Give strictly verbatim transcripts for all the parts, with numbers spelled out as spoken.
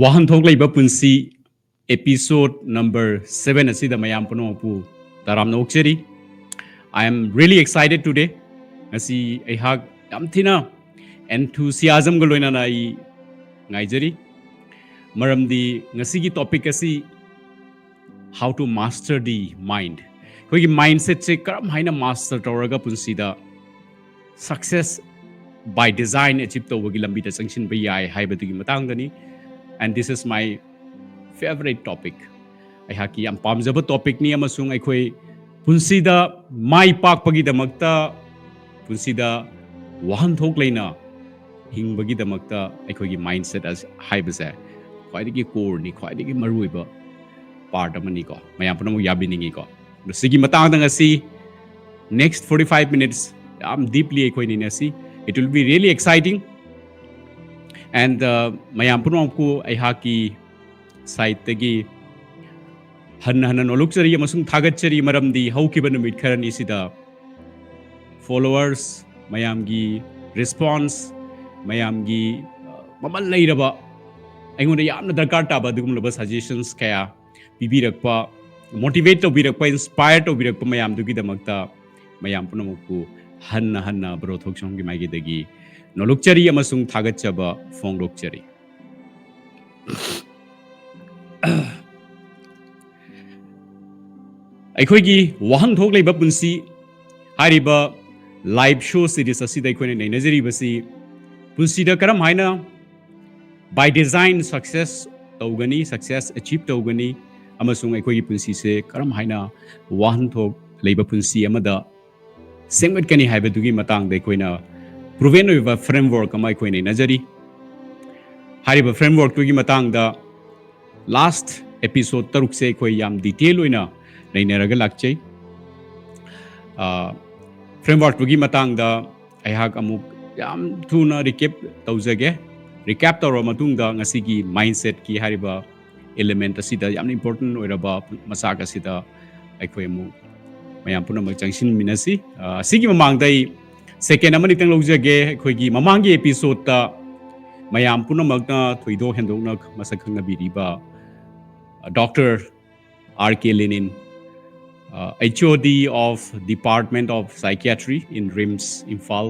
ꯋꯥꯍꯟꯊꯣꯛ ꯂꯩꯕ ꯄꯨꯟꯁꯤ episode number seven ꯑꯁꯤꯗ ꯃꯌꯥꯝ ꯄꯨꯝꯅꯃꯛꯄꯨ ꯇꯔꯥꯝꯅ ꯑꯣꯛꯆꯔꯤ꯫ I am really excited today. ꯉꯁꯤ ꯑꯩꯍꯥꯛ ꯌꯥꯝ ꯊꯤꯅ enthusiasmꯒ ꯂꯣꯏꯅꯅ ꯑꯩ ꯉꯥꯏꯖꯔꯤ꯫ ꯃꯔꯝꯗꯤ ꯉꯁꯤꯒꯤ topic ꯑꯁꯤ how to master the mind꯫ ꯑꯩꯈꯣꯏꯒꯤ mindsetꯁꯦ ꯀꯔꯝ ꯍꯥꯏꯅ master ꯇꯧꯔꯒ ꯄꯨꯟꯁꯤꯗ success by design achieve ꯇꯧꯕꯒꯤ ꯂꯝꯕꯤꯗ ꯆꯪꯁꯤꯟꯕ ꯌꯥꯏ ꯍꯥꯏꯕꯗꯨꯒꯤ ꯃꯇꯥꯡꯗꯅꯤ꯫ And this is my favorite topic. ꯑꯩꯍꯥꯛꯀꯤ ꯌꯥꯝ ꯄꯥꯝꯖꯕ topicꯅꯤ ꯑꯃꯁꯨꯡ ꯑꯩꯈꯣꯏ ꯄꯨꯟꯁꯤꯗ ꯃꯥꯏ ꯄꯥꯛꯄꯒꯤꯗꯃꯛꯇ, ꯄꯨꯟꯁꯤꯗ ꯋꯥꯍꯟꯊꯣꯛ ꯂꯩꯅ ꯍꯤꯡꯕꯒꯤꯗꯃꯛꯇ ꯑꯩꯈꯣꯏꯒꯤ mindset ꯑꯁ-, ꯍꯥꯏꯕꯁꯦ ꯈ꯭ꯋꯥꯏꯗꯒꯤ coreꯅꯤ, ꯈ꯭ꯋꯥꯏꯗꯒꯤ ꯃꯔꯨꯑꯣꯏꯕ part ꯑꯃꯅꯤꯀꯣ꯫ ꯃꯌꯥꯝ ꯄꯨꯝꯅꯃꯛ ꯌꯥꯕꯤꯅꯤꯡꯉꯤꯀꯣ꯫ ꯑꯗꯣ ꯁꯤꯒꯤ ꯃꯇꯥꯡꯗ ꯉꯁꯤ next forty five minutes ꯌꯥꯝ deeply ꯑꯩꯈꯣꯏ ꯅꯩꯅꯁꯤ꯫ It will be really exciting. And, uh, ꯃꯌꯥꯝ ꯄꯨꯝꯅꯃꯛꯄꯨ ꯑꯩꯍꯥꯛꯀꯤ sideꯇꯒꯤ ꯍꯟꯅ ꯍꯟꯅ ꯅꯣꯂꯨꯛꯆꯔꯤ ꯑꯃꯁꯨꯡ ꯊꯥꯒꯠꯆꯔꯤ, ꯃꯔꯝꯗꯤ ꯍꯧꯈꯤꯕ ꯅꯨꯃꯤꯠ ꯈꯔꯅꯤꯁꯤꯗ followers, ꯃꯌꯥꯝꯒꯤ response, ꯃꯌꯥꯝꯒꯤ, ꯑ, ꯃꯃꯜ ꯂꯩꯔꯕ, ꯑꯩꯉꯣꯟꯗ ꯌꯥꯝꯅ ꯗꯔꯀꯥꯔ ꯇꯥꯕ ꯑꯗꯨꯒꯨꯝꯂꯕ suggestions ꯀꯌꯥ ꯄꯤꯕꯤꯔꯛꯄ, motivate ꯇꯧꯕꯤꯔꯛꯄ, inspire ꯇꯧꯕꯤꯔꯛꯄ ꯃꯌꯥꯝꯗꯨꯒꯤꯗꯃꯛꯇ ꯃꯌꯥꯝ ꯄꯨꯝꯅꯃꯛꯄꯨ ꯍꯟꯅ ꯍꯟꯅ ꯕ꯭ꯔꯣ ꯊꯣꯛꯆꯣꯝꯒꯤ ꯃꯥꯏꯀꯩꯗꯒꯤ ꯅꯣꯂꯨꯛꯆꯔꯤ ꯑꯃꯁꯨꯡ ꯊꯥꯒꯠꯆꯕ ꯐꯣꯡꯗꯣꯛꯆꯔꯤ꯫ ꯑꯩꯈꯣꯏꯒꯤ ꯋꯥꯍꯟꯊꯣꯛ ꯂꯩꯕ ꯄꯨꯟꯁꯤ ꯍꯥꯏꯔꯤꯕ live show series ꯑꯁꯤꯗ ꯑꯩꯈꯣꯏꯅ ꯅꯩꯅꯖꯔꯤꯕꯁꯤ ꯄꯨꯟꯁꯤꯗ ꯀꯔꯝ ꯍꯥꯏꯅ by design success ꯇꯧꯒꯅꯤ, success achieve ꯇꯧꯒꯅꯤ, ꯑꯃꯁꯨꯡ ꯑꯩꯈꯣꯏꯒꯤ ꯄꯨꯟꯁꯤꯁꯦ ꯀꯔꯝ ꯍꯥꯏꯅ ꯋꯥꯍꯟꯊꯣꯛ ꯂꯩꯕ ꯄꯨꯟꯁꯤ ꯑꯃꯗ ꯁꯦꯝꯒꯠꯀꯅꯤ ꯍꯥꯏꯕꯗꯨꯒꯤ ꯃꯇꯥꯡꯗ ꯑꯩꯈꯣꯏꯅ proven ꯑꯣꯏꯕ framework ꯑꯃ ꯑꯩꯈꯣꯏ ꯅꯩꯅꯖꯔꯤ꯫ ꯍꯥꯏꯔꯤꯕ frameworkꯇꯨꯒꯤ ꯃꯇꯥꯡꯗ last episode ꯇꯔꯨꯛꯁꯦ ꯑꯩꯈꯣꯏ ꯌꯥꯝ detail ꯑꯣꯏꯅ ꯅꯩꯅꯔꯒ ꯂꯥꯛꯆꯩ꯫ ꯑ, frameworkꯇꯨꯒꯤ ꯃꯇꯥꯡꯗ ꯑꯩꯍꯥꯛ ꯑꯃꯨꯛ ꯌꯥꯝ ꯊꯨꯅ recap ꯇꯧꯖꯒꯦ꯫ Recap ꯇꯧꯔꯕ ꯃꯇꯨꯡꯗ ꯉꯁꯤꯒꯤ mindsetꯀꯤ ꯍꯥꯏꯔꯤꯕ element ꯑꯁꯤꯗ ꯌꯥꯝꯅ important ꯑꯣꯏꯔꯕ ꯃꯆꯥꯛ ꯑꯁꯤꯗ ꯑꯩꯈꯣꯏ ꯑꯃꯨꯛ ꯃꯌꯥꯝ ꯄꯨꯝꯅꯃꯛ ꯆꯪꯁꯤꯟꯃꯤꯟꯅꯁꯤ꯫ ꯑ, ꯑꯁꯤꯒꯤ ꯃꯃꯥꯡꯗ ꯑꯩ second ꯑꯃꯅꯤꯇꯪ ꯂꯧꯖꯒꯦ꯫ ꯑꯩꯈꯣꯏꯒꯤ ꯃꯃꯥꯡꯒꯤ episodeꯇ ꯃꯌꯥꯝ ꯄꯨꯝꯅꯃꯛꯅ ꯊꯣꯏꯗꯣꯛ ꯍꯦꯟꯗꯣꯛꯅ ꯃꯁꯛ ꯈꯪꯅꯕꯤꯔꯤꯕ Doctor R K Lenin, uh, H O D of Department of Psychiatry in RIMS Imphal,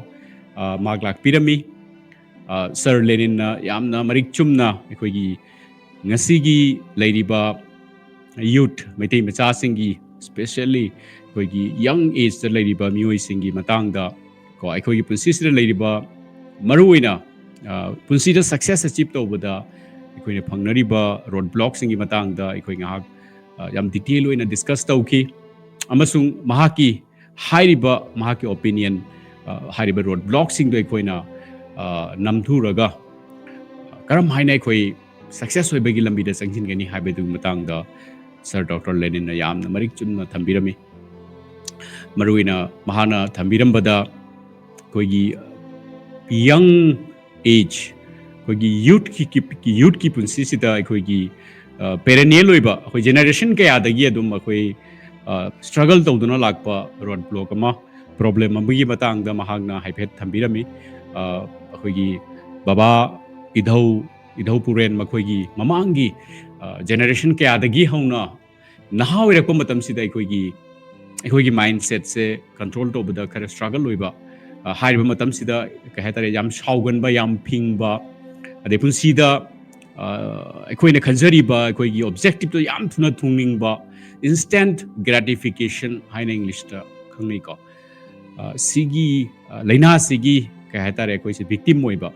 uh, ꯃꯍꯥꯛ ꯂꯥꯛꯄꯤꯔꯝꯃꯤ꯫ Uh, Sir Leninꯅ ꯌꯥꯝꯅ ꯃꯔꯤꯛ ꯆꯨꯝꯅ ꯑꯩꯈꯣꯏꯒꯤ ꯉꯁꯤꯒꯤ ꯂꯩꯔꯤꯕ youth, ꯃꯩꯇꯩ ꯃꯆꯥꯁꯤꯡꯒꯤ, especially ꯑꯩꯈꯣꯏꯒꯤ young ageꯇ ꯂꯩꯔꯤꯕ ꯃꯤꯑꯣꯏꯁꯤꯡꯒꯤ ꯃꯇꯥꯡꯗ ꯀꯣ, ꯑꯩꯈꯣꯏꯒꯤ ꯄꯨꯟꯁꯤꯁꯤꯗ ꯂꯩꯔꯤꯕ ꯃꯔꯨꯑꯣꯏꯅ, ꯑ, ꯄꯨꯟꯁꯤꯗ success achieve ꯇꯧꯕꯗ ꯑꯩꯈꯣꯏꯅ ꯐꯪꯅꯔꯤꯕ road blockꯁꯤꯡꯒꯤ ꯃꯇꯥꯡꯗ ꯑꯩꯈꯣꯏ ꯉꯥꯏꯍꯥꯛ, ꯑ, ꯌꯥꯝ detail ꯑꯣꯏꯅ discuss ꯇꯧꯈꯤ꯫ ꯑꯃꯁꯨꯡ ꯃꯍꯥꯛꯀꯤ ꯍꯥꯏꯔꯤꯕ, ꯃꯍꯥꯛꯀꯤ opinion, ꯑ, ꯍꯥꯏꯔꯤꯕ road blockꯁꯤꯡꯗꯣ ꯑꯩꯈꯣꯏꯅ, ꯑ, ꯅꯝꯊꯨꯔꯒ ꯀꯔꯝ ꯍꯥꯏꯅ ꯑꯩꯈꯣꯏ success ꯑꯣꯏꯕꯒꯤ ꯂꯝꯕꯤꯗ ꯆꯪꯁꯤꯟꯒꯅꯤ ꯍꯥꯏꯕꯗꯨꯒꯤ ꯃꯇꯥꯡꯗ Sir Doctor Leninꯅ ꯌꯥꯝꯅ ꯃꯔꯤꯛ ꯆꯨꯝꯅ ꯊꯝꯕꯤꯔꯝꯃꯤ꯫ ꯃꯔꯨꯑꯣꯏꯅ ꯃꯍꯥꯛꯅ ꯊꯝꯕꯤꯔꯝꯕꯗ ꯑꯩꯈꯣꯏꯒꯤ young age, ꯑꯩꯈꯣꯏꯒꯤ youthꯀꯤ, youthꯀꯤ ꯄꯨꯟꯁꯤꯁꯤꯗ ꯑꯩꯈꯣꯏꯒꯤ, ꯑ, perennial ꯑꯣꯏꯕ, ꯑꯩꯈꯣꯏ generation ꯀꯌꯥꯗꯒꯤ ꯑꯗꯨꯝ ꯑꯩꯈꯣꯏ, ꯑ, struggle ꯇꯧꯗꯨꯅ ꯂꯥꯛꯄ road block ꯑꯃ, problem ꯑꯃꯒꯤ ꯃꯇꯥꯡꯗ ꯃꯍꯥꯛꯅ ꯍꯥꯏꯐꯦꯠ ꯊꯝꯕꯤꯔꯝꯃꯤ꯫ ꯑ, ꯑꯩꯈꯣꯏꯒꯤ ꯕꯕꯥ, ꯏꯙꯧ, ꯏꯙꯧ ꯄꯨꯔꯦꯟ ꯃꯈꯣꯏꯒꯤ ꯃꯃꯥꯡꯒꯤ, ꯑ, generation ꯀꯌꯥꯗꯒꯤ ꯍꯧꯅ ꯅꯍꯥ ꯑꯣꯏꯔꯛꯄ ꯃꯇꯝꯁꯤꯗ ꯑꯩꯈꯣꯏꯒꯤ, ꯑꯩꯈꯣꯏꯒꯤ mindsetꯁꯦ control ꯇꯧꯕꯗ ꯈꯔ struggle ꯑꯣꯏꯕ, ꯑ, ꯍꯥꯏꯔꯤꯕ ꯃꯇꯝꯁꯤꯗ, ꯀꯩ ꯍꯥꯏꯇꯥꯔꯦ, ꯌꯥꯝ ꯁꯥꯎꯒꯟꯕ, ꯌꯥꯝ ꯐꯤꯡꯕ, ꯑꯗꯩ ꯄꯨꯟꯁꯤꯗ, ꯑ, ꯑꯩꯈꯣꯏꯅ ꯈꯟꯖꯔꯤꯕ ꯑꯩꯈꯣꯏꯒꯤ objectiveꯇꯣ ꯌꯥꯝ ꯊꯨꯅ ꯊꯨꯡꯅꯤꯡꯕ, instant gratification ꯍꯥꯏꯅ Englishꯇ ꯈꯪꯅꯩꯀꯣ꯫ ꯑ, ꯁꯤꯒꯤ, ꯑ, ꯂꯥꯏꯅꯥꯁꯤꯒꯤ, ꯀꯩ ꯍꯥꯏꯇꯥꯔꯦ, ꯑꯩꯈꯣꯏꯁꯦ victim ꯑꯣꯏꯕ꯫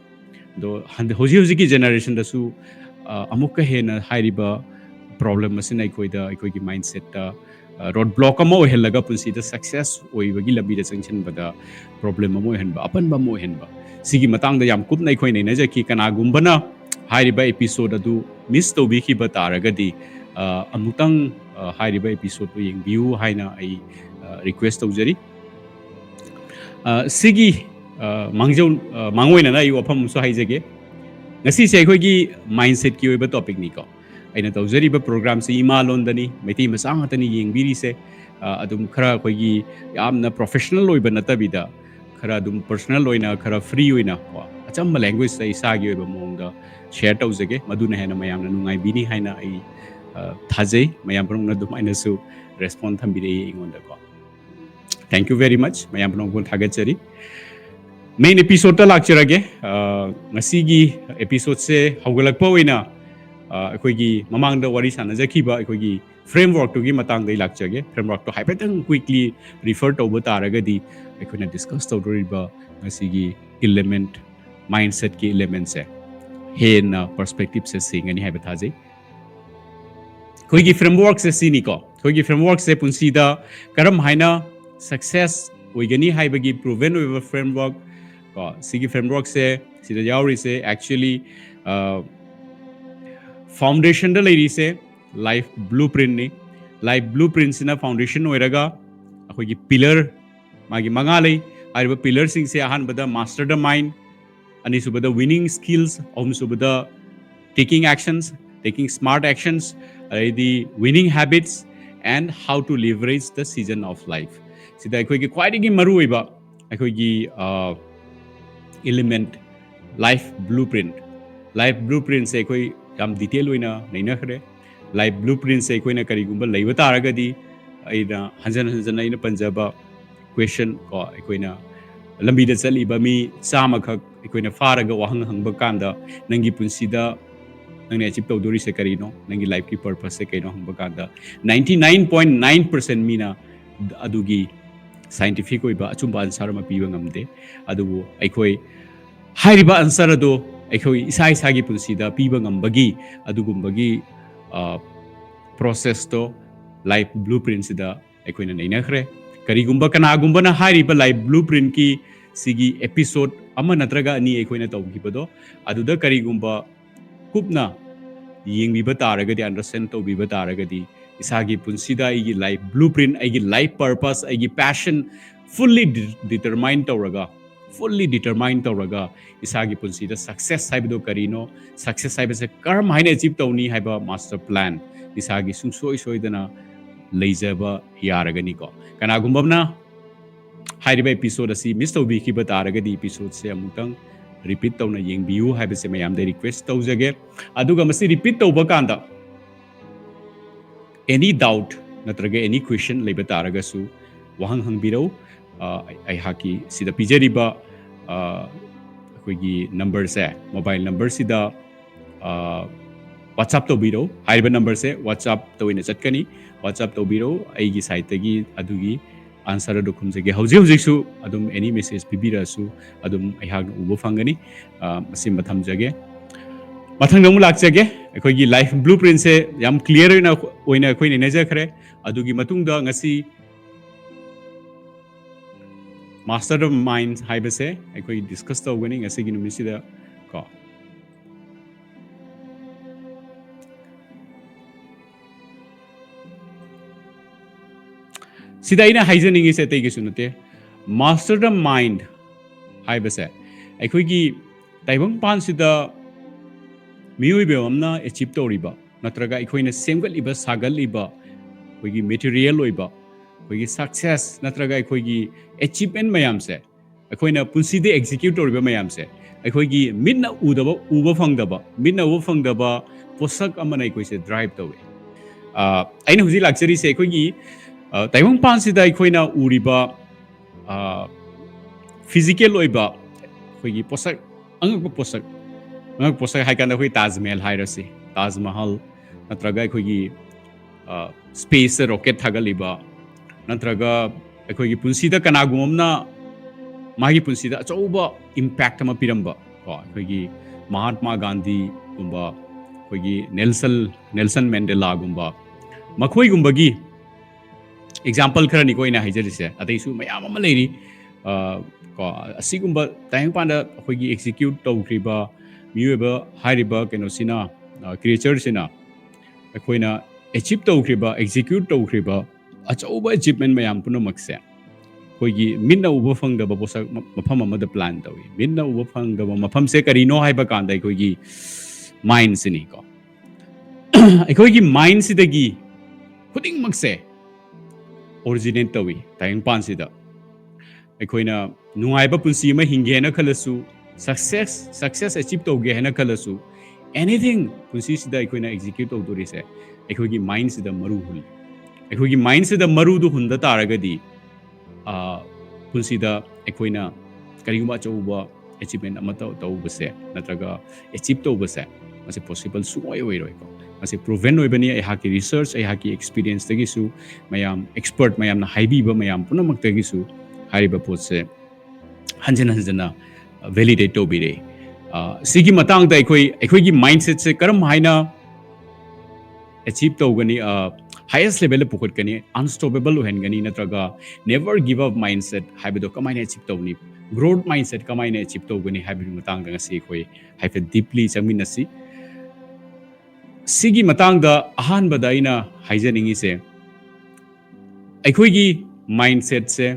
ꯑꯗꯣ ꯍꯟꯗꯛ, ꯍꯧꯖꯤꯛ ꯍꯧꯖꯤꯛꯀꯤ generationꯗꯁꯨ, ꯑ, ꯑꯃꯨꯛꯀ ꯍꯦꯟꯅ ꯍꯥꯏꯔꯤꯕ problem ꯑꯁꯤꯅ ꯑꯩꯈꯣꯏꯗ, ꯑꯩꯈꯣꯏꯒꯤ mindsetꯇ, ꯑ, road block ꯑꯃ ꯑꯣꯏꯍꯜꯂꯒ ꯄꯨꯟꯁꯤꯗ success ꯑꯣꯏꯕꯒꯤ ꯂꯝꯕꯤꯗ ꯆꯪꯁꯤꯟꯕꯗ problem ꯑꯃ ꯑꯣꯏꯍꯟꯕ, ꯑꯄꯟꯕ ꯑꯃ ꯑꯣꯏꯍꯟꯕ꯫ ꯁꯤꯒꯤ ꯃꯇꯥꯡꯗ ꯌꯥꯝ ꯀꯨꯞꯅ ꯑꯩꯈꯣꯏ ꯅꯩꯅꯖꯈꯤ꯫ ꯀꯅꯥꯒꯨꯝꯕꯅ ꯍꯥꯏꯔꯤꯕ episode ꯑꯗꯨ miss ꯇꯧꯕꯤꯈꯤꯕ ꯇꯥꯔꯒꯗꯤ, ꯑ, ꯑꯃꯨꯛꯇꯪ, ꯑ, ꯍꯥꯏꯔꯤꯕ episodeꯇꯨ ꯌꯦꯡꯕꯤꯌꯨ ꯍꯥꯏꯅ ꯑꯩ, ꯑ, request ꯇꯧꯖꯔꯤ꯫ ꯑ, ꯁꯤꯒꯤ, ꯑ, ꯃꯥꯡꯖꯧ-, ꯑ, ꯃꯥꯡꯑꯣꯏꯅꯅ ꯑꯩ ꯋꯥꯐꯝ ꯑꯃꯁꯨ ꯍꯥꯏꯖꯒꯦ꯫ ꯉꯁꯤꯁꯦ ꯑꯩꯈꯣꯏꯒꯤ mindsetꯀꯤ ꯑꯣꯏꯕ topicꯅꯤꯀꯣ꯫ ꯑꯩꯅ ꯇꯧꯖꯔꯤꯕ programꯁꯤ ꯏꯃꯥ ꯂꯣꯟꯗꯅꯤ, ꯃꯩꯇꯩ ꯃꯆꯥ ꯉꯥꯛꯇꯅꯤ ꯌꯦꯡꯕꯤꯔꯤꯁꯦ꯫ ꯑ, ꯑꯗꯨꯝ ꯈꯔ ꯑꯩꯈꯣꯏꯒꯤ ꯌꯥꯝꯅ professional ꯑꯣꯏꯕ ꯅꯠꯇꯕꯤꯗ, ꯈꯔ ꯑꯗꯨꯝ personal ꯑꯣꯏꯅ, ꯈꯔ free ꯑꯣꯏꯅ ꯀꯣ, ꯑꯆꯝꯕ languageꯇ ꯏꯁꯥꯒꯤ ꯑꯣꯏꯕ ꯃꯑꯣꯡꯗ share ꯇꯧꯖꯒꯦ꯫ ꯃꯗꯨꯅ ꯍꯦꯟꯅ ꯃꯌꯥꯝꯅ ꯅꯨꯡꯉꯥꯏꯕꯤꯅꯤ ꯍꯥꯏꯅ ꯑꯩ, ꯑ, ꯊꯥꯖꯩ꯫ ꯃꯌꯥꯝ ꯄꯨꯝꯅꯃꯛꯅ ꯑꯗꯨꯃꯥꯏꯅꯁꯨ respond ꯊꯝꯕꯤꯔꯛꯏ ꯑꯩꯉꯣꯟꯗꯀꯣ꯫ Thank you very much꯫ ꯃꯌꯥꯝ ꯄꯨꯝꯅꯃꯛꯄꯨ ꯊꯥꯒꯠꯆꯔꯤ꯫ Main episodeꯇ ꯂꯥꯛꯆꯔꯒꯦ꯫ ꯑ, ꯉꯁꯤꯒꯤ episodeꯁꯦ ꯍꯧꯒꯠꯂꯛꯄ ꯑꯣꯏꯅ, ꯑ, ꯑꯩꯈꯣꯏꯒꯤ ꯃꯃꯥꯡꯗ ꯋꯥꯔꯤ ꯁꯥꯟꯅꯖꯈꯤꯕ ꯑꯩꯈꯣꯏꯒꯤ frameworkꯇꯨꯒꯤ ꯃꯇꯥꯡꯗ ꯑꯩ ꯂꯥꯛꯆꯒꯦ꯫ Frameworkꯇꯣ ꯍꯥꯏꯐꯦꯠꯇꯪ quickly refer ꯇꯧꯕ ꯇꯥꯔꯒꯗꯤ, ꯑꯩꯈꯣꯏꯅ discuss ꯇꯧꯗꯣꯔꯤꯕ ꯉꯁꯤꯒꯤ element mindsetꯀꯤ elementꯁꯦ ꯍꯦꯟꯅ perspectiveꯁꯦ ꯁꯦꯡꯒꯅꯤ ꯍꯥꯏꯕ ꯊꯥꯖꯩ꯫ ꯑꯩꯈꯣꯏꯒꯤ frameworkꯁꯦ ꯁꯤꯅꯤꯀꯣ꯫ ꯑꯩꯈꯣꯏꯒꯤ frameworkꯁꯦ ꯄꯨꯟꯁꯤꯗ ꯀꯔꯝ ꯍꯥꯏꯅ success ꯑꯣꯏꯒꯅꯤ ꯍꯥꯏꯕꯒꯤ proven ꯑꯣꯏꯕ framework ꯀꯣ꯫ ꯁꯤꯒꯤ frameworkꯁꯦ ꯁꯤꯗ ꯌꯥꯎꯔꯤꯁꯦ actually, ꯑ, foundationꯗ ꯂꯩꯔꯤꯁꯦ life blueprintꯅꯤ꯫ Life blueprintꯁꯤꯅ foundation ꯑꯣꯏꯔꯒ ꯑꯩꯈꯣꯏꯒꯤ pillar ꯃꯥꯒꯤ ꯃꯉꯥ ꯂꯩ꯫ ꯍꯥꯏꯔꯤꯕ pillarꯁꯤꯡꯁꯦ ꯑꯍꯥꯟꯕꯗ master the mind, ꯑꯅꯤꯁꯨꯕꯗ winning skills, ꯑꯍꯨꯝꯁꯨꯕꯗ taking actions, taking smart actions, ꯑꯗꯩꯗꯤ winning habits and how to leverage the season of life꯫ ꯁꯤꯗ ꯑꯩꯈꯣꯏꯒꯤ ꯈ꯭ꯋꯥꯏꯗꯒꯤ ꯃꯔꯨꯑꯣꯏꯕ ꯑꯩꯈꯣꯏꯒꯤ, ꯑ, element, life blueprint꯫ Life blueprintꯁꯦ ꯑꯩꯈꯣꯏ ꯌꯥꯝ detail ꯑꯣꯏꯅ ꯅꯩꯅꯈ꯭ꯔꯦ꯫ Life blueprintꯁꯦ ꯑꯩꯈꯣꯏꯅ ꯀꯔꯤꯒꯨꯝꯕ ꯂꯩꯕ ꯇꯥꯔꯒꯗꯤ, ꯑꯩꯅ ꯍꯟꯖꯟ ꯍꯟꯖꯟꯅ ꯑꯩꯅ ꯄꯟꯖꯕ question ꯀꯣ, ꯑꯩꯈꯣꯏꯅ ꯂꯝꯕꯤꯗ ꯆꯠꯂꯤꯕ ꯃꯤ ꯆꯥꯝꯃꯈꯛ ꯑꯩꯈꯣꯏꯅ ꯐꯥꯔꯒ ꯋꯥꯍꯪ ꯍꯪꯕ ꯀꯥꯟꯗ, "ꯅꯪꯒꯤ ꯄꯨꯟꯁꯤꯗ ꯅꯪꯅ achieve ꯇꯧꯗꯣꯔꯤꯁꯦ ꯀꯔꯤꯅꯣ? ꯅꯪꯒꯤ lifeꯀꯤ purposeꯁꯦ ꯀꯩꯅꯣ?" ꯍꯪꯕ ꯀꯥꯟꯗ, ninety nine point nine percent ꯃꯤꯅ ꯑꯗꯨꯒꯤ scientific ꯑꯣꯏꯕ ꯑꯆꯨꯝꯕ answer ꯑꯃ ꯄꯤꯕ ꯉꯝꯗꯦ꯫ ꯑꯗꯨꯕꯨ ꯑꯩꯈꯣꯏ ꯍꯥꯏꯔꯤꯕ answer ꯑꯗꯨ ꯑꯩꯈꯣꯏ ꯏꯁꯥ ꯏꯁꯥꯒꯤ ꯄꯨꯟꯁꯤꯗ ꯄꯤꯕ ꯉꯝꯕꯒꯤ ꯑꯗꯨꯒꯨꯝꯕꯒꯤ, ꯑ, processꯇꯣ life blueprintꯁꯤꯗ ꯑꯩꯈꯣꯏꯅ ꯅꯩꯅꯈ꯭ꯔꯦ꯫ ꯀꯔꯤꯒꯨꯝꯕ ꯀꯅꯥꯒꯨꯝꯕꯅ ꯍꯥꯏꯔꯤꯕ life blueprintꯀꯤ ꯁꯤꯒꯤ episode ꯑꯃ ꯅꯠꯇ꯭ꯔꯒ ꯑꯅꯤ ꯑꯩꯈꯣꯏꯅ ꯇꯧꯈꯤꯕꯗꯣ, ꯑꯗꯨꯗ ꯀꯔꯤꯒꯨꯝꯕ ꯀꯨꯞꯅ ꯌꯦꯡꯕꯤꯕ ꯇꯥꯔꯒꯗꯤ, understand ꯇꯧꯕꯤꯕ ꯇꯥꯔꯒꯗꯤ, ꯏꯁꯥꯒꯤ ꯄꯨꯟꯁꯤꯗ ꯑꯩꯒꯤ life blueprint, ꯑꯩꯒꯤ life purpose, ꯑꯩꯒꯤ passion fully de-, determine ꯇꯧꯔꯒ, fully determine ꯇꯧꯔꯒ, ꯏꯁꯥꯒꯤ ꯄꯨꯟꯁꯤꯗ success ꯍꯥꯏꯕꯗꯣ ꯀꯔꯤꯅꯣ, success ꯍꯥꯏꯕꯁꯦ ꯀꯔꯝ ꯍꯥꯏꯅ achieve ꯇꯧꯅꯤ ꯍꯥꯏꯕ master plan ꯏꯁꯥꯒꯤ ꯁꯨꯡꯁꯣꯏ ꯁꯣꯏꯗꯅ ꯂꯩꯖꯕ ꯌꯥꯔꯒꯅꯤꯀꯣ꯫ ꯀꯅꯥꯒꯨꯝꯕ ꯑꯃꯅ ꯍꯥꯏꯔꯤꯕ episode ꯑꯁꯤ miss ꯇꯧꯕꯤꯈꯤꯕ ꯇꯥꯔꯒꯗꯤ, episodeꯁꯦ ꯑꯃꯨꯛꯇꯪ repeat ꯇꯧꯅ ꯌꯦꯡꯕꯤꯌꯨ ꯍꯥꯏꯕꯁꯦ ꯃꯌꯥꯝꯗ request ꯇꯧꯖꯒꯦ꯫ ꯑꯗꯨꯒ ꯃꯁꯤ repeat ꯇꯧꯕ ꯀꯥꯟꯗ any doubt ꯅꯠꯇ꯭ꯔꯒ any question ꯂꯩꯕ ꯇꯥꯔꯒꯁꯨ ꯋꯥꯍꯪ ꯍꯪꯕꯤꯔꯧ꯫ ꯑ, ꯑꯩꯍꯥꯛꯀꯤ ꯁꯤꯗ ꯄꯤꯖꯔꯤꯕ, ꯑ, ꯑꯩꯈꯣꯏꯒꯤ number ꯁꯦ, mobile number ꯁꯤꯗ, ꯑ, WhatsApp ꯇꯧꯕꯤꯔꯧ꯫ ꯍꯥꯏꯔꯤꯕ number ꯁꯦ WhatsApp ꯇ ꯑꯣꯏꯅ ꯆꯠꯀꯅꯤ꯫ WhatsApp ꯇꯧꯕꯤꯔꯧ꯫ ꯑꯩꯒꯤ side ꯇꯒꯤ ꯑꯗꯨꯒꯤ answer ꯑꯗꯨ ꯈꯨꯝꯖꯒꯦ꯫ ꯍꯧꯖꯤꯛ ꯍꯧꯖꯤꯛꯁꯨ ꯑꯗꯨꯝ any message ꯄꯤꯕꯤꯔꯛꯑꯁꯨ ꯑꯗꯨꯝ ꯑꯩꯍꯥꯛꯅ ꯎꯕ ꯐꯪꯒꯅꯤ꯫ ꯑ, ꯃꯁꯤꯃ ꯊꯝꯖꯒꯦ꯫ ꯃꯊꯪꯗ ꯑꯃꯨꯛ ꯂꯥꯛꯆꯒꯦ꯫ ꯑꯩꯈꯣꯏꯒꯤ life blueprint ꯁꯦ ꯌꯥꯝ clear ꯑꯣꯏꯅ, ꯑꯣꯏꯅ ꯑꯩꯈꯣꯏꯅ ꯅꯩꯅꯖꯈ꯭ꯔꯦ꯫ ꯑꯗꯨꯒꯤ ꯃꯇꯨꯡꯗ ꯉꯁꯤ Master of Mind ꯍꯥꯏꯕꯁꯦ ꯑꯩꯈꯣꯏ discuss ꯇꯧꯒꯅꯤ ꯉꯁꯤꯒꯤ ꯅꯨꯃꯤꯠꯁꯤꯗ ꯀꯣ꯫ ꯁꯤꯗ ꯑꯩꯅ ꯍꯥꯏꯖꯅꯤꯡꯉꯤꯁꯦ ꯑꯇꯩ ꯀꯩꯁꯨ ꯅꯠꯇꯦ꯫ Master the Mind ꯍꯥꯏꯕꯁꯦ ꯑꯩꯈꯣꯏꯒꯤ ꯇꯥꯏꯕꯪꯄꯥꯟꯁꯤꯗ ꯃꯤꯑꯣꯏꯕ ꯑꯃꯅ achieve ꯇꯧꯔꯤꯕ ꯅꯠꯇ꯭ꯔꯒ ꯑꯩꯈꯣꯏꯅ ꯁꯦꯝꯒꯠꯂꯤꯕ, ꯁꯥꯒꯠꯂꯤꯕ ꯑꯩꯈꯣꯏꯒꯤ material ꯑꯣꯏꯕ, ꯑꯩꯈꯣꯏꯒꯤ success ꯅꯠꯇ꯭ꯔꯒ ꯑꯩꯈꯣꯏꯒꯤ achievement ꯃꯌꯥꯝꯁꯦ, ꯑꯩꯈꯣꯏꯅ ꯄꯨꯟꯁꯤꯗ execute ꯇꯧꯔꯤꯕ ꯃꯌꯥꯝꯁꯦ, ꯑꯩꯈꯣꯏꯒꯤ ꯃꯤꯠꯅ ꯎꯗꯕ, ꯎꯕ ꯐꯪꯗꯕ, ꯃꯤꯠꯅ ꯎꯕ ꯐꯪꯗꯕ ꯄꯣꯠꯁꯛ ꯑꯃꯅ ꯑꯩꯈꯣꯏꯁꯦ drive ꯇꯧꯏ꯫ ꯑ, ꯑꯩꯅ ꯍꯧꯖꯤꯛ ꯂꯥꯛꯆꯔꯤꯁꯦ ꯑꯩꯈꯣꯏꯒꯤ, ꯑ, ꯇꯥꯏꯕꯪꯄꯥꯟꯁꯤꯗ ꯑꯩꯈꯣꯏꯅ ꯎꯔꯤꯕ, ꯑ, physical ꯑꯣꯏꯕ ꯑꯩꯈꯣꯏꯒꯤ ꯄꯣꯠꯁꯛ, ꯑꯉꯛꯄ ꯄꯣꯠꯁꯛ, ꯑꯉꯛꯄ ꯄꯣꯠꯁꯛ ꯍꯥꯏ ꯀꯥꯟꯗ ꯑꯩꯈꯣꯏ ꯇꯥꯖ ꯃꯍꯜ ꯍꯥꯏꯔꯁꯤ, ꯇꯥꯖ ꯃꯍꯜ, ꯅꯠꯇ꯭ꯔꯒ ꯑꯩꯈꯣꯏꯒꯤ, ꯑ, space ꯇ rocket ꯊꯥꯒꯠꯂꯤꯕ, ꯅꯠꯇ꯭ꯔꯒ ꯑꯩꯈꯣꯏꯒꯤ ꯄꯨꯟꯁꯤꯗ ꯀꯅꯥꯒꯨꯝꯕ ꯑꯃꯅ ꯃꯥꯒꯤ ꯄꯨꯟꯁꯤꯗ ꯑꯆꯧꯕ impact ꯑꯃ ꯄꯤꯔꯝꯕ ꯀꯣ, ꯑꯩꯈꯣꯏꯒꯤ ꯃꯍꯥꯠꯃꯥ ꯒꯥꯟꯙꯤꯒꯨꯝꯕ, ꯑꯩꯈꯣꯏꯒꯤ ꯅꯦꯜꯁꯟ, ꯅꯦꯜꯁꯟ ꯃꯦꯟꯗꯦꯂꯥꯒꯨꯝꯕ, ꯃꯈꯣꯏꯒꯨꯝꯕꯒꯤ example ꯈꯔꯅꯤꯀꯣ ꯑꯩꯅ ꯍꯥꯏꯖꯔꯤꯁꯦ, ꯑꯇꯩꯁꯨ ꯃꯌꯥꯝ ꯑꯃ ꯂꯩꯔꯤ꯫ ꯑ, ꯀꯣ, ꯑꯁꯤꯒꯨꯝꯕ ꯇꯥꯏꯕꯪꯄꯥꯟꯗ ꯑꯩꯈꯣꯏꯒꯤ execute ꯇꯧꯈ꯭ꯔꯤꯕ ꯃꯤꯑꯣꯏꯕ ꯍꯥꯏꯔꯤꯕ ꯀꯩꯅꯣꯁꯤꯅ, ꯑ, creature ꯁꯤꯅ ꯑꯩꯈꯣꯏꯅ achieve ꯇꯧꯈ꯭ꯔꯤꯕ, execute ꯇꯧꯈ꯭ꯔꯤꯕ ꯑꯆꯧꯕ achievement ꯃꯌꯥꯝ ꯄꯨꯝꯅꯃꯛꯁꯦ ꯑꯩꯈꯣꯏꯒꯤ ꯃꯤꯠꯅ ꯎꯕ ꯐꯪꯗꯕ ꯄꯣꯠꯁꯛ ꯃ-, ꯃꯐꯝ ꯑꯃꯗ plan ꯇꯧꯏ꯫ ꯃꯤꯠꯅ ꯎꯕ ꯐꯪꯗꯕ ꯃꯐꯝꯁꯦ ꯀꯔꯤꯅꯣ ꯍꯥꯏꯕ ꯀꯥꯟꯗ ꯑꯩꯈꯣꯏꯒꯤ mind ꯁꯤꯅꯤꯀꯣ꯫ ꯑꯩꯈꯣꯏꯒꯤ mind ꯁꯤꯗꯒꯤ ꯈꯨꯗꯤꯡꯃꯛꯁꯦ originate ꯇꯧꯏ ꯇꯥꯏꯕꯪꯄꯥꯟꯁꯤꯗ꯫ ꯑꯩꯈꯣꯏꯅ ꯅꯨꯡꯉꯥꯏꯕ ꯄꯨꯟꯁꯤ ꯑꯃ ꯍꯤꯡꯒꯦꯅ ꯈꯜꯂꯁꯨ, success success achieve ꯇꯧꯒꯦ ꯍꯥꯏꯅ ꯈꯜꯂꯁꯨ, anything ꯄꯨꯟꯁꯤꯁꯤꯗ ꯑꯩꯈꯣꯏꯅ execute ꯇꯧꯗꯣꯔꯤꯁꯦ ꯑꯩꯈꯣꯏꯒꯤ mindꯁꯤꯗ ꯃꯔꯨ ꯍꯨꯜꯂꯤ꯫ ꯑꯩꯈꯣꯏꯒꯤ mindꯁꯤꯗ ꯃꯔꯨꯗꯨ ꯍꯨꯟꯗ ꯇꯥꯔꯒꯗꯤ, ꯑ, ꯄꯨꯟꯁꯤꯗ ꯑꯩꯈꯣꯏꯅ ꯀꯔꯤꯒꯨꯝꯕ ꯑꯆꯧꯕ achievement ꯑꯃ ꯇꯧ-, ꯇꯧꯕꯁꯦ ꯅꯠꯇ꯭ꯔꯒ achieve ꯇꯧꯕꯁꯦ, ꯃꯁꯤ possible ꯁꯨꯡꯑꯣꯏ ꯑꯣꯏꯔꯣꯏꯀꯣ꯫ ꯃꯁꯤ proven ꯑꯣꯏꯕꯅꯤ꯫ ꯑꯩꯍꯥꯛꯀꯤ research, ꯑꯩꯍꯥꯛꯀꯤ experienceꯇꯒꯤꯁꯨ, ꯃꯌꯥꯝ expert ꯃꯌꯥꯝꯅ ꯍꯥꯏꯕꯤꯕ ꯃꯌꯥꯝ ꯄꯨꯝꯅꯃꯛꯇꯒꯤꯁꯨ ꯍꯥꯏꯔꯤꯕ ꯄꯣꯠꯁꯦ ꯍꯟꯖꯤꯟ ꯍꯟꯖꯤꯟꯅ validate ꯇꯧꯕꯤꯔꯦ꯫ ꯑ, ꯁꯤꯒꯤ ꯃꯇꯥꯡꯗ ꯑꯩꯈꯣꯏ, ꯑꯩꯈꯣꯏꯒꯤ mindsetꯁꯦ ꯀꯔꯝ ꯍꯥꯏꯅ achieve ꯇꯧꯒꯅꯤ, ꯑ, highest levelꯗ ꯄꯨꯈꯠꯀꯅꯤ, unstoppable ꯑꯣꯏꯍꯟꯒꯅꯤ, ꯅꯠꯇ꯭ꯔꯒ never give up mindset ꯍꯥꯏꯕꯗꯣ ꯀꯃꯥꯏꯅ achieve ꯇꯧꯅꯤ, growth mindset ꯀꯃꯥꯏꯅ achieve ꯇꯧꯒꯅꯤ ꯍꯥꯏꯕꯒꯤ ꯃꯇꯥꯡꯗ ꯉꯁꯤ ꯑꯩꯈꯣꯏ ꯍꯥꯏꯐꯦꯠ deeply ꯆꯪꯃꯤꯟꯅꯁꯤ꯫ ꯁꯤꯒꯤ ꯃꯇꯥꯡꯗ ꯑꯍꯥꯟꯕꯗ ꯑꯩꯅ ꯍꯥꯏꯖꯅꯤꯡꯉꯤꯁꯦ, ꯑꯩꯈꯣꯏꯒꯤ mindsetꯁꯦ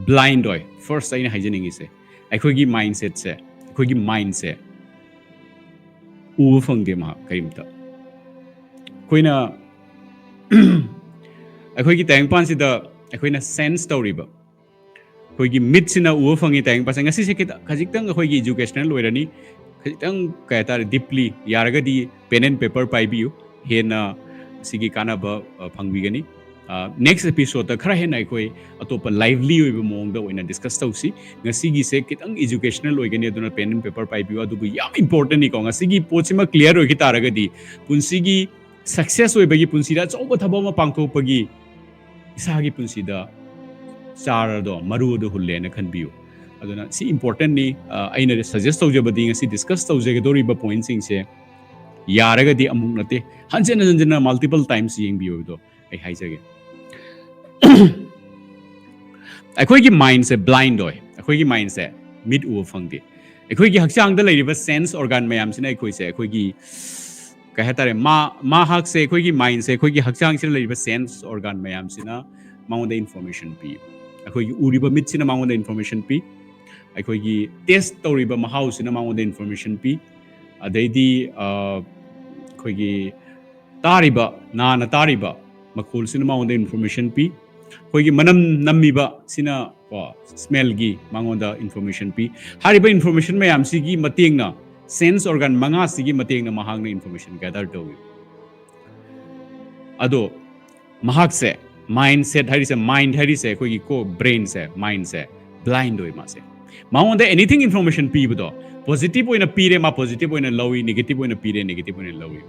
blind ꯑꯣꯏ꯫ First ꯑꯩꯅ ꯍꯥꯏꯖꯅꯤꯡꯉꯤꯁꯦ, ꯑꯩꯈꯣꯏꯒꯤ mindsetꯁꯦ, ꯑꯩꯈꯣꯏꯒꯤ mindꯁꯦ ꯎꯕ ꯐꯪꯗꯦ ꯃꯍꯥꯛ ꯀꯔꯤꯝꯇ꯫ ꯑꯩꯈꯣꯏꯅ ꯑꯩꯈꯣꯏꯒꯤ ꯇꯥꯏꯕꯪꯄꯥꯟꯁꯤꯗ ꯑꯩꯈꯣꯏꯅ sense ꯇꯧꯔꯤꯕ, ꯑꯩꯈꯣꯏꯒꯤ ꯃꯤꯠꯁꯤꯅ ꯎꯕ ꯐꯪꯉꯤ ꯇꯥꯏꯕꯪꯄꯥꯟꯁꯦ꯫ ꯉꯁꯤꯁꯦ ꯈꯤꯇ-, ꯈꯖꯤꯛꯇꯪ ꯑꯩꯈꯣꯏꯒꯤ educational ꯑꯣꯏꯔꯅꯤ, ꯈꯖꯤꯛꯇꯪ ꯀꯩ ꯍꯥꯏꯇꯥꯔꯦ, deeply, ꯌꯥꯔꯒꯗꯤ pen and paper ꯄꯥꯏꯕꯤꯌꯨ, ꯍꯦꯟꯅ ꯁꯤꯒꯤ ꯀꯥꯟꯅꯕ, ꯑ, ꯐꯪꯕꯤꯒꯅꯤ꯫ ꯑ, next episodeꯇ ꯈꯔ ꯍꯦꯟꯅ ꯑꯩꯈꯣꯏ ꯑꯇꯣꯞꯄ lively ꯑꯣꯏꯕ ꯃꯑꯣꯡꯗ ꯑꯣꯏꯅ discuss ꯇꯧꯁꯤ꯫ ꯉꯁꯤꯒꯤꯁꯦ ꯈꯤꯇꯪ educational ꯑꯣꯏꯒꯅꯤ, ꯑꯗꯨꯅ pen and paper ꯄꯥꯏꯕꯤꯌꯨ꯫ ꯑꯗꯨꯕꯨ ꯌꯥꯝ importantꯅꯤꯀꯣ, ꯉꯁꯤꯒꯤ ꯄꯣꯠꯁꯤꯃ clear ꯑꯣꯏꯈꯤ ꯇꯥꯔꯒꯗꯤ ꯄꯨꯟꯁꯤꯒꯤ success ꯑꯣꯏꯕꯒꯤ, ꯄꯨꯟꯁꯤꯗ ꯑꯆꯧꯕ ꯊꯕꯛ ꯑꯃ ꯄꯥꯡꯊꯣꯛꯄꯒꯤ ꯏꯁꯥꯒꯤ ꯄꯨꯟꯁꯤꯗ ꯆꯥꯔꯗꯣ, ꯃꯔꯨ ꯑꯗꯨ ꯍꯨꯜꯂꯦꯅ ꯈꯟꯕꯤꯌꯨ꯫ ꯑꯗꯨꯅ ꯁꯤ importantꯅꯤ꯫ ꯑ, ꯑꯩꯅ suggest ꯇꯧꯖꯕꯗꯤ ꯉꯁꯤ discuss ꯇꯧꯖꯒꯗꯧꯔꯤꯕ pointꯁꯤꯡꯁꯦ ꯌꯥꯔꯒꯗꯤ ꯑꯃꯨꯛ ꯅꯠꯇꯦ, ꯍꯟꯖꯤꯟ ꯍꯟꯖꯤꯟꯅ multiple times ꯌꯦꯡꯕꯤꯌꯨ ꯍꯥꯏꯕꯗꯣ ꯑꯩ ꯍꯥꯏꯖꯒꯦ꯫ ꯑꯩꯈꯣꯏꯒꯤ mindꯁꯦ blind ꯑꯣꯏ, ꯑꯩꯈꯣꯏꯒꯤ mindꯁꯦ ꯃꯤꯠ ꯎꯕ ꯐꯪꯗꯦ꯫ ꯑꯩꯈꯣꯏꯒꯤ ꯍꯛꯆꯥꯡꯗ ꯂꯩꯔꯤꯕ sense organ ꯃꯌꯥꯝꯁꯤꯅ ꯑꯩꯈꯣꯏꯁꯦ, ꯑꯩꯈꯣꯏꯒꯤ ꯀꯩ ꯍꯥꯏꯇꯥꯔꯦ, ꯃꯥ-, ꯃꯍꯥꯛꯁꯦ, ꯑꯩꯈꯣꯏꯒꯤ mindꯁꯦ, ꯑꯩꯈꯣꯏꯒꯤ ꯍꯛꯆꯥꯡꯁꯤꯗ ꯂꯩꯔꯤꯕ sense organ ꯃꯌꯥꯝꯁꯤꯅ ꯃꯉꯣꯟꯗ information ꯄꯤ꯫ ꯑꯩꯈꯣꯏꯒꯤ ꯎꯔꯤꯕ ꯃꯤꯠꯁꯤꯅ ꯃꯉꯣꯟꯗ information ꯄꯤ, ꯑꯩꯈꯣꯏꯒꯤ taste ꯇꯧꯔꯤꯕ ꯃꯍꯥꯎꯁꯤꯅ ꯃꯉꯣꯟꯗ information ꯄꯤ, ꯑꯗꯩꯗꯤ, ꯑ, ꯑꯩꯈꯣꯏꯒꯤ ꯇꯥꯔꯤꯕ, ꯅꯥꯅ ꯇꯥꯔꯤꯕ ꯃꯈꯣꯜꯁꯤꯅ ꯃꯉꯣꯟꯗ information ꯄꯤ, ꯑꯩꯈꯣꯏꯒꯤ ꯃꯅꯝ ꯅꯝꯃꯤꯕ ꯁꯤꯅ ꯀꯣ, ꯁ꯭ꯃꯦꯜꯒꯤ ꯃꯉꯣꯟꯗ ꯏꯟꯐꯣꯔꯃꯦꯁꯟ ꯄꯤ꯫ ꯍꯥꯏꯔꯤꯕ ꯏꯟꯐꯣꯔꯃꯦꯁꯟ ꯃꯌꯥꯝꯁꯤꯒꯤ ꯃꯇꯦꯡꯅ, ꯁꯦꯟꯁ ꯑꯣꯔꯒꯥꯟ ꯃꯉꯥꯁꯤꯒꯤ ꯃꯇꯦꯡꯅ ꯃꯍꯥꯛꯅ ꯏꯟꯐꯣꯔꯃꯦꯁꯟ ꯒꯦꯗꯔ ꯇꯧꯏ꯫ ꯑꯗꯣ ꯃꯍꯥꯛꯁꯦ, ꯃꯥꯏꯟ ꯁꯦꯠ ꯍꯥꯏꯔꯤꯁꯦ, ꯃꯥꯏꯟ ꯍꯥꯏꯔꯤꯁꯦ ꯑꯩꯈꯣꯏꯒꯤ ꯀꯣ, ꯕ꯭ꯔꯦꯟꯁꯦ, ꯃꯥꯏꯟꯁꯦ ꯕ꯭ꯂꯥꯏꯟ ꯑꯣꯏ ꯃꯥꯁꯦ꯫ ꯃꯉꯣꯟꯗ ꯑꯦꯅꯤꯊꯤꯡ ꯏꯟꯐꯣꯔꯃꯦꯁꯟ ꯄꯤꯕꯗꯣ, ꯄꯣꯖꯤꯇꯤꯚ ꯑꯣꯏꯅ ꯄꯤꯔꯦ, ꯃꯥ ꯄꯣꯖꯤꯇꯤꯚ ꯑꯣꯏꯅ ꯂꯧꯏ, ꯅꯦꯒꯦꯇꯤꯚ ꯑꯣꯏꯅ ꯄꯤꯔꯦ, ꯅꯦꯒꯦꯇꯤꯚ ꯑꯣꯏꯅ ꯂꯧꯏ꯫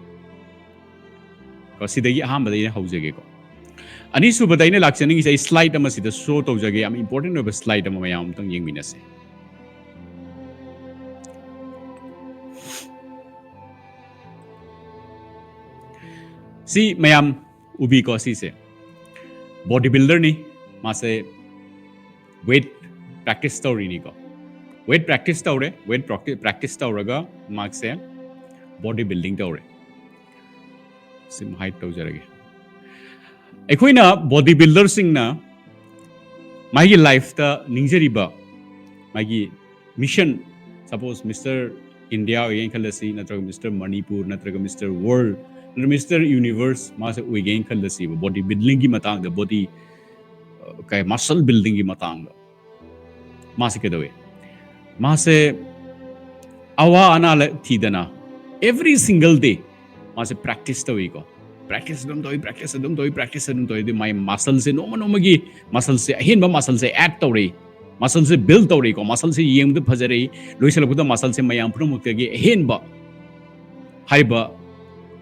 ꯀꯣ, ꯁꯤꯗꯒꯤ ꯑꯍꯥꯟꯕꯗ ꯑꯩꯅ ꯍꯧꯖꯒꯦꯀꯣ꯫ ꯑꯅꯤꯁꯨꯕꯗ ꯑꯩꯅ ꯂꯥꯛꯆꯅꯤꯡꯉꯤꯁꯦ, ꯑꯩ ꯁ꯭ꯂꯥꯏꯗ ꯑꯃ ꯁꯤꯗ ꯁꯣ ꯇꯧꯖꯒꯦ, ꯌꯥꯝ ꯏꯝꯄꯣꯔꯇꯦꯟ ꯑꯣꯏꯕ ꯁ꯭ꯂꯥꯏꯗ ꯑꯃ ꯃꯌꯥꯝ ꯑꯝꯇꯪ ꯌꯦꯡꯃꯤꯟꯅꯁꯦ꯫ ꯁꯤ ꯃꯌꯥꯝ ꯎꯕꯤꯀꯣ, ꯁꯤꯁꯦ ꯕꯣꯗꯤ ꯕꯤꯜꯗꯔꯅꯤ꯫ ꯃꯥꯁꯦ ꯋꯦꯠ ꯄ꯭ꯔꯦꯛꯇꯤꯁ ꯇꯧꯔꯤꯅꯤꯀꯣ꯫ ꯋꯦꯠ ꯄ꯭ꯔꯦꯛꯇꯤꯁ ꯇꯧꯔꯦ꯫ ꯋꯦꯠ ꯄ꯭ꯔꯦꯛꯇꯤꯁ ꯇꯧꯔꯒ ꯃꯥꯁꯦ ꯕꯣꯗꯤ ꯕꯤꯜꯗꯤꯡ ꯇꯧꯔꯦ꯫ ꯁꯤꯃ ꯍꯥꯏꯠ ꯇꯧꯖꯔꯒꯦ꯫ ꯑꯩꯈꯣꯏꯅ ꯕꯣꯗꯤ ꯕꯤꯜꯗꯔꯁꯤꯡꯅ ꯃꯥꯒꯤ ꯂꯥꯏꯐꯇ ꯅꯤꯡꯖꯔꯤꯕ ꯃꯥꯒꯤ ꯃꯤꯁꯟ, ꯁꯄꯣꯁ ꯃꯤꯁꯇꯔ ꯏꯟꯗꯤꯌꯥ ꯑꯣꯏꯒꯦꯅ ꯈꯜꯂꯁꯤ, ꯅꯠꯇ꯭ꯔꯒ ꯃꯤꯁꯇꯔ ꯃꯅꯤꯄꯨꯔ, ꯅꯠꯇ꯭ꯔꯒ ꯃꯤꯁꯇꯔ ꯋꯥꯔꯜ, ꯅꯠꯇ꯭ꯔꯒ ꯃꯤꯁꯇꯔ ꯌꯨꯅꯤꯚꯔꯁ ꯃꯥꯁꯦ ꯑꯣꯏꯒꯦꯅ ꯈꯜꯂꯁꯤꯕ, ꯕꯣꯗꯤ ꯕꯤꯜꯗꯤꯡꯒꯤ ꯃꯇꯥꯡꯗ, ꯕꯣꯗꯤ, ꯑ, ꯀꯩ, ꯃꯁꯜ ꯕꯤꯜꯗꯤꯡꯒꯤ ꯃꯇꯥꯡꯗ ꯃꯥꯁꯦ ꯀꯩꯗꯧꯋꯦ? ꯃꯥꯁꯦ ꯑꯋꯥ ꯑꯅꯥ ꯂ-, ꯊꯤꯗꯅ every single day ꯃꯥꯁꯦ ꯄ꯭ꯔꯦꯛꯇꯤꯁ ꯇꯧꯏꯀꯣ꯫ ꯄ꯭ꯔꯦꯛꯇꯤꯁ ꯑꯗꯨꯝ ꯇꯧꯏ, ꯄ꯭ꯔꯦꯛꯇꯤꯁ ꯑꯗꯨꯝ ꯇꯧꯏ, ꯄ꯭ꯔꯦꯛꯇꯤꯁ ꯑꯗꯨꯝ ꯇꯧꯏ꯫ ꯑꯗꯨ ꯃꯥꯏ ꯃꯁꯜꯁꯦ ꯅꯣꯡꯃ ꯅꯣꯡꯃꯒꯤ ꯃꯁꯜꯁꯦ, ꯑꯍꯦꯟꯕ ꯃꯁꯜꯁꯦ ꯑꯦꯗ ꯇꯧꯔꯛꯏ, ꯃꯁꯜꯁꯦ ꯕꯤꯜ ꯇꯧꯔꯛꯏꯀꯣ꯫ ꯃꯁꯜꯁꯦ ꯌꯦꯡꯕꯗ ꯐꯖꯔꯛꯏ, ꯂꯣꯏꯁꯤꯜꯂꯛꯄꯗ ꯃꯁꯜꯁꯦ ꯃꯌꯥꯝ ꯄꯨꯝꯅꯃꯛꯇꯒꯤ ꯑꯍꯦꯟꯕ ꯍꯥꯏꯔꯤꯕ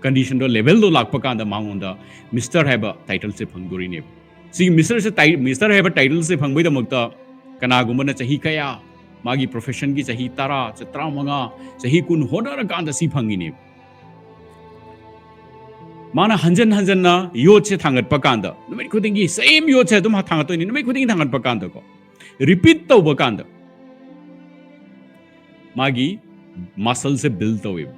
ꯀꯟꯗꯤꯁꯟꯗꯣ, ꯂꯦꯚꯦꯜꯗꯣ ꯂꯥꯛꯄ ꯀꯥꯟꯗ ꯃꯉꯣꯟꯗ ꯃꯤꯁꯇꯔ ꯍꯥꯏꯕ ꯇꯥꯏꯇꯜꯁꯦ ꯐꯪꯗꯣꯔꯤꯅꯦꯕ꯫ ꯁꯤꯒꯤ ꯃꯤꯁꯇꯔꯁꯦ ꯇꯥꯏ-, ꯃꯤꯁꯇꯔ ꯍꯥꯏꯕ ꯇꯥꯏꯇꯜꯁꯦ ꯐꯪꯕꯩꯗꯃꯛꯇ ꯀꯅꯥꯒꯨꯝꯕꯅ ꯆꯍꯤ ꯀꯌꯥ, ꯃꯥꯒꯤ ꯄ꯭ꯔꯣꯐꯦꯁꯟꯒꯤ ꯆꯍꯤ ꯇꯔꯥ, ꯆ-, ꯇꯔꯥꯃꯉꯥ, ꯆꯍꯤ ꯀꯨꯟ ꯍꯣꯠꯅꯔꯀꯥꯟꯗ ꯁꯤ ꯐꯪꯉꯤꯅꯦꯕ꯫ ꯃꯥꯅ ꯍꯟꯖꯟ ꯍꯟꯖꯟꯅ ꯌꯣꯠꯁꯦ ꯊꯥꯡꯒꯠꯄ ꯀꯥꯟꯗ, ꯅꯨꯃꯤꯠ ꯈꯨꯗꯤꯡꯒꯤ ꯁꯦꯝ ꯌꯣꯠꯁꯦ ꯑꯗꯨꯝ ꯊꯥꯡꯒꯠꯇꯣꯏꯅꯤ, ꯅꯨꯃꯤꯠ ꯈꯨꯗꯤꯡꯒꯤ ꯊꯥꯡꯒꯠꯄ ꯀꯥꯟꯗꯀꯣ, ꯔꯤꯄꯤꯠ ꯇꯧꯕ ꯀꯥꯟꯗ ꯃꯥꯒꯤ ꯃꯁꯜꯁꯦ ꯕꯤꯜ ꯇꯧꯋꯦꯕ꯫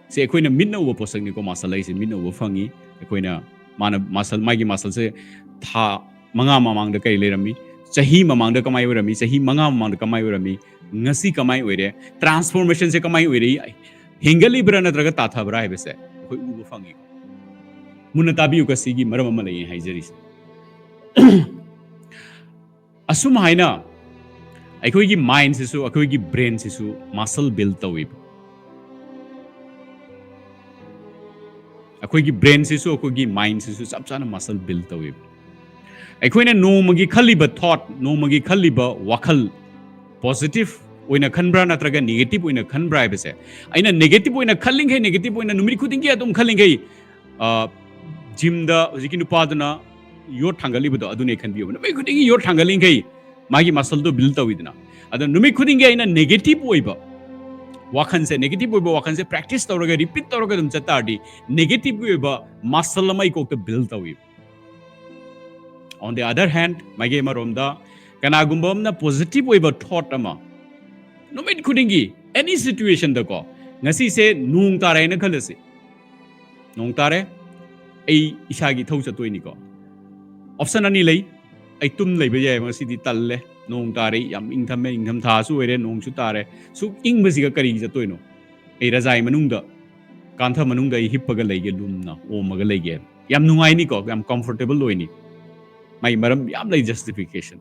ꯁꯤ ꯑꯩꯈꯣꯏꯅ ꯃꯤꯠꯅ ꯎꯕ ꯄꯣꯠꯁꯛꯅꯤꯀꯣ, ꯃꯁꯜ ꯍꯥꯏꯁꯦ ꯃꯤꯠꯅ ꯎꯕ ꯐꯪꯉꯤ꯫ ꯑꯩꯈꯣꯏꯅ, ꯃꯥꯅ ꯃꯁꯜ, ꯃꯥꯒꯤ ꯃꯁꯜꯁꯦ ꯊꯥ ꯃꯉꯥ ꯃꯃꯥꯡꯗ ꯀꯔꯤ ꯂꯩꯔꯝꯃꯤ, ꯆꯍꯤ ꯃꯃꯥꯡꯗ ꯀꯃꯥꯏ ꯑꯣꯏꯔꯝꯃꯤ, ꯆꯍꯤ ꯃꯉꯥ ꯃꯃꯥꯡꯗ ꯀꯃꯥꯏ ꯑꯣꯏꯔꯝꯃꯤ, ꯉꯁꯤ ꯀꯃꯥꯏ ꯑꯣꯏꯔꯦ, ꯇ꯭ꯔꯥꯟꯁꯐꯣꯔꯃꯦꯁꯟꯁꯦ ꯀꯃꯥꯏ ꯑꯣꯏꯔꯛꯏ, ꯍꯦꯟꯒꯠꯂꯤꯕ꯭ꯔꯥ ꯅꯠꯇ꯭ꯔꯒ ꯇꯥꯊꯕ꯭ꯔꯥ ꯍꯥꯏꯕꯁꯦ ꯑꯩꯈꯣꯏ ꯎꯕ ꯐꯪꯉꯤ꯫ ꯃꯨꯟꯅ ꯇꯥꯕꯤꯌꯨꯀ, ꯁꯤꯒꯤ ꯃꯔꯝ ꯑꯃ ꯂꯩꯌꯦ ꯍꯥꯏꯖꯔꯤꯁꯦ꯫ ꯑꯁꯨꯝ ꯍꯥꯏꯅ ꯑꯩꯈꯣꯏꯒꯤ ꯃꯥꯏꯟꯁꯤꯁꯨ, ꯑꯩꯈꯣꯏꯒꯤ ꯕ꯭ꯔꯦꯟꯁꯤꯁꯨ ꯃꯁꯜ ꯕꯤꯜ ꯇꯧꯏꯕ꯫ ꯑꯩꯈꯣꯏꯒꯤ ꯕ꯭ꯔꯦꯟꯁꯤꯁꯨ, ꯑꯩꯈꯣꯏꯒꯤ ꯃꯥꯏꯟꯁꯤꯁꯨ ꯆꯞ ꯆꯥꯅ ꯃꯁꯜ ꯕꯤꯜ ꯇꯧꯏꯕ꯫ ꯑꯩꯈꯣꯏꯅ ꯅꯣꯡꯃꯒꯤ ꯈꯜꯂꯤꯕ ꯊꯣꯠ, ꯅꯣꯡꯃꯒꯤ ꯈꯜꯂꯤꯕ ꯋꯥꯈꯜ, ꯄꯣꯖꯤꯇꯤꯚ ꯑꯣꯏꯅ ꯈꯟꯕ꯭ꯔꯥ ꯅꯠꯇ꯭ꯔꯒ ꯅꯦꯒꯦꯇꯤꯚ ꯑꯣꯏꯅ ꯈꯟꯕ꯭ꯔꯥ ꯍꯥꯏꯕꯁꯦ, ꯑꯩꯅ ꯅꯦꯒꯦꯇꯤꯚ ꯑꯣꯏꯅ ꯈꯜꯂꯤꯈꯩ, ꯅꯦꯒꯦꯇꯤꯚ ꯑꯣꯏꯅ ꯅꯨꯃꯤꯠ ꯈꯨꯗꯤꯡꯒꯤ ꯑꯗꯨꯝ ꯈꯜꯂꯤꯈꯩ, ꯖꯤꯝꯗ ꯍꯧꯖꯤꯛꯀꯤ ꯅꯨꯄꯥꯗꯨꯅ ꯌꯣꯠ ꯊꯥꯡꯒꯠꯂꯤꯕꯗꯣ ꯑꯗꯨꯅꯦ ꯈꯟꯕꯤꯌꯣꯕ꯫ ꯅꯨꯃꯤꯠ ꯈꯨꯗꯤꯡꯒꯤ ꯌꯣꯠ ꯊꯥꯡꯒꯠꯂꯤꯈꯩ ꯃꯥꯒꯤ ꯃꯁꯜꯗꯣ ꯕꯤꯜ ꯇꯧꯋꯤꯗꯅ꯫ ꯑꯗꯣ ꯅꯨꯃꯤꯠ ꯈꯨꯗꯤꯡꯒꯤ ꯑꯩꯅ ꯅꯦꯒꯦꯇꯤꯚ ꯑꯣꯏꯕ ꯋꯥꯈꯜꯁꯦ, ꯅꯦꯒꯦꯇꯤꯚ ꯑꯣꯏꯕ ꯋꯥꯈꯜꯁꯦ ꯄ꯭ꯔꯦꯛꯇꯤꯁ ꯇꯧꯔꯒ, ꯔꯤꯄꯤꯠ ꯇꯧꯔꯒ ꯑꯗꯨꯝ ꯆꯠ ꯇꯥꯔꯗꯤ, ꯅꯦꯒꯦꯇꯤꯚꯀꯤ ꯑꯣꯏꯕ ꯃꯁꯜ ꯑꯃ ꯑꯩ ꯀꯣꯛꯇ ꯕꯤꯜ ꯇꯧꯋꯤ꯫ On the other hand, ꯃꯥꯏꯀꯩ ꯑꯃꯔꯣꯝꯗ ꯀꯅꯥꯒꯨꯝꯕ ꯑꯃꯅ ꯄꯣꯖꯤꯇꯤꯚ ꯑꯣꯏꯕ ꯊꯣꯠ ꯑꯃ ꯅꯨꯃꯤꯠ ꯈꯨꯗꯤꯡꯒꯤ, ꯑꯦꯅꯤ ꯁꯤꯆꯨꯋꯦꯁꯟꯗꯀꯣ, ꯉꯁꯤꯁꯦ ꯅꯣꯡ ꯇꯥꯔꯦꯅ ꯈꯜꯂꯁꯤ, ꯅꯣꯡ ꯇꯥꯔꯦ, ꯑꯩ ꯏꯁꯥꯒꯤ ꯏꯊꯧ ꯆꯠꯇꯣꯏꯅꯤꯀꯣ꯫ ꯑꯣꯞꯁꯟ ꯑꯅꯤ ꯂꯩ꯫ ꯑꯩ ꯇꯨꯝ ꯂꯩꯕ ꯌꯥꯏ, ꯉꯁꯤꯗꯤ ꯇꯜꯂꯦ, ꯅꯣꯡ ꯇꯥꯔꯦ, ꯌꯥꯝ ꯏꯪꯊꯝꯃꯦ, ꯏꯪꯊꯝꯊꯥꯁꯨ ꯑꯣꯏꯔꯦ, ꯅꯣꯡꯁꯨ ꯇꯥꯔꯦ, ꯁꯨꯛ ꯏꯪꯕꯁꯤꯒ ꯀꯔꯤꯒꯤ ꯆꯠꯇꯣꯏꯅꯣ? ꯑꯩ ꯔꯖꯥꯏ ꯃꯅꯨꯡꯗ, ꯀꯥꯟꯊ ꯃꯅꯨꯡꯗ ꯑꯩ ꯍꯤꯞꯄꯒ ꯂꯩꯒꯦ, ꯂꯨꯝꯅ ꯑꯣꯝꯃꯒ ꯂꯩꯒꯦ꯫ ꯌꯥꯝ ꯅꯨꯡꯉꯥꯏꯅꯤꯀꯣ, ꯌꯥꯝ ꯀꯝꯐꯣꯔꯇꯦꯕꯜ ꯑꯣꯏꯅꯤ꯫ ꯃꯥꯏ ꯃꯔꯝ ꯌꯥꯝ ꯂꯩ ꯖꯁꯇꯤꯐꯤꯀꯦꯁꯟ꯫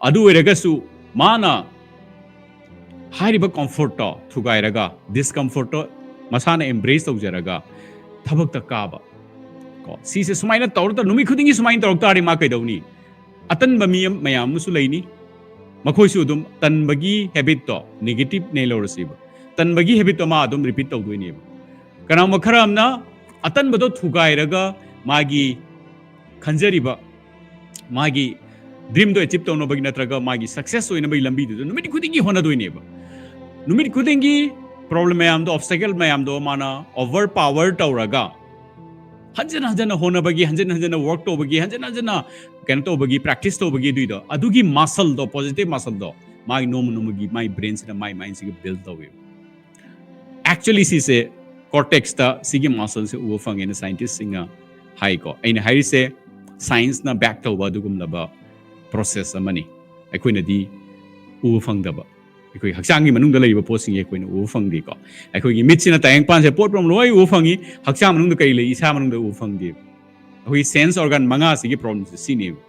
ꯑꯗꯨ ꯑꯣꯏꯔꯒꯁꯨ ꯃꯥꯅ ꯍꯥꯏꯔꯤꯕ ꯀꯝꯐꯣꯔꯠꯇꯣ ꯊꯨꯒꯥꯏꯔꯒ, ꯗꯤꯁꯀꯝꯐꯣꯔꯠꯇꯣ ꯃꯁꯥꯅ ꯑꯦꯝꯕ꯭ꯔꯦꯁ ꯇꯧꯖꯔꯒ ꯊꯕꯛꯇ ꯀꯥꯕ꯫ ꯀꯣ, ꯁꯤꯁꯦ ꯁꯨꯃꯥꯏꯅ ꯇꯧꯔ ꯇꯧꯔ ꯅꯨꯃꯤꯠ ꯈꯨꯗꯤꯡꯒꯤ ꯁꯨꯃꯥꯏꯅ ꯇꯧꯔꯛ ꯇꯥꯔꯗꯤ ꯃꯥ ꯀꯩꯗꯧꯅꯤ? ꯑꯇꯟꯕ ꯃꯤ ꯑꯃ, ꯃꯌꯥꯝ ꯑꯃꯁꯨ ꯂꯩꯅꯤ꯫ ꯃꯈꯣꯏꯁꯨ ꯑꯗꯨꯝ ꯇꯟꯕꯒꯤ ꯍꯦꯕꯤꯠꯇꯣ, ꯅꯦꯒꯦꯇꯤꯚꯅꯦ ꯂꯧꯔꯁꯤꯕ, ꯇꯟꯕꯒꯤ ꯍꯦꯕꯤꯠꯇꯣ ꯃꯥ ꯑꯗꯨꯝ ꯔꯤꯄꯤꯠ ꯇꯧꯗꯣꯏꯅꯦꯕ꯫ ꯀꯅꯥꯒꯨꯝꯕ ꯈꯔ ꯑꯃꯅ ꯑꯇꯟꯕꯗꯣ ꯊꯨꯒꯥꯏꯔꯒ ꯃꯥꯒꯤ ꯈꯟꯖꯔꯤꯕ, ꯃꯥꯒꯤ ꯗ꯭ꯔꯤꯝꯗꯣ ꯑꯦꯆꯤꯞ ꯇꯧꯅꯕꯒꯤ ꯅꯠꯇ꯭ꯔꯒ ꯃꯥꯒꯤ ꯁꯛꯁꯦꯁ ꯑꯣꯏꯅꯕꯒꯤ ꯂꯝꯕꯤꯗꯨꯗ ꯅꯨꯃꯤꯠ ꯈꯨꯗꯤꯡꯒꯤ ꯍꯣꯠꯅꯗꯣꯏꯅꯦꯕ꯫ ꯅꯨꯃꯤꯠ ꯈꯨꯗꯤꯡꯒꯤ ꯄ꯭ꯔꯣꯕ꯭ꯂꯦꯝ ꯃꯌꯥꯝꯗꯣ, ꯑꯣꯕꯁꯇꯦꯀꯜ ꯃꯌꯥꯝꯗꯣ ꯃꯥꯅ ꯑꯣꯚꯔ ꯄꯥꯋꯔ ꯇꯧꯔꯒ ꯍꯟꯖꯟ ꯍꯟꯖꯟꯅ ꯍꯣꯠꯅꯕꯒꯤ, ꯍꯟꯖꯟ ꯍꯟꯖꯟꯅ ꯋꯥꯔꯛ ꯇꯧꯕꯒꯤ, ꯍꯟꯖꯟ ꯍꯟꯖꯟꯅ ꯀꯩꯅꯣ ꯇꯧꯕꯒꯤ, ꯄ꯭ꯔꯦꯛꯇꯤꯁ ꯇꯧꯕꯒꯤ, ꯑꯗꯨꯏꯗꯣ, ꯑꯗꯨꯒꯤ ꯃꯁꯜꯗꯣ, ꯄꯣꯖꯤꯇꯤꯚ ꯃꯁꯜꯗꯣ ꯃꯥꯒꯤ ꯅꯣꯡꯃ ꯅꯣꯡꯃꯒꯤ ꯃꯥꯏ ꯕ꯭ꯔꯦꯟꯁꯤꯅ, ꯃꯥꯏ ꯃꯥꯏꯟꯁꯤꯒ ꯕꯤꯜ ꯇꯧꯋꯦꯕ꯫ ꯑꯦꯛꯆꯨꯋꯦꯂꯤ ꯁꯤꯁꯦ ꯀꯣꯔꯇꯦꯛꯁꯇ ꯁꯤꯒꯤ ꯃꯁꯜꯁꯦ ꯎꯕ ꯐꯪꯉꯦꯅ ꯁꯥꯏꯟꯇꯤꯁꯁꯤꯡꯅ ꯍꯥꯏꯀꯣ꯫ ꯑꯩꯅ ꯍꯥꯏꯔꯤꯁꯦ ꯁꯥꯏꯟꯁꯅ ꯕꯦꯛ ꯇꯧꯕ ꯑꯗꯨꯒꯨꯝꯂꯕ ꯄ꯭ꯔꯣꯁꯦꯁ ꯑꯃꯅꯤ꯫ ꯑꯩꯈꯣꯏꯅꯗꯤ ꯎꯕ ꯐꯪꯗꯕ, ꯑꯩꯈꯣꯏ ꯍꯛꯆꯥꯡꯒꯤ ꯃꯅꯨꯡꯗ ꯂꯩꯔꯤꯕ ꯄꯣꯠꯁꯤꯡꯁꯦ ꯑꯩꯈꯣꯏꯅ ꯎꯕ ꯐꯪꯗꯦꯀꯣ꯫ ꯑꯩꯈꯣꯏꯒꯤ ꯃꯤꯠꯁꯤꯅ ꯇꯥꯏꯕꯪꯄꯥꯟꯁꯦ ꯄꯣꯠ ꯄꯨꯝꯅꯃꯛ ꯂꯣꯏ ꯎꯕ ꯐꯪꯉꯤ, ꯍꯛꯆꯥꯡ ꯃꯅꯨꯡꯗ ꯀꯔꯤ ꯂꯩ, ꯏꯁꯥ ꯃꯅꯨꯡꯗ ꯎꯕ ꯐꯪꯗꯦ꯫ ꯑꯩꯈꯣꯏꯒꯤ ꯁꯦꯟꯁ ꯑꯣꯔꯒꯥꯟ ꯃꯉꯥꯁꯤꯒꯤ ꯄ꯭ꯔꯣꯕ꯭ꯂꯦꯝꯁꯦ ꯁꯤꯅꯦꯕ꯫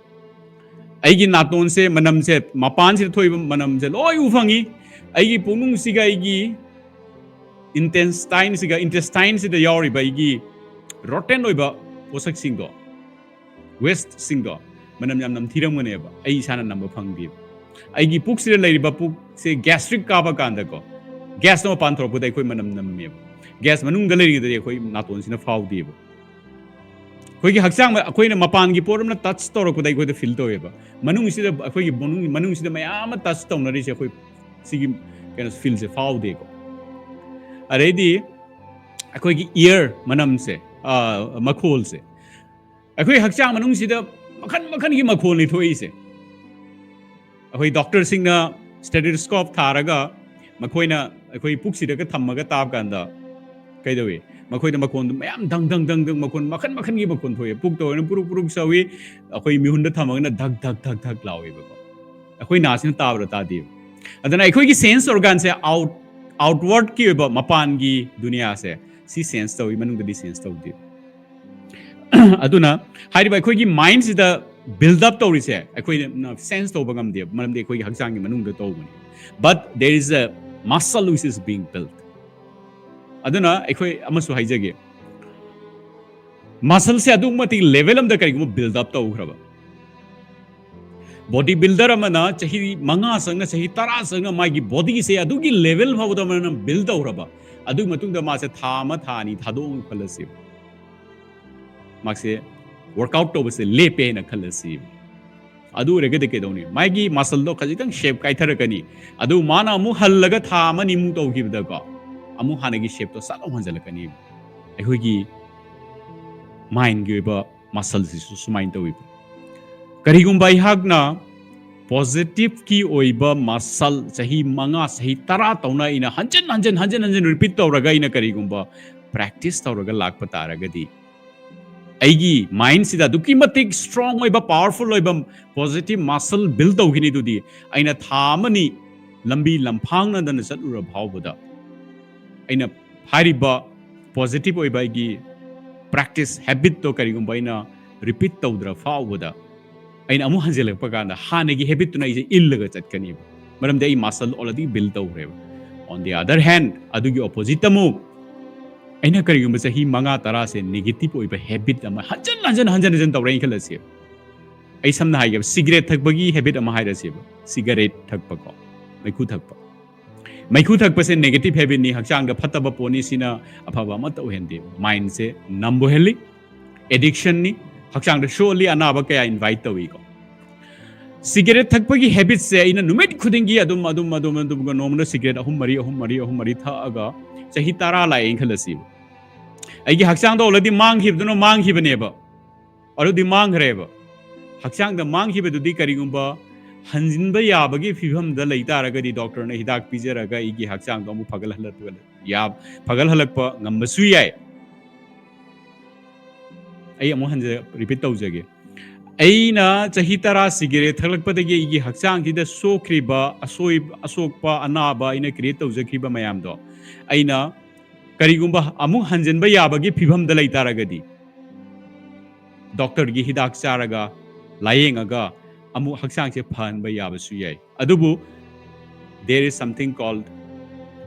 ꯑꯩꯒꯤ ꯅꯥꯇꯣꯟꯁꯦ, ꯃꯅꯝꯁꯦ, ꯃꯄꯥꯟꯁꯤꯗ ꯊꯣꯛꯏꯕ ꯃꯅꯝꯁꯦ ꯂꯣꯏ ꯎ ꯐꯪꯉꯤ꯫ ꯑꯩꯒꯤ ꯄꯨꯛꯅꯨꯡꯁꯤꯒ ꯑꯩꯒꯤ intestine ꯁꯤꯒ, intestine ꯁꯤꯗ ꯌꯥꯎꯔꯤꯕ ꯑꯩꯒꯤ rotten ꯑꯣꯏꯕ ꯄꯣꯠꯁꯛꯁꯤꯡꯗꯣ, waste ꯁꯤꯡꯗꯣ, ꯃꯅꯝ ꯌꯥꯝ ꯅꯝꯊꯤꯔꯝꯒꯅꯦꯕ, ꯑꯩ ꯏꯁꯥꯅ ꯅꯝꯕ ꯐꯪꯗꯦꯕ꯫ ꯑꯩꯒꯤ ꯄꯨꯛꯁꯤꯗ ꯂꯩꯔꯤꯕ, ꯄꯨꯛꯁꯦ gastric ꯀꯥꯕ ꯀꯥꯟꯗꯀꯣ, gas ꯇꯣ ꯃꯄꯥꯟ ꯊꯣꯔꯛꯄꯗ ꯑꯩꯈꯣꯏ ꯃꯅꯝ ꯅꯝꯃꯦꯕ꯫ Gas ꯃꯅꯨꯡꯗ ꯂꯩꯔꯤꯉꯩꯗꯗꯤ ꯑꯩꯈꯣꯏ ꯅꯥꯇꯣꯟꯁꯤꯅ ꯐꯥꯎꯗꯦꯕ꯫ ꯑꯩꯈꯣꯏꯒꯤ ꯍꯛꯆꯥꯡ, ꯑꯩꯈꯣꯏꯅ ꯃꯄꯥꯟꯒꯤ ꯄꯣꯠ ꯑꯃꯅ touch ꯇꯧꯔꯛꯄꯗ ꯑꯩꯈꯣꯏꯗ feel ꯇꯧꯋꯦꯕ꯫ ꯃꯅꯨꯡꯁꯤꯗ, ꯑꯩꯈꯣꯏꯒꯤ ꯃꯅꯨꯡ, ꯃꯅꯨꯡꯁꯤꯗ ꯃꯌꯥꯝ ꯑꯃ touch ꯇꯧꯅꯔꯤꯁꯦ, ꯑꯩꯈꯣꯏ ꯁꯤꯒꯤ ꯀꯩꯅꯣ feel ꯁꯦ ꯐꯥꯎꯗꯦꯀꯣ꯫ ꯑꯗꯩꯗꯤ ꯑꯩꯈꯣꯏꯒꯤ air ꯃꯅꯝꯁꯦ, ꯑ, ꯃꯈꯣꯜꯁꯦ, ꯑꯩꯈꯣꯏ ꯍꯛꯆꯥꯡ ꯃꯅꯨꯡꯁꯤꯗ ꯃꯈꯜ ꯃꯈꯜꯒꯤ ꯃꯈꯣꯜꯅꯤ ꯊꯣꯛꯏꯁꯦ꯫ ꯑꯩꯈꯣꯏ doctor ꯁꯤꯡꯅ stethoscope ꯊꯥꯔꯒ ꯃꯈꯣꯏꯅ ꯑꯩꯈꯣꯏ ꯄꯨꯛꯁꯤꯗꯒ ꯊꯝꯃꯒ ꯇꯥꯕ ꯀꯥꯟꯗ ꯀꯩꯗꯧꯏ? ꯃꯈꯣꯏꯗ ꯃꯈꯣꯟꯗꯣ ꯃꯌꯥꯝ ꯗꯪ ꯗꯪ ꯗꯪ ꯗꯪ, ꯃꯈꯣꯟ ꯃꯈꯜ ꯃꯈꯜꯒꯤ ꯃꯈꯣꯟ ꯊꯣꯛꯑꯦ꯫ ꯄꯨꯛꯇ ꯑꯣꯏꯅ ꯄꯨꯔꯨꯛ ꯄꯨꯔꯨꯛ ꯁꯧꯏ, ꯑꯩꯈꯣꯏ ꯃꯤꯍꯨꯟꯗ ꯊꯝꯃꯒꯅ ꯙꯛ ꯙꯛ ꯙꯛ ꯙꯛ ꯂꯥꯎꯋꯦꯕꯀꯣ꯫ ꯑꯩꯈꯣꯏ ꯅꯥꯁꯤꯅ ꯇꯥꯕ꯭ꯔꯥ? ꯇꯥꯗꯦꯕ꯫ ꯑꯗꯨꯅ ꯑꯩꯈꯣꯏꯒꯤ sense organ ꯁꯦ out, outward ꯀꯤ ꯑꯣꯏꯕ, ꯃꯄꯥꯟꯒꯤ ꯗꯨꯅꯤꯌꯥꯁꯦ, ꯁꯤ sense ꯇꯧꯏ, ꯃꯅꯨꯡꯗꯗꯤ sense ꯇꯧꯗꯦ꯫ ꯑꯗꯨꯅ ꯍꯥꯏꯔꯤꯕ ꯑꯩꯈꯣꯏꯒꯤ mind ꯁꯤꯗ build up ꯇꯧꯔꯤꯁꯦ ꯑꯩꯈꯣꯏꯅ sense ꯇꯧꯕ ꯉꯝꯗꯦꯕ, ꯃꯔꯝꯗꯤ ꯑꯩꯈꯣꯏꯒꯤ ꯍꯛꯆꯥꯡꯒꯤ ꯃꯅꯨꯡꯗ ꯇꯧꯕꯅꯤ꯫ But there is a muscle which is being built. ꯑꯗꯨꯅ ꯑꯩꯈꯣꯏ ꯑꯃꯁꯨ ꯍꯥꯏꯖꯒꯦ, muscle ꯁꯦ ꯑꯗꯨꯛ ꯃꯇꯤꯛ level ꯑꯃꯗ ꯀꯔꯤꯒꯨꯝꯕ build up ꯇꯧꯈ꯭ꯔꯕ, body builder ꯑꯃꯅ ꯆꯍꯤ ꯃꯉꯥ ꯆꯪꯅ, ꯆꯍꯤ ꯇꯔꯥ ꯆꯪꯅ ꯃꯥꯒꯤ body ꯁꯦ ꯑꯗꯨꯒꯤ level ꯐꯥꯎꯕꯗ ꯑꯃꯅ build ꯇꯧꯈ꯭ꯔꯕ, ꯑꯗꯨꯒꯤ ꯃꯇꯨꯡꯗ ꯃꯥꯁꯦ ꯊꯥ ꯑꯃ, ꯊꯥ ꯑꯅꯤ ꯊꯥꯗꯣꯛꯑꯒ ꯈꯜꯂꯁꯦꯕ, ꯃꯥꯁꯦ workout ꯇꯧꯕꯁꯦ ꯂꯦꯞꯄꯦ ꯍꯥꯏꯅ ꯈꯜꯂꯁꯤ꯫ ꯑꯗꯨ ꯑꯣꯏꯔꯒꯗꯤ ꯀꯩꯗꯧꯅꯤ? ꯃꯥꯒꯤ muscle ꯗꯣ ꯈꯖꯤꯛꯇꯪ shape ꯀꯥꯏꯊꯔꯛꯀꯅꯤ꯫ ꯑꯗꯨ ꯃꯥꯅ ꯑꯃꯨꯛ ꯍꯜꯂꯒ ꯊꯥ ꯑꯃꯅꯤꯃꯨꯛ ꯇꯧꯈꯤꯕꯗꯀꯣ, ꯑꯃꯨꯛ ꯍꯥꯟꯅꯒꯤ shape ꯇꯣ ꯁꯠ ꯂꯥꯎ ꯍꯟꯖꯤꯜꯂꯛꯀꯅꯤ꯫ ꯑꯩꯈꯣꯏꯒꯤ mind ꯒꯤ ꯑꯣꯏꯕ muscle ꯁꯤꯁꯨ ꯁꯨꯃꯥꯏꯅ ꯇꯧꯋꯤꯕ꯫ ꯀꯔꯤꯒꯨꯝꯕ ꯑꯩꯍꯥꯛꯅ positive ꯀꯤ ꯑꯣꯏꯕ muscle ꯆꯍꯤ ꯃꯉꯥ, ꯆꯍꯤ ꯇꯔꯥ ꯇꯧꯅ ꯑꯩꯅ ꯍꯟꯖꯤꯟ ꯍꯟꯖꯤꯟ, ꯍꯟꯖꯤꯟ ꯍꯟꯖꯤꯟ repeat ꯇꯧꯔꯒ ꯑꯩꯅ ꯀꯔꯤꯒꯨꯝꯕ practice ꯇꯧꯔꯒ ꯂꯥꯛꯄ ꯇꯥꯔꯒꯗꯤ, ꯑꯩꯒꯤ mind ꯁꯤꯗ ꯑꯗꯨꯛꯀꯤ ꯃꯇꯤꯛ strong ꯑꯣꯏꯕ, powerful ꯑꯣꯏꯕ positive muscle build ꯇꯧꯈꯤꯅꯤ꯫ ꯑꯗꯨꯗꯤ ꯑꯩꯅ ꯊꯥ ꯑꯃꯅꯤ ꯂꯝꯕꯤ ꯂꯝꯐꯥꯡꯅꯗꯅ ꯆꯠꯂꯨꯔ ꯐꯥꯎꯕꯗ, ꯑꯩꯅ ꯍꯥꯏꯔꯤꯕ positive ꯑꯣꯏꯕ ꯑꯩꯒꯤ practice habit ꯇꯣ ꯀꯔꯤꯒꯨꯝꯕ ꯑꯩꯅ repeat ꯇꯧꯗ꯭ꯔ ꯐꯥꯎꯕꯗ, ꯑꯩꯅ ꯑꯃꯨꯛ ꯍꯟꯖꯤꯜꯂꯛꯄ ꯀꯥꯟꯗ ꯍꯥꯟꯅꯒꯤ ꯍꯦꯕꯤꯠꯇꯨꯅ ꯑꯩꯁꯦ ꯏꯜꯂꯒ ꯆꯠꯀꯅꯤꯕ, ꯃꯔꯝꯗꯤ ꯑꯩ ꯃꯁꯜ ꯑꯣꯜꯔꯦꯗꯤ ꯕꯤꯜ ꯇꯧꯈ꯭ꯔꯦꯕ꯫ On the other hand, ꯑꯗꯨꯒꯤ ꯑꯣꯄꯣꯖꯤꯠꯇ ꯑꯃꯨꯛ ꯑꯩꯅ ꯀꯔꯤꯒꯨꯝꯕ ꯆꯍꯤ ꯃꯉꯥ ꯇꯔꯥꯁꯦ ꯅꯦꯒꯦꯇꯤꯞ ꯑꯣꯏꯕ ꯍꯦꯕꯤꯠ ꯑꯃ ꯍꯟꯖꯟ ꯍꯟꯖꯟ ꯍꯟꯖꯟ ꯍꯟꯖꯟ ꯇꯧꯔꯦꯅ ꯈꯜꯂꯁꯦꯕ꯫ ꯑꯩ ꯁꯝꯅ ꯍꯥꯏꯒꯦꯕ, ꯁꯤꯒꯔꯦꯠ ꯊꯛꯄꯒꯤ ꯍꯦꯕꯤꯠ ꯑꯃ ꯍꯥꯏꯔꯁꯦꯕ, ꯁꯤꯒꯔꯦꯠ ꯊꯛꯄꯀꯣ, ꯃꯩꯈꯨ ꯊꯛꯄ꯫ ꯃꯩꯈꯨ ꯊꯛꯄꯁꯦ ꯅꯦꯒꯦꯇꯤꯞ ꯍꯦꯕꯤꯠꯅꯤ, ꯍꯛꯆꯥꯡꯗ ꯐꯠꯇꯕ ꯄꯣꯠꯅꯤ, ꯁꯤꯅ ꯑꯐꯕ ꯑꯃꯠꯇ ꯑꯣꯏꯍꯟꯗꯦ꯫ ꯃꯥꯏꯟꯁꯦ ꯅꯝꯕ ꯑꯣꯏꯍꯜꯂꯤ, ꯑꯦꯗꯤꯛꯁꯟꯅꯤ, ꯍꯛꯆꯥꯡꯗ ꯁꯣꯛꯍꯜꯂꯤ, ꯑꯅꯥꯕ ꯀꯌꯥ ꯏꯟꯚꯥꯏꯠ ꯇꯧꯏꯀꯣ꯫ ꯁꯤꯒꯔꯦꯠ ꯊꯛꯄꯒꯤ ꯍꯦꯕꯤꯠꯁꯦ ꯑꯩꯅ ꯅꯨꯃꯤꯠ ꯈꯨꯗꯤꯡꯒꯤ ꯑꯗꯨꯝ ꯑꯗꯨꯝ ꯑꯗꯨꯝ ꯑꯗꯨꯝ ꯅꯣꯡꯃꯗ ꯁꯤꯒꯔꯦꯠ ꯑꯍꯨꯝ ꯃꯔꯤ ꯑꯍꯨꯝ ꯃꯔꯤ ꯑꯍꯨꯝ ꯃꯔꯤ ꯊꯛꯑꯒ ꯆꯍꯤ ꯇꯔꯥ ꯂꯥꯛꯑꯦꯅ ꯈꯜꯂꯁꯤꯕ꯫ ꯑꯩꯒꯤ ꯍꯛꯆꯥꯡꯗ ꯑꯣꯜꯔꯦꯗꯤ ꯃꯥꯡꯈꯤꯕꯗꯨꯅ ꯃꯥꯡꯈꯤꯕꯅꯦꯕ, ꯑꯗꯨꯗꯤ ꯃꯥꯡꯈ꯭ꯔꯦꯕ꯫ ꯍꯛꯆꯥꯡꯗ ꯃꯥꯡꯈꯤꯕꯗꯨꯗꯤ ꯀꯔꯤꯒꯨꯝꯕ ꯍꯟꯖꯤꯟꯕ ꯌꯥꯕꯒꯤ ꯐꯤꯕꯝꯗ ꯂꯩ ꯇꯥꯔꯒꯗꯤ ꯗꯣꯛꯇꯔꯅ ꯍꯤꯗꯥꯛ ꯄꯤꯖꯔꯒ ꯑꯩꯒꯤ ꯍꯛꯆꯥꯡꯗꯣ ꯑꯃꯨꯛ ꯐꯒꯠꯍꯜꯂꯛꯄ, ꯌꯥ-, ꯐꯒꯠꯍꯜꯂꯛꯄ ꯉꯝꯕꯁꯨ ꯌꯥꯏ꯫ ꯑꯩ ꯑꯃꯨꯛ ꯍꯟꯖ-, ꯔꯤꯄꯤꯠ ꯇꯧꯖꯒꯦ꯫ ꯑꯩꯅ ꯆꯍꯤ ꯇꯔꯥ ꯁꯤꯒꯔꯦꯠ ꯊꯛꯂꯛꯄꯗꯒꯤ ꯑꯩꯒꯤ ꯍꯛꯆꯥꯡꯁꯤꯗ ꯁꯣꯛꯈ꯭ꯔꯤꯕ ꯑꯁꯣꯏ-, ꯑꯁꯣꯛꯄ ꯑꯅꯥꯕ ꯑꯩꯅ ꯀ꯭ꯔꯤꯌꯦꯠ ꯇꯧꯖꯈꯤꯕ ꯃꯌꯥꯝꯗꯣ ꯑꯩꯅ ꯀꯔꯤꯒꯨꯝꯕ ꯑꯃꯨꯛ ꯍꯟꯖꯤꯟꯕ ꯌꯥꯕꯒꯤ ꯐꯤꯕꯝꯗ ꯂꯩ ꯇꯥꯔꯒꯗꯤ ꯗꯣꯛꯇꯔꯒꯤ ꯍꯤꯗꯥꯛ ꯆꯥꯔꯒ ꯂꯥꯌꯦꯡꯉꯒ ꯑꯃꯨꯛ ꯍꯛꯆꯥꯡꯁꯦ ꯐꯍꯟꯕ ꯌꯥꯕꯁꯨ ꯌꯥꯏ꯫ ꯑꯗꯨꯕꯨ there is something called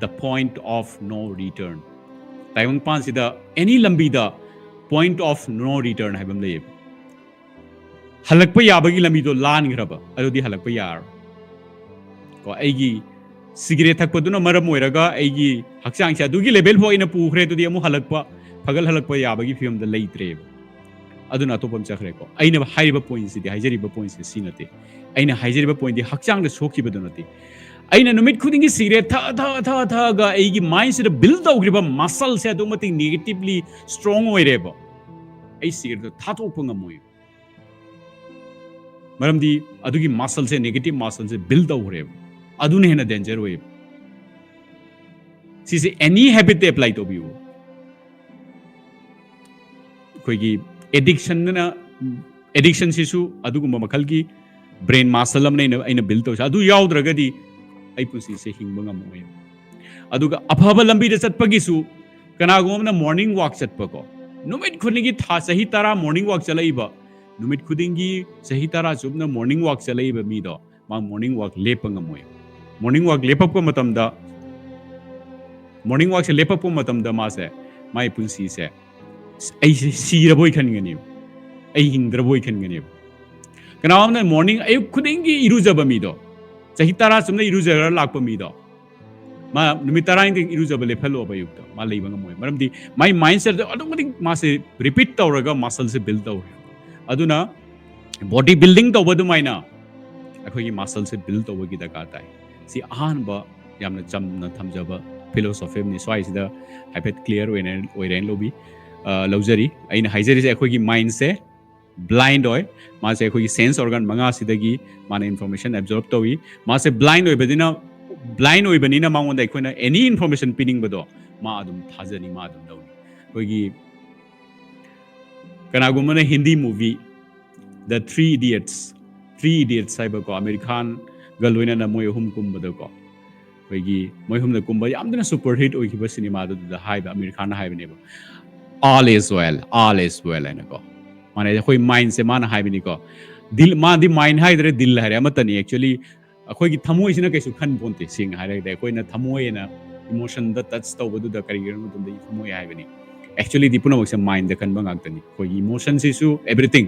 the point of no return. ꯇꯥꯏꯕꯪꯄꯥꯟꯁꯤꯗ ꯑꯦꯅꯤ ꯂꯝꯕꯤꯗ point of no return ꯍꯥꯏꯕ ꯑꯃ ꯂꯩꯌꯦꯕ꯫ ꯍꯜꯂꯛꯄ ꯌꯥꯕꯒꯤ ꯂꯝꯕꯤꯗꯣ ꯂꯥꯟꯈ꯭ꯔꯕ, ꯑꯗꯨꯗꯤ ꯍꯜꯂꯛꯄ ꯌꯥꯔꯣꯏ꯫ ꯀꯣ, ꯑꯩꯒꯤ ꯁꯤꯒꯔꯦꯠ ꯊꯛꯄꯗꯨꯅ ꯃꯔꯝ ꯑꯣꯏꯔꯒ ꯑꯩꯒꯤ ꯍꯛꯆꯥꯡꯁꯦ ꯑꯗꯨꯒꯤ ꯂꯦꯚꯦꯜ ꯐꯥꯎ ꯑꯩꯅ ꯄꯨꯈ꯭ꯔꯦ, ꯑꯗꯨꯗꯤ ꯑꯃꯨꯛ ꯍꯜꯂꯛꯄ, ꯐꯒꯠꯍꯜꯂꯛꯄ ꯌꯥꯕꯒꯤ ꯐꯤꯕꯝꯗ ꯂꯩꯇ꯭ꯔꯦꯕ꯫ ꯑꯗꯨꯅ ꯑꯇꯣꯞꯄ ꯑꯃ ꯆꯠꯈ꯭ꯔꯦꯀꯣ꯫ ꯑꯩꯅ ꯍꯥꯏꯔꯤꯕ ꯄꯣꯏꯟꯁꯤꯗꯤ, ꯍꯥꯏꯖꯔꯤꯕ ꯄꯣꯏꯟꯁꯦ ꯁꯤ ꯅꯠꯇꯦ꯫ ꯑꯩꯅ ꯍꯥꯏꯖꯔꯤꯕ ꯄꯣꯏꯟꯗꯤ ꯍꯛꯆꯥꯡꯗ ꯁꯣꯛꯈꯤꯕꯗꯨ ꯅꯠꯇꯦ꯫ ꯑꯩꯅ ꯅꯨꯃꯤꯠ ꯈꯨꯗꯤꯡꯒꯤ ꯁꯤꯒꯔꯦꯠ ꯊꯛꯑ, ꯊꯛꯑ, ꯊꯛꯑ, ꯊꯛꯑꯒ ꯑꯩꯒꯤ ꯃꯥꯏꯟꯁꯤꯗ ꯕꯤꯜ ꯇꯧꯈ꯭ꯔꯤꯕ ꯃꯁꯜꯁꯦ ꯑꯗꯨꯛ ꯃꯇꯤꯛ ꯅꯦꯒꯦꯇꯤꯞꯂꯤ ꯁ꯭ꯇꯔꯣꯡ ꯑꯣꯏꯔꯦꯕ꯫ ꯑꯩ ꯁꯤꯒꯔꯦꯠꯇꯣ ꯊꯥꯗꯣꯛꯄ ꯉꯝꯃꯣꯏ꯫ ꯃꯔꯝꯗꯤ ꯑꯗꯨꯒꯤ ꯃꯁꯜꯁꯦ, ꯅꯦꯒꯦꯇꯤꯞ ꯃꯁꯜꯁꯦ ꯕꯤꯜ ꯇꯧꯈ꯭ꯔꯦꯕ꯫ ꯑꯗꯨꯅ ꯍꯦꯟꯅ ꯗꯦꯟꯖꯔ ꯑꯣꯏꯌꯦꯕ꯫ ꯁꯤꯁꯦ ꯑꯦꯅꯤ ꯍꯦꯕꯤꯠꯇ ꯑꯦꯄ꯭ꯂꯥꯏ ꯇꯧꯕꯤꯌꯨ꯫ ꯑꯩꯈꯣꯏꯒꯤ ꯑꯦꯗꯤꯛꯁꯟꯅ, ꯑꯦꯗꯤꯛꯁꯟꯁꯤꯁꯨ ꯑꯗꯨꯒꯨꯝꯕ ꯃꯈꯜꯒꯤ ꯕ꯭ꯔꯦꯟ ꯃꯁꯜ ꯑꯃꯅ ꯑꯩꯅ, ꯑꯩꯅ ꯕꯤꯜ ꯇꯧꯔꯤꯁꯦ꯫ ꯑꯗꯨ ꯌꯥꯎꯗ꯭ꯔꯒꯗꯤ ꯑꯩ ꯄꯨꯟꯁꯤꯁꯦ ꯍꯤꯡꯕ ꯉꯝꯃꯣꯏ꯫ ꯑꯗꯨꯒ ꯑꯐꯕ ꯂꯝꯕꯤꯗ ꯆꯠꯄꯒꯤꯁꯨ ꯀꯅꯥꯒꯨꯝꯕ ꯑꯃꯅ ꯃꯣꯔꯅꯤꯡ ꯋꯥꯛ ꯆꯠꯄꯀꯣ, ꯅꯨꯃꯤꯠ ꯈꯨꯗꯤꯡꯒꯤ ꯊꯥ, ꯆꯍꯤ ꯇꯔꯥ ꯃꯣꯔꯅꯤꯡ ꯋꯥꯛ ꯆꯠꯂꯛꯏꯕ, ꯅꯨꯃꯤꯠ ꯈꯨꯗꯤꯡꯒꯤ ꯆꯍꯤ ꯇꯔꯥ ꯆꯨꯞꯅ morning walk ꯆꯠꯂꯛꯏꯕ ꯃꯤꯗꯣ, ꯃꯥ morning walk ꯂꯦꯞꯄ ꯉꯝꯃꯣꯏ꯫ Morning walk ꯂꯦꯞꯄꯛꯄ ꯃꯇꯝꯗ, morning walkꯁꯦ ꯂꯦꯞꯄꯛꯄ ꯃꯇꯝꯗ ꯃꯥꯁꯦ, ꯃꯥꯏ ꯄꯨꯟꯁꯤꯁꯦ, "ꯑꯩꯁꯦ ꯁꯤꯔꯕꯣꯏ ꯈꯟꯒꯅꯦꯕ, ꯑꯩ ꯍꯤꯡꯗ꯭ꯔꯕꯣꯏ ꯈꯟꯒꯅꯦꯕ"꯫ ꯀꯅꯥꯒꯨꯝꯕꯅ morning, ꯑꯌꯨꯛ ꯈꯨꯗꯤꯡꯒꯤ ꯏꯔꯨꯖꯕ ꯃꯤꯗꯣ, ꯆꯍꯤ ꯇꯔꯥ ꯆꯨꯝꯅ ꯏꯔꯨꯖꯔ ꯂꯥꯛꯄ ꯃꯤꯗꯣ, ꯃꯥ ꯅꯨꯃꯤꯠ ꯇꯔꯥꯅꯤꯗꯤ ꯏꯔꯨꯖꯕ ꯂꯦꯞꯍꯜꯂꯣꯕ ꯑꯌꯨꯛꯇ, ꯃꯥ ꯂꯩꯕ ꯉꯝꯃꯣꯏ꯫ ꯃꯔꯝꯗꯤ ꯃꯥꯏ mindsetꯇ ꯑꯗꯨꯛ ꯃꯇꯤꯛ ꯃꯥꯁꯦ repeat ꯇꯧꯔꯒ muscleꯁꯦ build ꯇꯧꯔꯦ꯫ ꯑꯗꯨꯅ body building ꯇꯧꯕ ꯑꯗꯨꯃꯥꯏꯅ ꯑꯩꯈꯣꯏꯒꯤ muscleꯁꯦ build ꯇꯧꯕꯒꯤ ꯗꯔꯀꯥꯔ ꯇꯥꯏ꯫ ꯁꯤ ꯑꯍꯥꯟꯕ ꯌꯥꯝꯅ ꯆꯝꯅ ꯊꯝꯖꯕ philosophy ꯑꯃꯅꯤ꯫ ꯁ꯭ꯋꯥꯏꯁꯤꯗ ꯍꯥꯏꯐꯦꯠ clear ꯑꯣꯏꯅ, ꯑꯣꯏꯔꯦꯅ ꯂꯧꯕꯤ-, ꯑ, ꯂꯧꯖꯔꯤ꯫ ꯑꯩꯅ ꯍꯥꯏꯖꯔꯤꯁꯦ, ꯑꯩꯈꯣꯏꯒꯤ mindꯁꯦ blind ꯑꯣꯏ꯫ ꯃꯥꯁꯦ ꯑꯩꯈꯣꯏꯒꯤ sense organ ꯃꯉꯥꯁꯤꯗꯒꯤ ꯃꯥꯅ information absorb ꯇꯧꯏ꯫ ꯃꯥꯁꯦ blind ꯑꯣꯏꯕꯅꯤꯅ, blind ꯑꯣꯏꯕꯅꯤꯅ ꯃꯉꯣꯟꯗ ꯑꯩꯈꯣꯏꯅ any information ꯄꯤꯅꯤꯡꯕꯗꯣ ꯃꯥ ꯑꯗꯨꯝ ꯊꯥꯖꯅꯤ, ꯃꯥ ꯑꯗꯨꯝ ꯂꯧꯅꯤ꯫ ꯑꯩꯈꯣꯏꯒꯤ ꯀꯅꯥꯒꯨꯝꯕꯅ Hindi movie The Three Idiots, Three Idiots ꯍꯥꯏꯕꯀꯣ, ꯑꯃꯤꯔ ꯈꯥꯟꯒ ꯂꯣꯏꯅꯅ ꯃꯣꯏ ꯑꯍꯨꯝ ꯀꯨꯝꯕꯗꯀꯣ, ꯑꯩꯈꯣꯏꯒꯤ ꯃꯣꯏ ꯑꯍꯨꯝꯅ ꯀꯨꯝꯕ ꯌꯥꯝꯅ super hit ꯑꯣꯏꯈꯤꯕ ꯁꯤꯅꯦꯃꯥꯗꯨꯗ ꯍꯥꯏꯕ, ꯑꯃꯤꯔ ꯈꯥꯟꯅ ꯍꯥꯏꯕꯅꯦꯕ, "All is well, all is well" ꯍꯥꯏꯅꯀꯣ꯫ ꯃꯥꯅ ꯑꯩꯈꯣꯏ mindꯁꯦ ꯃꯥꯅ ꯍꯥꯏꯕꯅꯤꯀꯣ꯫ ꯗꯤꯜ, ꯃꯥꯗꯤ mind ꯍꯥꯏꯗ꯭ꯔꯦ, ꯗꯤꯜ ꯍꯥꯏꯔꯦ, ꯑꯃꯠꯇꯅꯤ꯫ Actually ꯑꯩꯈꯣꯏꯒꯤ ꯊꯃꯣꯏꯁꯤꯅ ꯀꯩꯁꯨ ꯈꯟ ꯄꯣꯟꯇꯦ꯫ ꯁꯦꯡꯅ ꯍꯥꯏꯔꯒꯗꯤ ꯑꯩꯈꯣꯏꯅ ꯊꯃꯣꯏꯅ emotionꯗ touch ꯇꯧꯕꯗꯨꯗ ꯀꯔꯤꯒꯤꯅꯣ ꯃꯇꯝꯗ ꯊꯃꯣꯏ ꯍꯥꯏꯕꯅꯤ꯫ Actuallyꯗꯤ ꯄꯨꯝꯅꯃꯛꯁꯦ mindꯗ ꯈꯟꯕ ꯉꯥꯛꯇꯅꯤ꯫ ꯑꯩꯈꯣꯏꯒꯤ emotionꯁꯤꯁꯨ everything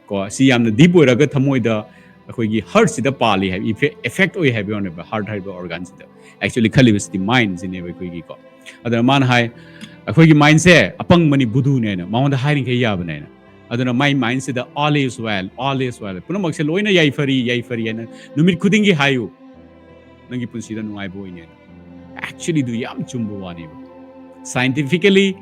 ꯀꯣ, ꯁꯤ ꯌꯥꯝꯅ deep ꯑꯣꯏꯔꯒ ꯊꯃꯣꯏꯗ ꯑꯩꯈꯣꯏꯒꯤ heartꯁꯤꯗ ꯄꯥꯜꯂꯤ ꯍꯥꯏꯕ, effect, effect ꯑꯣꯏ ꯍꯥꯏꯕ ꯋꯥꯅꯦꯕ, heart ꯍꯥꯏꯕ organꯁꯤꯗ꯫ Actually ꯈꯜꯂꯤꯕꯁꯤꯗꯤ mindꯁꯤꯅꯦꯕ ꯑꯩꯈꯣꯏꯒꯤꯀꯣ꯫ ꯑꯗꯨꯅ ꯃꯥꯅ ꯍꯥꯏ, "ꯑꯩꯈꯣꯏꯒꯤ mindꯁꯦ ꯑꯄꯪꯕꯅꯤ, ꯕꯨꯙꯨꯅꯦ" ꯍꯥꯏꯅ ꯃꯉꯣꯟꯗ ꯍꯥꯏꯔꯤꯈꯩ ꯌꯥꯕꯅꯦ ꯍꯥꯏꯅ꯫ ꯑꯗꯨꯅ my mindꯁꯤꯗ "All is well, all is well", ꯄꯨꯝꯅꯃꯛꯁꯦ ꯂꯣꯏꯅ ꯌꯥꯏꯐꯔꯤ, ꯌꯥꯏꯐꯔꯤ ꯍꯥꯏꯅ ꯅꯨꯃꯤꯠ ꯈꯨꯗꯤꯡꯒꯤ ꯍꯥꯏꯌꯨ꯫ ꯅꯪꯒꯤ ꯄꯨꯟꯁꯤꯗ ꯅꯨꯡꯉꯥꯏꯕ ꯑꯣꯏꯅꯦꯅ꯫ Actuallyꯗꯨ ꯌꯥꯝ ꯆꯨꯝꯕ ꯋꯥꯅꯦꯕ꯫ Scientifically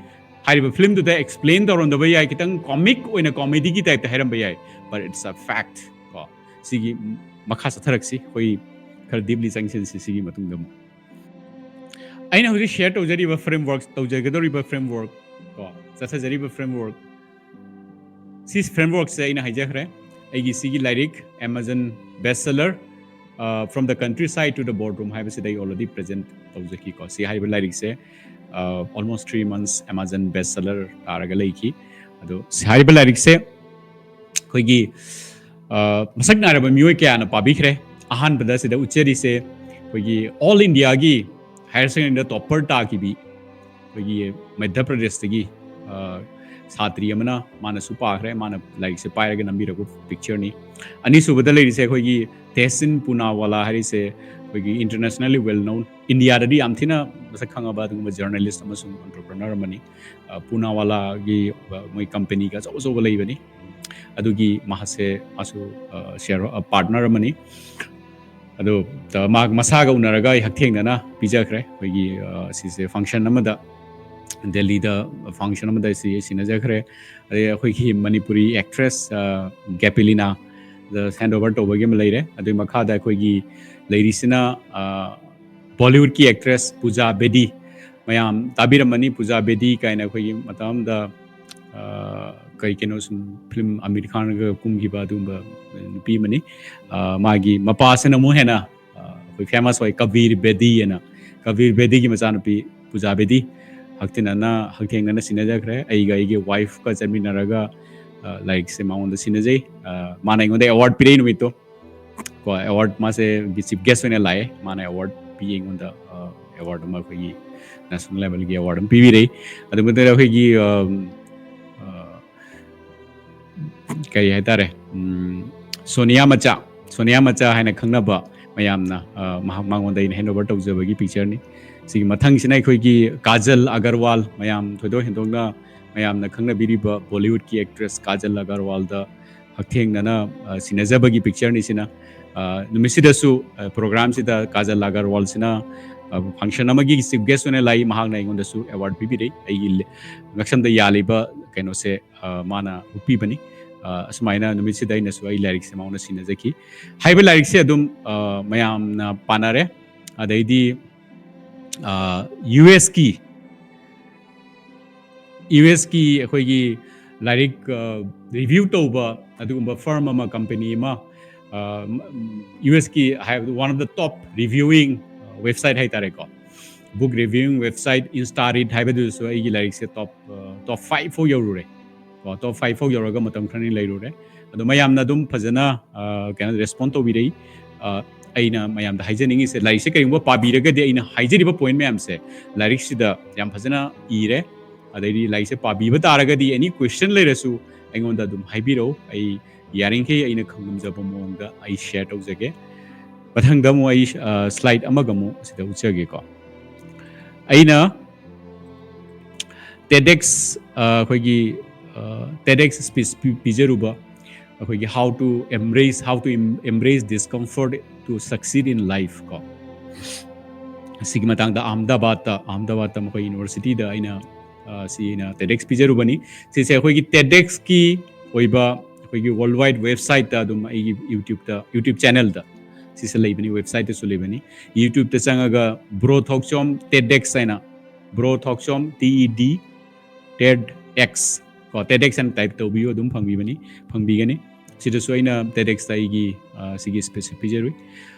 ꯍꯥꯏꯔꯤꯕ filmꯗꯨꯗ explain ꯇꯧꯔꯝꯗꯕ ꯌꯥꯏ, ꯈꯤꯇꯪ comic ꯑꯣꯏꯅ comedyꯒꯤ typeꯇ ꯍꯥꯏꯔꯝꯕ ꯌꯥꯏ, but it's a fact ꯀꯣ꯫ ꯁꯤꯒꯤ ꯃꯈꯥ ꯆꯠꯊꯔꯛꯁꯤ, ꯑꯩꯈꯣꯏ ꯈꯔ deeply ꯆꯪꯁꯤꯟꯁꯤ ꯁꯤꯒꯤ ꯃꯇꯨꯡꯗ ꯑꯃꯨꯛ꯫ ꯑꯩꯅ ꯍꯧꯖꯤꯛ share ꯇꯧꯖꯔꯤꯕ framework, ꯇꯧꯖꯒꯗꯧꯔꯤꯕ framework ꯀꯣ, ꯆꯠꯊꯖꯔꯤꯕ framework, ꯁꯤ frameworkꯁꯦ ꯑꯩꯅ ꯍꯥꯏꯖꯈ꯭ꯔꯦ꯫ ꯑꯩꯒꯤ ꯁꯤꯒꯤ ꯂꯥꯏꯔꯤꯛ Amazon bestseller, uh, From the Countryside to the Boardroom ꯍꯥꯏꯕꯁꯤꯗ ꯑꯩ already present ꯇꯧꯖꯈꯤꯀꯣ꯫ ꯁꯤ ꯍꯥꯏꯔꯤꯕ ꯂꯥꯏꯔꯤꯛꯁꯦ, uh, almost three months Amazon bestseller ꯇꯥꯔꯒ ꯂꯩꯈꯤ꯫ ꯑꯗꯣ ꯁꯤ ꯍꯥꯏꯔꯤꯕ ꯂꯥꯏꯔꯤꯛꯁꯦ ꯑꯩꯈꯣꯏꯒꯤ ꯃꯁꯛ ꯅꯥꯏꯔꯕ ꯃꯤꯑꯣꯏ ꯀꯌꯥꯅ ꯄꯥꯕꯤꯈ꯭ꯔꯦ꯫ ꯑꯍꯥꯟꯕꯗ ꯁꯤꯗ ꯎꯠꯆꯔꯤꯁꯦ ꯑꯩꯈꯣꯏꯒꯤ ꯑꯣꯜ ꯏꯟꯗꯤꯌꯥꯒꯤ ꯍꯥꯌꯔ ꯁꯦꯀꯦꯟꯗꯔꯤꯗ ꯇꯣꯞꯄꯔ ꯇꯥꯈꯤꯕꯤ ꯑꯩꯈꯣꯏꯒꯤ ꯃꯙ꯭ꯌ ꯄ꯭ꯔꯗꯦꯁꯇꯒꯤ ꯁꯥꯇ꯭ꯔꯤ ꯑꯃꯅ, ꯃꯥꯅꯁꯨ ꯄꯥꯈ꯭ꯔꯦ, ꯃꯥꯅ ꯂꯥꯏꯔꯤꯛꯁꯦ ꯄꯥꯏꯔꯒ ꯅꯝꯕꯤꯔꯛꯄ ꯄꯤꯛꯆꯔꯅꯤ꯫ ꯑꯅꯤꯁꯨꯕꯗ ꯂꯩꯔꯤꯁꯦ ꯑꯩꯈꯣꯏꯒꯤ ꯇꯦꯍꯁꯤꯟ ꯄꯨꯅꯥꯋꯥꯂꯥ ꯍꯥꯏꯔꯤꯁꯦ ꯑꯩꯈꯣꯏꯒꯤ internationally well known, ꯏꯟꯗꯤꯌꯥꯗꯗꯤ ꯌꯥꯝ ꯊꯤꯅ ꯃꯁꯛ ꯈꯪꯉꯕ ꯑꯗꯨꯒꯨꯝꯕ ꯖꯔꯅꯦꯂꯤꯁ ꯑꯃꯁꯨꯡ ꯑꯣꯟꯇꯔꯄ꯭ꯔꯅꯔ ꯑꯃꯅꯤ꯫ ꯄꯨꯅꯥꯋꯥꯂꯥꯒꯤ ꯃꯣꯏ ꯀꯝꯄꯅꯤꯒ ꯑꯆꯧ ꯑꯆꯧꯕ ꯂꯩꯕꯅꯤ, ꯑꯗꯨꯒꯤ ꯃꯍꯥꯛꯁꯦ ꯃꯥꯁꯨ ꯁꯤꯌꯔ ꯄꯥꯔꯠꯅꯔ ꯑꯃꯅꯤ꯫ ꯑꯗꯣ ꯃꯥ ꯃꯁꯥꯒ ꯎꯅꯔꯒ ꯑꯩ ꯍꯛꯊꯦꯡꯅꯅ ꯄꯤꯖꯈ꯭ꯔꯦ꯫ ꯑꯩꯈꯣꯏꯒꯤ ꯁꯤꯁꯦ ꯐꯪꯁꯟ ꯑꯃꯗ, ꯗꯦꯜꯂꯤꯗ ꯐꯪꯁꯟ ꯑꯃꯗ ꯁꯤ ꯁꯤꯟꯅꯖꯈ꯭ꯔꯦ꯫ ꯑꯗꯩ ꯑꯩꯈꯣꯏꯒꯤ ꯃꯅꯤꯄꯨꯔꯤ ꯑꯦꯛꯇ꯭ꯔꯦꯁ ꯒꯦꯄꯤꯂꯤꯅꯥꯗ ꯍꯦꯟ ꯑꯣꯚꯔ ꯇꯧꯕꯒꯤ ꯑꯃ ꯂꯩꯔꯦ꯫ ꯑꯗꯨꯒꯤ ꯃꯈꯥꯗ ꯑꯩꯈꯣꯏꯒꯤ ꯂꯩꯔꯤꯁꯤꯅ ꯕꯣꯂꯤꯋꯨꯗꯀꯤ ꯑꯦꯛꯇ꯭ꯔꯦꯁ ꯄꯨꯖꯥ ꯕꯦꯗꯤ, ꯃꯌꯥꯝ ꯇꯥꯕꯤꯔꯝꯃꯅꯤ꯫ ꯄꯨꯖꯥ ꯕꯦꯗꯤ ꯀꯥꯏꯅ ꯑꯩꯈꯣꯏꯒꯤ ꯃꯇꯝ ꯑꯃꯗ ꯀꯩ ꯀꯩꯅꯣ ꯁꯨꯝ ꯐꯤꯂꯝ ꯑꯃꯤꯔ ꯈꯥꯟꯒ ꯀꯨꯝꯈꯤꯕ ꯑꯗꯨꯒꯨꯝꯕ ꯅꯨꯄꯤ ꯑꯃꯅꯤ꯫ ꯃꯥꯒꯤ ꯃꯄꯥꯁꯤꯅ ꯑꯃꯨꯛ ꯍꯦꯟꯅ ꯑꯩꯈꯣꯏ ꯐꯦꯃꯁ ꯑꯣꯏ, ꯀꯕꯤꯔ ꯕꯦꯗꯤ ꯑꯅ꯫ ꯀꯕꯤꯔ ꯕꯦꯗꯤꯒꯤ ꯃꯆꯥꯅꯨꯄꯤ ꯄꯨꯖꯥ ꯕꯦꯗꯤ ꯍꯛꯊꯦꯡꯅꯅ ꯍꯛꯊꯦꯡꯅꯅ ꯁꯤꯟꯅꯖꯈ꯭ꯔꯦ꯫ ꯑꯩꯒ ꯑꯩꯒꯤ ꯋꯥꯏꯐꯀ ꯆꯠꯃꯤꯟꯅꯔꯒ ꯂꯥꯏꯔꯤꯛꯁꯦ ꯃꯉꯣꯟꯗ ꯁꯤꯟꯅꯖꯩ꯫ ꯃꯥꯅ ꯑꯩꯉꯣꯟꯗ ꯑꯦꯋꯥꯔꯗ ꯄꯤꯔꯛꯏ ꯅꯨꯃꯤꯠꯇꯣ ꯀꯣ, ꯑꯦꯋꯥꯔꯗ ꯃꯥꯁꯦ ꯆꯤꯐ ꯒꯦꯁ ꯑꯣꯏꯅ ꯂꯥꯛꯑꯦ꯫ ꯃꯥꯅ ꯑꯦꯋꯥꯔꯗ ꯄꯤ ꯑꯩꯉꯣꯟꯗ, ꯑꯦꯋꯥꯔꯗ ꯑꯃ ꯑꯩꯈꯣꯏꯒꯤ ꯅꯦꯁꯅꯦꯜ ꯂꯦꯚꯦꯜꯒꯤ ꯑꯦꯋꯥꯔꯗ ꯑꯃ ꯄꯤꯕꯤꯔꯛꯏ꯫ ꯑꯗꯨ ꯃꯇꯨꯡꯗ ꯑꯩꯈꯣꯏꯒꯤ ꯀꯔꯤ ꯍꯥꯏꯇꯥꯔꯦ, ꯁꯣꯅꯤꯌꯥ ꯃꯆꯥ, ꯁꯣꯅꯤꯌꯥ ꯃꯆꯥ ꯍꯥꯏꯅ ꯈꯪꯅꯕ ꯃꯌꯥꯝꯅ ꯃꯍꯥꯛ, ꯃꯉꯣꯟꯗ ꯑꯩꯅ ꯍꯦꯟ ꯑꯣꯚꯔ ꯇꯧꯖꯕꯒꯤ ꯄꯤꯛꯆꯔꯅꯤ꯫ ꯁꯤꯒꯤ ꯃꯊꯪꯁꯤꯅ ꯑꯩꯈꯣꯏꯒꯤ ꯀꯥꯖꯜ ꯑꯒꯔꯋꯥꯜ, ꯃꯌꯥꯝ ꯊꯣꯏꯗꯣꯛ ꯍꯦꯟꯗꯣꯛꯅ ꯃꯌꯥꯝꯅ ꯈꯪꯅꯕꯤꯔꯤꯕ ꯕꯣꯂꯤꯋꯨꯗꯀꯤ ꯑꯦꯛꯇ꯭ꯔꯦꯁ ꯀꯥꯖꯜ ꯑꯒꯔꯋꯥꯜꯗ ꯍꯛꯊꯦꯡꯅꯅ ꯁꯤꯟꯅꯖꯕꯒꯤ ꯄꯤꯛꯆꯔꯅꯤ ꯁꯤꯅ꯫ ꯅꯨꯃꯤꯠꯁꯤꯗꯁꯨ ꯄ꯭ꯔꯣꯒ꯭ꯔꯥꯝꯁꯤꯗ ꯀꯥꯖꯜ ꯑꯒꯔꯋꯥꯜꯁꯤꯅ ꯐꯪꯁꯟ ꯑꯃꯒꯤ ꯆꯤꯐ ꯒꯦꯁ ꯑꯣꯏꯅ ꯂꯥꯛꯏ꯫ ꯃꯍꯥꯛꯅ ꯑꯩꯉꯣꯟꯗꯁꯨ ꯑꯦꯋꯥꯔꯗ ꯄꯤꯕꯤꯔꯛꯏ꯫ ꯑꯩꯒꯤ ꯉꯛꯁꯝꯗ ꯌꯥꯜꯂꯤꯕ ꯀꯩꯅꯣꯁꯦ ꯃꯥꯅ ꯎꯠꯄꯤꯕꯅꯤ꯫ ꯑꯁꯨꯃꯥꯏꯅ ꯅꯨꯃꯤꯠꯁꯤꯗ ꯑꯩꯅꯁꯨ ꯑꯩ ꯂꯥꯏꯔꯤꯛꯁꯦ ꯃꯉꯣꯟꯗ ꯁꯤꯟꯅꯖꯈꯤ꯫ ꯍꯥꯏꯔꯤꯕ ꯂꯥꯏꯔꯤꯛꯁꯦ ꯑꯗꯨꯝ ꯃꯌꯥꯝꯅ ꯄꯥꯅꯔꯦ꯫ ꯑꯗꯩꯗꯤ ꯌꯨ ꯑꯦꯁꯀꯤ ꯌꯨ ꯑꯦꯁꯀꯤ ꯑꯩꯈꯣꯏꯒꯤ ꯂꯥꯏꯔꯤꯛ ꯔꯤꯚ꯭ꯌꯨ ꯇꯧꯕ ꯑꯗꯨꯒꯨꯝꯕ ꯐꯔꯝ ꯑꯃ, ꯀꯝꯄꯅꯤ ꯑꯃ, ꯌꯨ ꯑꯦꯁꯀꯤ ꯍꯥꯏꯕꯗꯤ one of the top reviewing website ꯍꯥꯏꯇꯥꯔꯦꯀꯣ, book reviewing website InstaRead ꯍꯥꯏꯕꯗꯨꯁꯨ ꯑꯩꯒꯤ ꯂꯥꯏꯔꯤꯛꯁꯦ ꯇꯣꯞ ꯇꯣꯞ ꯐꯥꯏꯚ ꯐꯥꯎ ꯌꯧꯔꯨꯔꯦ꯫ ꯀꯣ, ꯇꯣꯞ ꯐꯥꯏꯚ ꯐꯥꯎ ꯌꯧꯔꯒ ꯃꯇꯝ ꯈꯔꯅꯤ ꯂꯩꯔꯨꯔꯦ꯫ ꯑꯗꯣ ꯃꯌꯥꯝꯅ ꯑꯗꯨꯝ ꯐꯖꯅ ꯀꯩꯅꯣ ꯔꯦꯁꯄꯣꯟ ꯇꯧꯕꯤꯔꯛꯏ꯫ ꯑꯩꯅ ꯃꯌꯥꯝꯗ ꯍꯥꯏꯖꯅꯤꯡꯉꯤꯁꯦ, ꯂꯥꯏꯔꯤꯛꯁꯦ ꯀꯔꯤꯒꯨꯝꯕ ꯄꯥꯕꯤꯔꯒꯗꯤ ꯑꯩꯅ ꯍꯥꯏꯖꯔꯤꯕ ꯄꯣꯏꯟ ꯃꯌꯥꯝꯁꯦ ꯂꯥꯏꯔꯤꯛꯁꯤꯗ ꯌꯥꯝ ꯐꯖꯅ ꯏꯔꯦ꯫ ꯑꯗꯩꯗꯤ ꯂꯥꯏꯔꯤꯛꯁꯦ ꯄꯥꯕꯤꯕ ꯇꯥꯔꯒꯗꯤ ꯑꯦꯅꯤ ꯀ꯭ꯋꯦꯁꯟ ꯂꯩꯔꯁꯨ ꯑꯩꯉꯣꯟꯗ ꯑꯗꯨꯝ ꯍꯥꯏꯕꯤꯔꯛꯎ꯫ ꯑꯩ ꯌꯥꯔꯤꯈꯩ ꯑꯩꯅ ꯈꯪꯉꯝꯖꯕ ꯃꯑꯣꯡꯗ ꯑꯩ ꯁꯤꯌꯔ ꯇꯧꯖꯒꯦ꯫ ꯃꯊꯪꯗ ꯑꯃꯨꯛ ꯑꯩ ꯁ꯭ꯂꯥꯏꯠ ꯑꯃꯒ ꯑꯃꯨꯛ ꯑꯁꯤꯗ ꯎꯠꯆꯒꯦꯀꯣ꯫ ꯑꯩꯅ ꯇꯦꯗꯦꯛꯁ ꯑꯩꯈꯣꯏꯒꯤ ꯇꯦꯗꯦꯛꯁ ꯁ꯭ꯄꯤꯆ ꯄꯤꯖꯔꯨꯕ ꯑꯩꯈꯣꯏꯒꯤ How to Embrace, How to Embrace Discomfort to Succeed in Life ꯀꯣ, ꯑꯁꯤꯒꯤ ꯃꯇꯥꯡꯗ ꯑꯍꯃꯗꯥꯕꯥꯗꯇ ꯑꯍꯃꯗꯥꯕꯥꯗꯇ ꯃꯈꯣꯏ ꯌꯨꯅꯤꯚꯔꯁꯤꯇꯤꯗ ꯑꯩꯅ ꯁꯤꯅ ꯇꯦꯗꯦꯛꯁ ꯄꯤꯖꯔꯨꯕꯅꯤ꯫ ꯁꯤꯁꯦ ꯑꯩꯈꯣꯏꯒꯤ ꯇꯦꯗꯦꯛꯁꯀꯤ ꯑꯣꯏꯕ ꯑꯩꯈꯣꯏꯒꯤ ꯋꯥꯔꯜ ꯋꯥꯏꯗ ꯋꯦꯕꯁꯥꯏꯠꯇ ꯑꯗꯨꯝ ꯑꯩꯒꯤ ꯌꯨꯇ꯭ꯌꯨꯕꯇ, ꯌꯨꯇ꯭ꯌꯨꯕ ꯆꯦꯅꯦꯜꯗ ꯁꯤꯁꯦ ꯂꯩꯕꯅꯤ, ꯋꯦꯕꯁꯥꯏꯠꯇꯁꯨ ꯂꯩꯕꯅꯤ꯫ ꯌꯨꯇ꯭ꯌꯨꯕꯇ ꯆꯪꯉꯒ ꯕ꯭ꯔꯣ ꯊꯣꯛꯆꯣꯝ ꯇꯦꯗꯦꯛꯁ ꯍꯥꯏꯅ, ꯕ꯭ꯔꯣ ꯊꯣꯛꯆꯣꯝ ꯇꯤ ꯏ ꯗꯤ ꯇꯦꯗ ꯑꯦꯛꯁ ꯀꯣ, ꯇꯦꯗꯦꯛꯁ ꯍꯥꯏꯅ ꯇꯥꯏꯞ ꯇꯧꯕꯤꯌꯨ, ꯑꯗꯨꯝ ꯐꯪꯕꯤꯕꯅꯤ, ꯐꯪꯕꯤꯒꯅꯤ꯫ ꯁꯤꯗꯁꯨ ꯑꯩꯅ ꯇꯦꯗꯦꯛꯁꯇ ꯑꯩꯒꯤ ꯁꯤꯒꯤ ꯁ꯭ꯄꯤꯆꯁꯦ ꯄꯤꯖꯔꯨꯏ꯫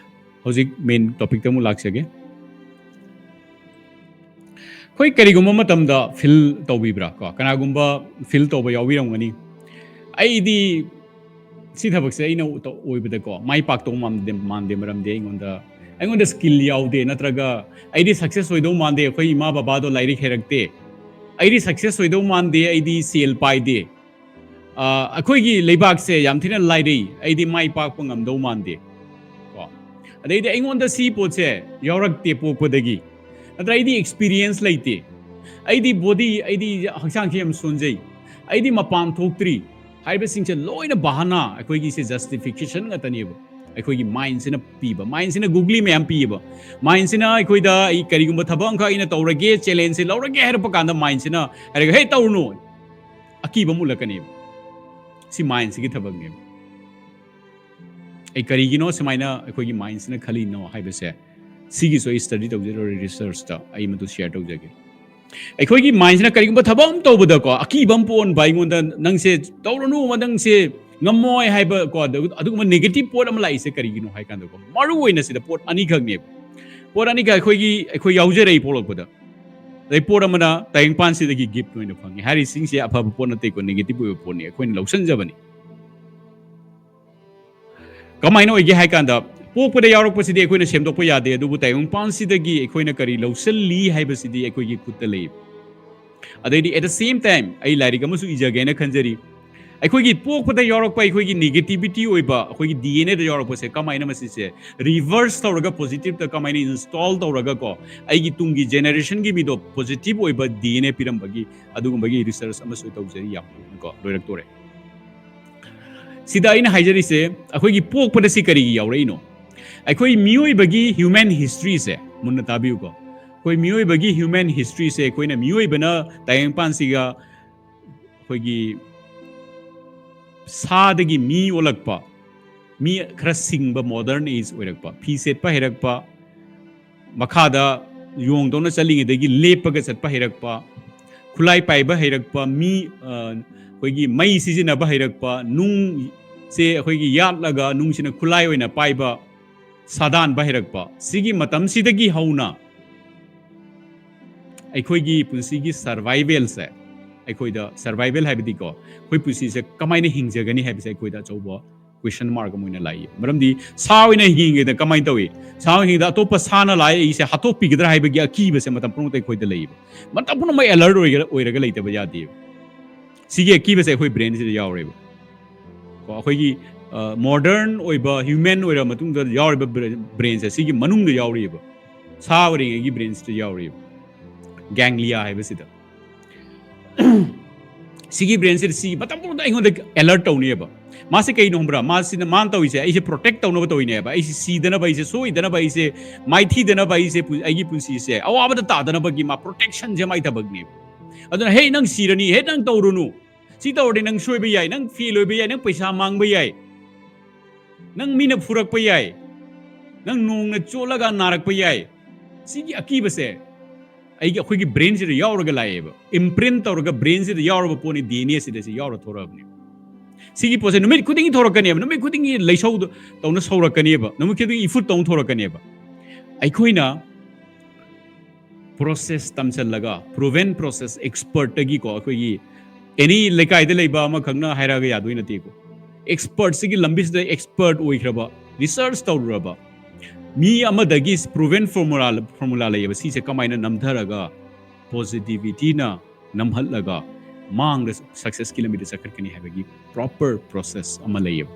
ꯍꯧꯖꯤꯛ ꯃꯦꯟ ꯇꯣꯄꯤꯛꯇ ꯑꯃꯨꯛ ꯂꯥꯛꯆꯒꯦ꯫ ꯑꯩꯈꯣꯏ ꯀꯔꯤꯒꯨꯝꯕ ꯃꯇꯝꯗ ꯐꯤꯜ ꯇꯧꯕꯤꯕ꯭ꯔꯥ ꯀꯣ? ꯀꯅꯥꯒꯨꯝꯕ ꯐꯤꯜ ꯇꯧꯕ ꯌꯥꯎꯕꯤꯔꯝꯒꯅꯤ꯫ ꯑꯩꯗꯤ ꯁꯤ ꯊꯕꯛꯁꯦ ꯑꯩꯅ ꯑꯣꯏꯕꯗꯀꯣ ꯃꯥꯏ ꯄꯥꯛꯇꯧ ꯃꯥꯟꯗꯦ, ꯃꯥꯟꯗꯦ꯫ ꯃꯔꯝꯗꯤ ꯑꯩꯉꯣꯟꯗ ꯑꯩꯉꯣꯟꯗ ꯁ꯭ꯀꯤꯜ ꯌꯥꯎꯗꯦ, ꯅꯠꯇ꯭ꯔꯒ ꯑꯩꯗꯤ ꯁꯛꯁꯦꯁ ꯑꯣꯏꯗꯧ ꯃꯥꯟꯗꯦ, ꯑꯩꯈꯣꯏ ꯏꯃꯥ ꯕꯕꯥꯗꯣ ꯂꯥꯏꯔꯤꯛ ꯍꯩꯔꯛꯇꯦ, ꯑꯩꯗꯤ ꯁꯛꯁꯦꯁ ꯑꯣꯏꯗꯧ ꯃꯥꯟꯗꯦ, ꯑꯩꯗꯤ ꯁꯦꯜ ꯄꯥꯏꯗꯦ, ꯑꯩꯈꯣꯏꯒꯤ ꯂꯩꯕꯥꯛꯁꯦ ꯌꯥꯝ ꯊꯤꯅ ꯂꯥꯏꯔꯩ, ꯑꯩꯗꯤ ꯃꯥꯏ ꯄꯥꯛꯄ ꯉꯝꯗꯧ ꯃꯥꯟꯗꯦ ꯀꯣ꯫ ꯑꯗꯩꯗꯤ ꯑꯩꯉꯣꯟꯗ ꯁꯤ ꯄꯣꯠꯁꯦ ꯌꯥꯎꯔꯛꯇꯦ ꯄꯣꯛꯄꯗꯒꯤ, ꯅꯠꯇ꯭ꯔ ꯑꯩꯗꯤ ꯑꯦꯛꯁꯄꯤꯔꯤꯌꯦꯟꯁ ꯂꯩꯇꯦ, ꯑꯩꯗꯤ ꯕꯣꯗꯤ, ꯑꯩꯗꯤ ꯍꯛꯆꯥꯡꯁꯦ ꯌꯥꯝ ꯁꯣꯟꯖꯩ, ꯑꯩꯗꯤ ꯃꯄꯥꯟ ꯊꯣꯛꯇ꯭ꯔꯤ ꯍꯥꯏꯕꯁꯤꯡꯁꯦ ꯂꯣꯏꯅ ꯕꯍꯥꯅꯥ, ꯑꯩꯈꯣꯏꯒꯤꯁꯦ ꯖꯁꯇꯤꯐꯤꯀꯦꯁꯟ ꯉꯥꯛꯇꯅꯦꯕ꯫ ꯑꯩꯈꯣꯏꯒꯤ ꯃꯥꯏꯟꯁꯤꯅ ꯄꯤꯕ, ꯃꯥꯏꯟꯁꯤꯅ ꯒꯨꯒ꯭ꯂꯤ ꯃꯌꯥꯝ ꯄꯤꯌꯦꯕ꯫ ꯃꯥꯏꯟꯁꯤꯅ ꯑꯩꯈꯣꯏꯗ ꯑꯩ ꯀꯔꯤꯒꯨꯝꯕ ꯊꯕꯛ ꯑꯃꯈꯛ ꯑꯩꯅ ꯇꯧꯔꯒꯦ, ꯆꯦꯂꯦꯟꯖꯁꯦ ꯂꯧꯔꯒꯦ ꯍꯥꯏꯔꯛꯄ ꯀꯥꯟꯗ ꯃꯥꯏꯟꯁꯤꯅ ꯍꯥꯏꯔꯒ ꯍꯦ ꯇꯧꯔꯨꯅꯨ, ꯑꯀꯤꯕ ꯑꯃ ꯎꯠꯂꯛꯀꯅꯦꯕ꯫ ꯁꯤ ꯃꯥꯏꯟꯁꯤꯒꯤ ꯊꯕꯛꯅꯦꯕ꯫ ꯑꯩ ꯀꯔꯤꯒꯤꯅꯣ ꯁꯨꯃꯥꯏꯅ ꯑꯩꯈꯣꯏꯒꯤ ꯃꯥꯏꯟꯁꯤꯅ ꯈꯜꯂꯤꯅꯣ ꯍꯥꯏꯕꯁꯦ ꯁꯤꯒꯤꯁꯨ ꯑꯩ ꯁ꯭ꯇꯗꯤ ꯇꯧꯖꯔꯨꯔꯦ, ꯔꯤꯁꯔꯁꯇ ꯑꯩ ꯃꯗꯨ ꯁꯤꯌꯔ ꯇꯧꯖꯒꯦ꯫ ꯑꯩꯈꯣꯏꯒꯤ ꯃꯥꯏꯟꯁꯤꯅ ꯀꯔꯤꯒꯨꯝꯕ ꯊꯕꯛ ꯑꯃ ꯇꯧꯕꯗꯀꯣ ꯑꯀꯤꯕ ꯑꯃ ꯄꯣꯛꯍꯟꯕ, ꯑꯩꯉꯣꯟꯗ ꯅꯪꯁꯦ ꯇꯧꯔꯅꯨ, ꯅꯪꯁꯦ ꯉꯝꯃꯣꯏ ꯍꯥꯏꯕ ꯀꯣ, ꯑꯗꯨ- ꯑꯗꯨꯒꯨꯝꯕ ꯅꯦꯒꯦꯇꯤꯞ ꯄꯣꯠ ꯑꯃ ꯂꯥꯛꯏꯁꯦ ꯀꯔꯤꯒꯤꯅꯣ ꯍꯥꯏ ꯀꯥꯟꯗꯀꯣ, ꯃꯔꯨ ꯑꯣꯏꯅ ꯁꯤꯗ ꯄꯣꯠ ꯑꯅꯤꯈꯛꯅꯦꯕ꯫ ꯄꯣꯠ ꯑꯅꯤꯈꯛ ꯑꯩꯈꯣꯏꯒꯤ ꯑꯩꯈꯣꯏ ꯌꯥꯎꯖꯔꯛꯏ ꯄꯣꯛꯂꯛꯄꯗ꯫ ꯑꯗꯩ ꯄꯣꯠ ꯑꯃꯅ ꯇꯥꯏꯕꯪꯄꯥꯟꯁꯤꯗꯒꯤ ꯒꯤꯐꯠ ꯑꯣꯏꯅ ꯐꯪꯉꯤ ꯍꯥꯏꯔꯤꯁꯤꯡꯁꯦ ꯑꯐꯕ ꯄꯣꯠ ꯅꯠꯇꯦꯀꯣ, ꯅꯦꯒꯦꯇꯤꯞ ꯑꯣꯏꯕ ꯄꯣꯠꯅꯤ, ꯑꯩꯈꯣꯏꯅ ꯂꯧꯁꯤꯟꯖꯕꯅꯤ꯫ ꯀꯃꯥꯏꯅ ꯑꯣꯏꯒꯦ ꯍꯥꯏ ꯀꯥꯟꯗ, ꯄꯣꯛꯄꯗ ꯌꯥꯎꯔꯛꯄꯁꯤꯗꯤ ꯑꯩꯈꯣꯏꯅ ꯁꯦꯝꯗꯣꯛꯄ ꯌꯥꯗꯦ, ꯑꯗꯨꯕꯨ ꯇꯥꯏꯕꯪꯄꯥꯟꯁꯤꯗꯒꯤ ꯑꯩꯈꯣꯏꯅ ꯀꯔꯤ ꯂꯧꯁꯤꯜꯂꯤ ꯍꯥꯏꯕꯁꯤꯗꯤ ꯑꯩꯈꯣꯏꯒꯤ ꯈꯨꯠꯇ ꯂꯩ꯫ ꯑꯗꯩꯗꯤ at the same time ꯑꯩ ꯂꯥꯏꯔꯤꯛ ꯑꯃꯁꯨ ꯏꯖꯒꯦꯅ ꯈꯟꯖꯔꯤ꯫ ꯑꯩꯈꯣꯏꯒꯤ ꯄꯣꯛꯄꯗ ꯌꯥꯎꯔꯛꯄ ꯑꯩꯈꯣꯏꯒꯤ negativity ꯑꯣꯏꯕ ꯑꯩꯈꯣꯏꯒꯤ D N A ꯗ ꯌꯥꯎꯔꯛꯄꯁꯦ ꯀꯃꯥꯏꯅ ꯃꯁꯤꯁꯦ reverse ꯇꯧꯔꯒ positive ꯇ ꯀꯃꯥꯏꯅ install ꯇꯧꯔꯒ ꯀꯣ, ꯑꯩꯒꯤ ꯇꯨꯡꯒꯤ generation ꯒꯤ ꯃꯤꯗꯣ positive ꯑꯣꯏꯕ D N A ꯄꯤꯔꯝꯕꯒꯤ ꯑꯗꯨꯒꯨꯝꯕꯒꯤ research ꯑꯃꯁꯨ ꯇꯧꯖꯔꯤ꯫ ꯌꯥꯝ ꯀꯣ ꯂꯣꯏꯔꯛꯇꯣꯔꯦ꯫ ꯁꯤꯗ ꯑꯩꯅ ꯍꯥꯏꯖꯔꯤꯁꯦ, ꯑꯩꯈꯣꯏꯒꯤ ꯄꯣꯛꯄꯗ ꯁꯤ ꯀꯔꯤꯒꯤ ꯌꯥꯎꯔꯛꯏꯅꯣ? ꯑꯩꯈꯣꯏ ꯃꯤꯑꯣꯏꯕꯒꯤ human history ꯁꯦ ꯃꯨꯟꯅ ꯇꯥꯕꯤꯌꯨꯀꯣ꯫ ꯑꯩꯈꯣꯏ ꯃꯤꯑꯣꯏꯕꯒꯤ human history ꯁꯦ, ꯑꯩꯈꯣꯏꯅ ꯃꯤꯑꯣꯏꯕꯅ ꯇꯥꯏꯕꯪꯄꯥꯟꯁꯤꯒ ꯑꯩꯈꯣꯏꯒꯤ ꯁꯥꯗꯒꯤ ꯃꯤ ꯑꯣꯜꯂꯛꯄ, ꯃꯤ ꯈꯔ ꯁꯤꯡꯕ, modern age ꯑꯣꯏꯔꯛꯄ, ꯐꯤ ꯁꯦꯠꯄ ꯍꯩꯔꯛꯄ, ꯃꯈꯥꯗ ꯌꯣꯡꯗꯧꯅ ꯆꯠꯂꯤꯉꯩꯗꯒꯤ ꯂꯦꯞꯄꯒ ꯆꯠꯄ ꯍꯩꯔꯛꯄ, ꯈꯨꯠꯂꯥꯏ ꯄꯥꯏꯕ ꯍꯩꯔꯛꯄ, ꯃꯤ, ꯑ, ꯑꯩꯈꯣꯏꯒꯤ ꯃꯩ ꯁꯤꯖꯤꯟꯅꯕ ꯍꯩꯔꯛꯄ, ꯅꯨꯡꯁꯦ ꯑꯩꯈꯣꯏꯒꯤ ꯌꯥꯠꯂꯒ ꯅꯨꯡꯁꯤꯅ ꯈꯨꯠꯂꯥꯏ ꯑꯣꯏꯅ ꯄꯥꯏꯕ, ꯁꯥꯗꯥꯟꯕ ꯍꯩꯔꯛꯄ, ꯁꯤꯒꯤ ꯃꯇꯝꯁꯤꯗꯒꯤ ꯍꯧꯅ ꯑꯩꯈꯣꯏꯒꯤ ꯄꯨꯟꯁꯤꯒꯤ survival ꯁꯦ, ꯑꯩꯈꯣꯏꯗ survival ꯍꯥꯏꯕꯗꯤꯀꯣ, ꯑꯩꯈꯣꯏ ꯄꯨꯟꯁꯤꯁꯦ ꯀꯃꯥꯏꯅ ꯍꯤꯡꯖꯒꯅꯤ ꯍꯥꯏꯕꯁꯦ ꯑꯩꯈꯣꯏꯗ ꯑꯆꯧꯕ question mark ꯑꯃ ꯑꯣꯏꯅ ꯂꯥꯛꯏ꯫ ꯃꯔꯝꯗꯤ ꯁꯥ ꯑꯣꯏꯅ ꯍꯤꯡꯉꯤꯉꯩꯗ ꯀꯃꯥꯏꯅ ꯇꯧꯏ? ꯁꯥ ꯑꯣꯏꯅ ꯍꯤꯡꯉꯤꯉꯩꯗ ꯑꯇꯣꯞꯄ ꯁꯥꯅ ꯂꯥꯛꯑꯦ, ꯑꯩꯁꯦ ꯍꯥꯠꯇꯣꯛꯄꯤꯒꯗ꯭ꯔꯥ ꯍꯥꯏꯕꯒꯤ ꯑꯀꯤꯕꯁꯦ ꯃꯇꯝ ꯄꯨꯝꯅꯃꯛꯇ ꯑꯩꯈꯣꯏꯗ ꯂꯩꯌꯦꯕ꯫ ꯃꯇꯝ ꯄꯨꯝꯅꯃꯛ alert ꯑꯣꯏꯔꯒ, ꯑꯣꯏꯔꯒ ꯂꯩꯇꯕ ꯌꯥꯗꯦꯕ꯫ ꯁꯤꯒꯤ ꯑꯀꯤꯕꯁꯦ ꯑꯩꯈꯣꯏ brain ꯁꯤꯗ ꯌꯥꯎꯔꯦꯕ꯫ ꯀꯣ, ꯑꯩꯈꯣꯏꯒꯤ, ꯑ, modern ꯑꯣꯏꯕ human ꯑꯣꯏꯔ ꯃꯇꯨꯡꯗ ꯌꯥꯎꯔꯤꯕ brain, brain ꯁꯦ ꯁꯤꯒꯤ ꯃꯅꯨꯡꯗ ꯌꯥꯎꯔꯤꯕ꯫ ꯁꯥ ꯑꯣꯏꯔꯤꯉꯩꯒꯤ brain ꯁꯤꯗ ꯌꯥꯎꯔꯤꯕ꯫ Ganglia ꯍꯥꯏꯕꯁꯤꯗ꯫ ꯁꯤꯒꯤ brain ꯁꯤꯗ ꯁꯤ ꯃꯇꯝ ꯄꯨꯝꯕꯗ ꯑꯩꯉꯣꯟꯗ alert ꯇꯧꯅꯦꯕ꯫ ꯃꯥꯁꯦ ꯀꯩꯅꯣ ꯈꯪꯕ꯭ꯔꯥ? ꯃꯥꯁꯤꯅ, ꯃꯥꯅ ꯇꯧꯔꯤꯁꯦ ꯑꯩꯁꯦ protect ꯇꯧꯅꯕ ꯇꯧꯔꯤꯅꯦꯕ꯫ ꯑꯩꯁꯦ ꯁꯤꯗꯅꯕ, ꯑꯩꯁꯦ ꯁꯣꯏꯗꯅꯕ, ꯑꯩꯁꯦ ꯃꯥꯏꯊꯤꯗꯅꯕ, ꯑꯩꯁꯦ ꯄꯨ-, ꯑꯩꯒꯤ ꯄꯨꯟꯁꯤꯁꯦ ꯑꯋꯥꯕꯗ ꯇꯥꯗꯅꯕꯒꯤ ꯃꯥ protection ꯁꯦ ꯃꯥꯏ ꯊꯕꯛꯅꯦꯕ꯫ ꯑꯗꯨꯅ, "ꯍꯦ, ꯅꯪ ꯁꯤꯔꯅꯤ, ꯍꯦ, ꯅꯪ ꯇꯧꯔꯨꯅꯨ, ꯁꯤ ꯇꯧꯔꯗꯤ ꯅꯪ ꯁꯣꯏꯕ ꯌꯥꯏ, ꯅꯪ fail ꯑꯣꯏꯕ ꯌꯥꯏ, ꯅꯪ ꯄꯩꯁꯥ ꯃꯥꯡꯕ ꯌꯥꯏ, ꯅꯪ ꯃꯤꯅ ꯐꯨꯔꯛꯄ ꯌꯥꯏ, ꯅꯪ ꯅꯣꯡꯅ ꯆꯣꯠꯂꯒ ꯅꯥꯔꯛꯄ ꯌꯥꯏ"꯫ ꯁꯤꯒꯤ ꯑꯀꯤꯕꯁꯦ ꯑꯩꯒꯤ, ꯑꯩꯈꯣꯏꯒꯤ brain ꯁꯤꯗ ꯌꯥꯎꯔꯒ ꯂꯥꯛꯑꯦꯕ, imprint ꯇꯧꯔꯒ brain ꯁꯤꯗ ꯌꯥꯎꯔꯕ ꯄꯣꯠꯅꯤ, D N A ꯁꯤꯗ ꯁꯤ ꯌꯥꯎꯔ ꯊꯣꯔꯛꯑꯕꯅꯦ꯫ ꯁꯤꯒꯤ ꯄꯣꯠꯁꯦ ꯅꯨꯃꯤꯠ ꯈꯨꯗꯤꯡꯒꯤ ꯊꯣꯔꯛꯀꯅꯦꯕ, ꯅꯨꯃꯤꯠ ꯈꯨꯗꯤꯡꯒꯤ ꯂꯩꯁꯧꯗ ꯇꯧꯅ ꯁꯧꯔꯛꯀꯅꯦꯕ, ꯅꯨꯃꯤꯠ ꯈꯨꯗꯤꯡꯒꯤ ꯏꯐꯨꯠ ꯇꯧꯅ ꯊꯣꯔꯛꯀꯅꯦꯕ꯫ ꯑꯩꯈꯣꯏꯅ process ꯇꯝꯁꯤꯜꯂꯒ, proven process, expert ꯇꯒꯤꯀꯣ, ꯑꯩꯈꯣꯏꯒꯤ any ꯂꯩꯀꯥꯏꯗ ꯂꯩꯕ ꯑꯃꯈꯛꯅ ꯍꯥꯏꯔꯛꯑꯒ ꯌꯥꯗꯣꯏ ꯅꯠꯇꯦꯀꯣ꯫ ꯑꯦꯛꯁꯄꯔꯠꯁꯤꯒꯤ ꯂꯝꯕꯤꯁꯤꯗ ꯑꯦꯛꯁꯄꯔꯠ ꯑꯣꯏꯈ꯭ꯔꯕ, ꯔꯤꯁꯔꯁ ꯇꯧꯔꯨꯔꯕ ꯃꯤ ꯑꯃꯗꯒꯤ ꯄ꯭ꯔꯨꯚꯦꯟ ꯐꯣꯔꯃꯨꯂꯥ, ꯐꯣꯔꯃꯨꯂꯥ ꯂꯩꯌꯦꯕ, ꯁꯤꯁꯦ ꯀꯃꯥꯏꯅ ꯅꯝꯊꯔꯒ ꯄꯣꯖꯤꯇꯤꯚꯤꯇꯤꯅ ꯅꯝꯍꯜꯂꯒ ꯃꯥꯡꯗ ꯁꯛꯁꯦꯁꯀꯤ ꯂꯝꯕꯤꯗ ꯆꯠꯈꯠꯀꯅꯤ ꯍꯥꯏꯕꯒꯤ ꯄ꯭ꯔꯣꯄꯔ ꯄ꯭ꯔꯣꯁꯦꯁ ꯑꯃ ꯂꯩꯌꯦꯕ꯫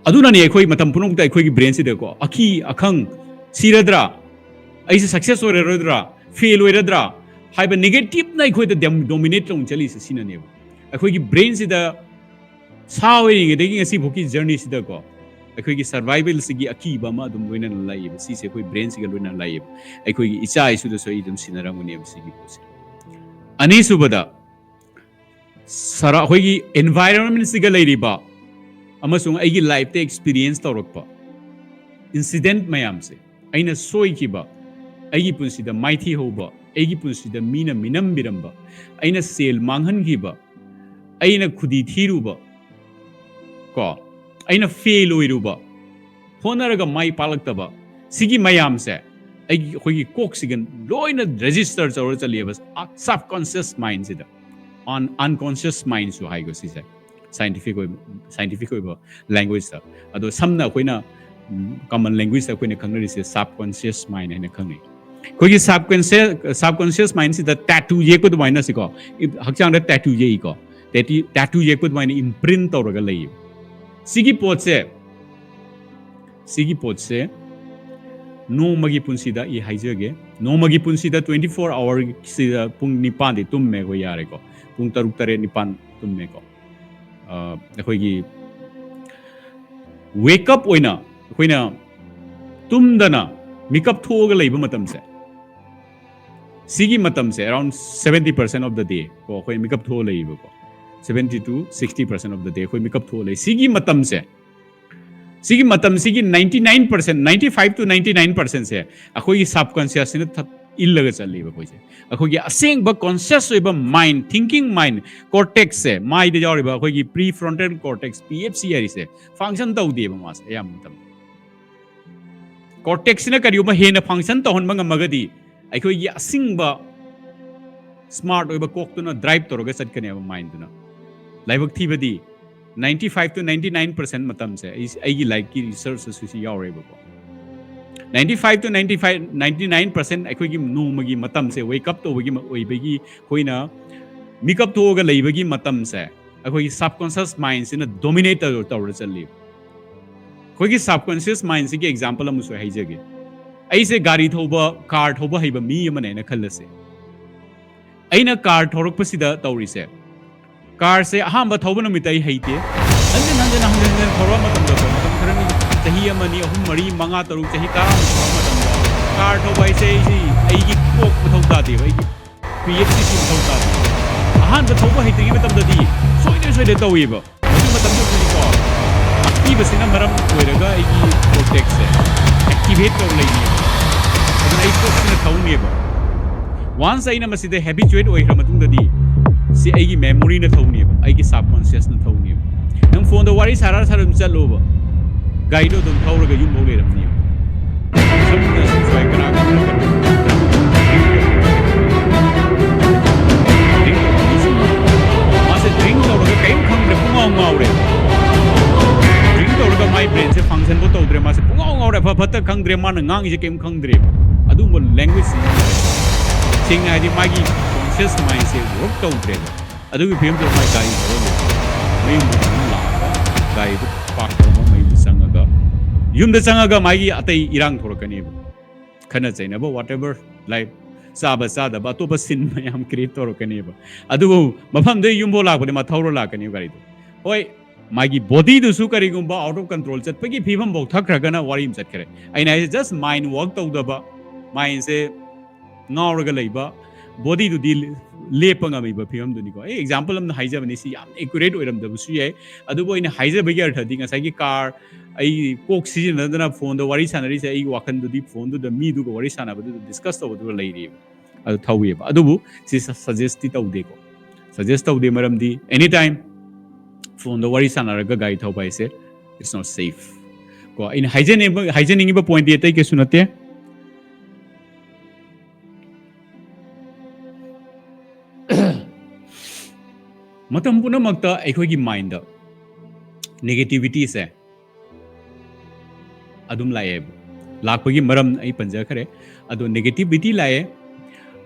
ꯑꯗꯨꯅꯅꯦ ꯑꯩꯈꯣꯏ ꯃꯇꯝ ꯄꯨꯝꯅꯃꯛꯇ ꯑꯩꯈꯣꯏꯒꯤ ꯕ꯭ꯔꯦꯟꯁꯤꯗꯀꯣ ꯑꯀꯤ ꯑꯈꯪ, ꯁꯤꯔꯗ꯭ꯔꯥ, ꯑꯩꯁꯦ ꯁꯛꯁꯦꯁ ꯑꯣꯏꯔꯔꯣꯏꯗ꯭ꯔꯥ, ꯐꯦꯜ ꯑꯣꯏꯔꯗ꯭ꯔꯥ ꯍꯥꯏꯕ ꯅꯦꯒꯦꯇꯤꯞꯅ ꯑꯩꯈꯣꯏꯗ ꯗꯣꯃꯤꯅꯦꯠ ꯇꯧꯅ ꯆꯠꯂꯤꯁꯦ ꯁꯤꯅꯅꯦꯕ꯫ ꯑꯩꯈꯣꯏꯒꯤ ꯕ꯭ꯔꯦꯟꯁꯤꯗ ꯁꯥ ꯑꯣꯏꯔꯤꯉꯩꯗꯒꯤ ꯉꯁꯤꯐꯥꯎꯒꯤ ꯖꯔꯅꯤꯁꯤꯗꯀꯣ ꯑꯩꯈꯣꯏꯒꯤ ꯁꯔꯚꯥꯏꯚꯦꯜꯁꯤꯒꯤ ꯑꯀꯤꯕ ꯑꯃ ꯑꯗꯨꯝ ꯂꯣꯏꯅꯅ ꯂꯥꯛꯏꯕ꯫ ꯁꯤꯁꯦ ꯑꯩꯈꯣꯏ ꯕ꯭ꯔꯦꯟꯁꯤꯒ ꯂꯣꯏꯅꯅ ꯂꯥꯛꯏꯕ꯫ ꯑꯩꯈꯣꯏꯒꯤ ꯏꯆꯥ ꯏꯁꯨꯗꯁꯨ ꯑꯩ ꯑꯗꯨꯝ ꯁꯤꯟꯅꯔꯝꯒꯅꯦꯕ ꯁꯤꯒꯤ ꯄꯣꯠꯁꯦ꯫ ꯑꯅꯤꯁꯨꯕꯗ, ꯁꯔꯥ-, ꯑꯩꯈꯣꯏꯒꯤ ꯑꯦꯟꯚꯥꯏꯔꯣꯟꯃꯦꯟꯁꯤꯒ ꯂꯩꯔꯤꯕ ꯑꯃꯁꯨꯡ ꯑꯩꯒꯤ ꯂꯥꯏꯐꯇ ꯑꯦꯛꯁꯄꯤꯔꯤꯌꯦꯟꯁ ꯇꯧꯔꯛꯄ ꯏꯟꯁꯤꯗꯦꯟꯠ ꯃꯌꯥꯝꯁꯦ, ꯑꯩꯅ ꯁꯣꯏꯈꯤꯕ, ꯑꯩꯒꯤ ꯄꯨꯟꯁꯤꯗ ꯃꯥꯏꯊꯤꯍꯧꯕ, ꯑꯩꯒꯤ ꯄꯨꯟꯁꯤꯗ ꯃꯤꯅ ꯃꯤꯅꯝꯕꯤꯔꯝꯕ, ꯑꯩꯅ ꯁꯦꯜ ꯃꯥꯡꯍꯟꯈꯤꯕ, ꯑꯩꯅ ꯈꯨꯗꯤ ꯊꯤꯔꯨꯕ, ꯀꯣ, ꯑꯩꯅ ꯐꯦꯜ ꯑꯣꯏꯔꯨꯕ, ꯍꯣꯠꯅꯔꯒ ꯃꯥꯏ ꯄꯥꯛꯂꯛꯇꯕ, ꯁꯤꯒꯤ ꯃꯌꯥꯝꯁꯦ ꯑꯩꯒꯤ, ꯑꯩꯈꯣꯏꯒꯤ ꯀꯣꯛꯁꯤꯒ ꯂꯣꯏꯅ ꯔꯦꯖꯤꯁꯇꯔ ꯇꯧꯔ ꯆꯠꯂꯤꯑꯕ꯫ ꯁꯕ ꯀꯣꯟꯁꯤꯌꯁ ꯃꯥꯏꯟꯁꯤꯗ, ꯑꯟ ꯑꯟꯀꯣꯟꯁꯤꯌꯁ ꯃꯥꯏꯟꯁꯨ ꯍꯥꯏꯀꯣ ꯁꯤꯁꯦ, ꯁꯥꯏꯟꯇꯤꯐꯤꯛ ꯑꯣꯏꯕ, ꯁꯥꯏꯟꯇꯤꯐꯤꯛ ꯑꯣꯏꯕ ꯂꯦꯡꯒ꯭ꯋꯦꯖꯇ꯫ ꯑꯗꯣ ꯁꯝꯅ ꯑꯩꯈꯣꯏꯅ ꯀꯃꯟ ꯂꯦꯡꯒ꯭ꯋꯦꯖꯇ ꯑꯩꯈꯣꯏꯅ ꯈꯪꯅꯔꯤꯁꯦ ꯁꯕ ꯀꯣꯟꯁꯤꯌꯁ ꯃꯥꯏꯟ ꯍꯥꯏꯅ ꯈꯪꯅꯩ꯫ ꯑꯩꯈꯣꯏꯒꯤ ꯁꯕ ꯀꯣꯟꯁꯤꯌꯁ, ꯁꯕ ꯀꯣꯟꯁꯤꯌꯁ ꯃꯥꯏꯟꯁꯤꯗ ꯇꯦꯇꯨ ꯌꯦꯛꯄ ꯑꯗꯨꯃꯥꯏꯅ ꯁꯤꯀꯣ, ꯏ-, ꯍꯛꯆꯥꯡꯗ ꯇꯦꯇꯨ ꯌꯦꯛꯏꯀꯣ, ꯇꯦꯇꯨ, ꯇꯦꯇꯨ ꯌꯦꯛꯄ ꯑꯗꯨꯃꯥꯏꯅ ꯏꯝꯄ꯭ꯔꯤꯟ ꯇꯧꯔꯒ ꯂꯩꯌꯦꯕ꯫ ꯁꯤꯒꯤ ꯄꯣꯠꯁꯦ, ꯁꯤꯒꯤ ꯄꯣꯠꯁꯦ ꯅꯣꯡꯃꯒꯤ ꯄꯨꯟꯁꯤꯗ ꯑꯩ ꯍꯥꯏꯖꯒꯦ, ꯅꯣꯡꯃꯒꯤ ꯄꯨꯟꯁꯤꯗ ꯇ꯭ꯋꯦꯟꯇꯤ ꯐꯣꯔ ꯑꯋꯥꯔꯁꯤꯗ ꯄꯨꯡ ꯅꯤꯄꯥꯟꯗꯤ ꯇꯨꯝꯃꯦ ꯑꯩꯈꯣꯏ, ꯌꯥꯔꯦꯀꯣ, ꯄꯨꯡ ꯇꯔꯨꯛ ꯇꯔꯦꯠ ꯅꯤꯄꯥꯟ ꯇꯨꯝꯃꯦꯀꯣ꯫ ꯑ, ꯑꯩꯈꯣꯏꯒꯤ ꯋꯦꯛ ꯑꯞ ꯑꯣꯏꯅ ꯑꯩꯈꯣꯏꯅ ꯇꯨꯝꯗꯅ ꯃꯤꯀꯞ ꯊꯣꯛꯑꯒ ꯂꯩꯕ ꯃꯇꯝꯁꯦ, ꯁꯤꯒꯤ ꯃꯇꯝꯁꯦ around seventy percent of the day ꯀꯣ, ꯑꯩꯈꯣꯏ ꯃꯤꯀꯞ ꯊꯣꯛꯑ ꯂꯩꯌꯦꯕꯀꯣ꯫ Seventy to sixty percent of the day ꯑꯩꯈꯣꯏ ꯃꯤꯀꯞ ꯊꯣꯛꯑ ꯂꯩ꯫ ꯁꯤꯒꯤ ꯃꯇꯝꯁꯦ, ꯁꯤꯒꯤ ꯃꯇꯝꯁꯤꯒꯤ ninety nine percent, ninety five to ninety nine percent ꯁꯦ ꯑꯩꯈꯣꯏꯒꯤ ꯁꯕ ꯀꯣꯟꯁꯤꯌꯁꯁꯤꯅ ꯊ-, ꯏꯜꯂꯒ ꯆꯠꯂꯤꯕ ꯑꯩꯈꯣꯏꯁꯦ꯫ ꯑꯩꯈꯣꯏꯒꯤ ꯑꯁꯦꯡꯕ ꯀꯣꯟꯁꯤꯌꯁ ꯑꯣꯏꯕ ꯃꯥꯏꯟ, ꯊꯤꯡꯀꯤꯡ ꯃꯥꯏꯟ, ꯀꯣꯔꯇꯦꯛꯁꯁꯦ, ꯃꯥꯏꯗ ꯌꯥꯎꯔꯤꯕ ꯑꯩꯈꯣꯏꯒꯤ prefrontal cortex, P F C ꯍꯥꯏꯔꯤꯁꯦ, ꯐꯪꯁꯟ ꯇꯧꯗꯦꯕ ꯃꯥꯁꯦ ꯑꯌꯥꯝꯕ ꯃꯇꯝꯗ꯫ ꯀꯣꯔꯇꯦꯛꯁꯁꯤꯅ ꯀꯔꯤꯒꯨꯝꯕ ꯍꯦꯟꯅ ꯐꯪꯁꯟ ꯇꯧꯍꯟꯕ ꯉꯝꯃꯒꯗꯤ ꯑꯩꯈꯣꯏꯒꯤ ꯑꯁꯤꯡꯕ ꯁ꯭ꯃꯥꯔꯠ ꯑꯣꯏꯕ ꯀꯣꯛꯇꯨꯅ ꯗ꯭ꯔꯥꯏꯚ ꯇꯧꯔꯒ ꯆꯠꯀꯅꯦꯕ ꯃꯥꯏꯟꯗꯨꯅ꯫ ꯂꯥꯏꯕꯛ ꯊꯤꯕꯗꯤ ninety five to ninety nine percent ꯃꯇꯝꯁꯦ ꯑꯩ ꯑꯩꯒꯤ ꯂꯥꯏꯔꯤꯛꯀꯤ research ꯑꯁꯨ ꯁꯤ ꯌꯥꯎꯔꯦꯕꯀꯣ꯫ Ninety five to ninety five ninety nine percent ꯑꯩꯈꯣꯏꯒꯤ ꯅꯣꯡꯃꯒꯤ ꯃꯇꯝꯁꯦ, wake up ꯇꯧꯕꯒꯤ ꯑꯣꯏꯕꯒꯤ, ꯑꯩꯈꯣꯏꯅ ꯃꯤꯀꯞ ꯊꯣꯛꯑꯒ ꯂꯩꯕꯒꯤ ꯃꯇꯝꯁꯦ ꯑꯩꯈꯣꯏꯒꯤ subconscious mindꯁꯤꯅ dominate ꯇꯧꯔ ꯆꯠꯂꯤ꯫ ꯑꯩꯈꯣꯏꯒꯤ subconscious mindꯁꯤꯒꯤ example ꯑꯃꯁꯨ ꯍꯥꯏꯖꯒꯦ꯫ ꯑꯩꯁꯦ ꯒꯥꯔꯤ ꯊꯧꯕ, car ꯊꯧꯕ ꯍꯩꯕ ꯃꯤ ꯑꯃꯅꯦꯅ ꯈꯜꯂꯁꯦ꯫ ꯑꯩꯅ car ꯊꯧꯔꯛꯄꯁꯤꯗ ꯇꯧꯔꯤꯁꯦ, carꯁꯦ ꯑꯍꯥꯟꯕ ꯊꯧꯕ ꯅꯨꯃꯤꯠꯇ ꯑꯩ ꯍꯩꯇꯦ꯫ ꯍꯟꯖꯤꯟ ꯍꯟꯖꯤꯟ ꯍꯟꯖꯤꯟ ꯍꯟꯖꯤꯟ ꯊꯧꯔꯛꯑ ꯃꯇꯝꯗ, ꯃꯇꯝ ꯈꯔꯅꯤ, ꯆꯍꯤ ꯑꯃꯅꯤ, ꯑꯍꯨꯝ, ꯃꯔꯤ, ꯃꯉꯥ, ꯇꯔꯨꯛ, ꯆꯍꯤ ꯇꯔꯥꯃꯨꯛ ꯊꯧꯔꯛꯑ ꯃꯇꯝꯗ, car ꯊꯧꯕ ꯍꯥꯏꯁꯦ ꯑꯩꯁꯤ, ꯑꯩꯒꯤ ꯀꯣꯛ ꯃꯊꯧ ꯇꯥꯗꯦꯕ, ꯑꯩꯒꯤ creativity ꯃꯊꯧ ꯇꯥꯗꯦ꯫ ꯑꯍꯥꯟꯕ ꯊꯧꯕ ꯍꯩꯇ꯭ꯔꯤꯉꯩ ꯃꯇꯝꯗꯗꯤ ꯁꯣꯏꯗ꯭ꯔꯦ ꯁꯣꯏꯗ꯭ꯔꯦ ꯇꯧꯋꯦꯕ꯫ ꯃꯗꯨ ꯃꯇꯝꯗꯨꯗꯗꯤꯀꯣ, ꯑꯀꯤꯕꯁꯤꯅ ꯃꯔꯝ ꯑꯣꯏꯔꯒ ꯑꯩꯒꯤ cortexꯁꯦ activate ꯇꯧꯔ ꯂꯩꯅꯦꯕ꯫ ꯑꯗꯨꯅ ꯑꯩ ꯀꯣꯛꯁꯤꯅ ꯊꯧꯅꯦꯕ꯫ Once ꯑꯩꯅ ꯃꯁꯤꯗ habituate ꯑꯣꯏꯈ꯭ꯔ ꯃꯇꯨꯡꯗꯗꯤ, ꯁꯤ ꯑꯩꯒꯤ memoryꯅ ꯊꯧꯅꯦꯕ, ꯑꯩꯒꯤ subconsciousꯅ ꯊꯧꯅꯦꯕ꯫ ꯅꯪ phoneꯗ ꯋꯥꯔꯤ ꯁꯥꯔ ꯁꯥꯔ ꯑꯗꯨꯝ ꯆꯠꯂꯣꯕ, ꯒꯥꯔꯤꯗꯣ ꯑꯗꯨꯝ ꯊꯧꯔꯒ ꯌꯨꯝꯐꯥꯎ ꯂꯩꯔꯝꯅꯦꯕ꯫ ꯁꯝꯅ ꯁ꯭ꯋꯥꯏ ꯀꯅꯥꯒꯨꯝꯕ drink ꯇꯧꯕ ꯃꯤꯁꯤꯡ, ꯃꯥꯁꯦ drink ꯇꯧꯔꯒ ꯀꯔꯤꯝ ꯈꯪꯗ꯭ꯔꯦ, ꯄꯨꯡꯉꯥꯎ ꯉꯥꯎꯔꯦ꯫ Drink ꯇꯧꯔꯒ ꯃꯥꯏ brainꯁꯦ functionꯕꯨ ꯇꯧꯗ꯭ꯔꯦ, ꯃꯥꯁꯦ ꯄꯨꯡꯉꯥꯎ ꯉꯥꯎꯔꯦ, ꯑꯐ ꯐꯠꯇ ꯈꯪꯗ꯭ꯔꯦ, ꯃꯥꯅ ꯉꯥꯡꯉꯤꯁꯦ ꯀꯔꯤꯝ ꯈꯪꯗ꯭ꯔꯦꯕ꯫ ꯑꯗꯨꯒꯨꯝꯕ language ꯁꯤꯖꯤꯟꯅꯔꯦ꯫ ꯁꯦꯡꯅ ꯍꯥꯏꯔꯗꯤ ꯃꯥꯒꯤ conscious mindꯁꯦ work ꯇꯧꯗ꯭ꯔꯦꯕ꯫ ꯑꯗꯨꯒꯤ ꯐꯤꯕꯝꯗ ꯃꯥꯏ ꯒꯥꯔꯤ ꯊꯧꯍꯜꯂꯦ, ꯃꯌꯨꯝꯗ ꯑꯗꯨꯝ ꯂꯥꯛꯑꯒ ꯒꯥꯔꯤꯗꯨ park ꯇꯧꯔꯒ ꯃꯌꯨꯝꯗ ꯆꯪꯉꯒ, ꯌꯨꯝꯗ ꯆꯪꯉꯒ ꯃꯥꯒꯤ ꯑꯇꯩ ꯏꯔꯥꯡ ꯊꯣꯔꯛꯀꯅꯦꯕ꯫ ꯈꯠꯅ ꯆꯩꯅꯕ, whatever, like, ꯆꯥꯕ ꯆꯥꯗꯕ, ꯑꯇꯣꯞꯄ scene ꯃꯌꯥꯝ create ꯇꯧꯔꯛꯀꯅꯦꯕ꯫ ꯑꯗꯨꯕꯨ ꯃꯐꯝꯗꯩ ꯌꯨꯝꯐꯥꯎ ꯂꯥꯛꯄꯗꯤ ꯃꯥ ꯊꯧꯔ ꯂꯥꯛꯀꯅꯦꯕ ꯒꯥꯔꯤꯗꯣ꯫ ꯍꯣꯏ, ꯃꯥꯒꯤ bodyꯗꯨꯁꯨ ꯀꯔꯤꯒꯨꯝꯕ out of control ꯆꯠꯄꯒꯤ ꯐꯤꯕꯝꯐꯥꯎ ꯊꯛꯈ꯭ꯔꯒꯅ ꯋꯥꯔꯤ ꯑꯃ ꯆꯠꯈ꯭ꯔꯦ꯫ ꯑꯩꯅ ꯍꯥꯏꯁꯦ just mind work ꯇꯧꯗꯕ, mindꯁꯦ ꯉꯥꯎꯔꯒ ꯂꯩꯕ, bodyꯗꯨꯗꯤ ꯂꯦꯞꯄ ꯉꯝꯃꯤꯕ ꯐꯤꯕꯝꯗꯨꯅꯤꯀꯣ꯫ ꯑꯩ example ꯑꯃ ꯍꯥꯏꯖꯕꯅꯤ, ꯁꯤ ꯌꯥꯝ accurate ꯑꯣꯏꯔꯝꯗꯕꯁꯨ ꯌꯥꯏ, ꯑꯗꯨꯕꯨ ꯑꯩꯅ ꯍꯥꯏꯖꯕꯒꯤ ꯑꯔꯊꯗꯤ ꯉꯁꯥꯏꯒꯤ car, ꯑꯩ ꯀꯣꯛ ꯁꯤꯖꯤꯟꯅꯗꯅ phoneꯗ ꯋꯥꯔꯤ ꯁꯥꯟꯅꯔꯤꯁꯦ, ꯑꯩꯒꯤ ꯋꯥꯈꯜꯗꯨꯗꯤ phoneꯗꯨꯗ, ꯃꯤꯗꯨꯒ ꯋꯥꯔꯤ ꯁꯥꯟꯅꯕꯗꯨꯗ discuss ꯇꯧꯕꯗꯨꯗ ꯂꯩꯔꯤꯕ, ꯑꯗꯨ ꯊꯧꯋꯦꯕ꯫ ꯑꯗꯨꯕꯨ ꯁꯤ suggestꯇꯤ ꯇꯧꯗꯦꯀꯣ, suggest ꯇꯧꯗꯦ, ꯃꯔꯝꯗꯤ anytime phoneꯗ ꯋꯥꯔꯤ ꯁꯥꯟꯅꯔꯒ ꯒꯥꯔꯤ ꯊꯧꯕ ꯍꯥꯏꯁꯦ it's not safe꯫ ꯀꯣ, ꯑꯩꯅ ꯍꯥꯏꯖꯅꯤꯡꯕ, ꯍꯥꯏꯖꯅꯤꯡꯉꯤꯕ pointꯗꯤ ꯑꯇꯩ ꯀꯩꯁꯨ ꯅꯠꯇꯦ꯫ ꯃꯇꯝ ꯄꯨꯝꯅꯃꯛꯇ ꯑꯩꯈꯣꯏꯒꯤ mindꯗ negativity ꯁꯦ ꯑꯗꯨꯝ ꯂꯥꯛꯑꯦꯕ꯫ ꯂꯥꯛꯄꯒꯤ ꯃꯔꯝ ꯑꯩ ꯄꯟꯖꯈ꯭ꯔꯦ꯫ ꯑꯗꯣ negativity ꯂꯥꯛꯑꯦ,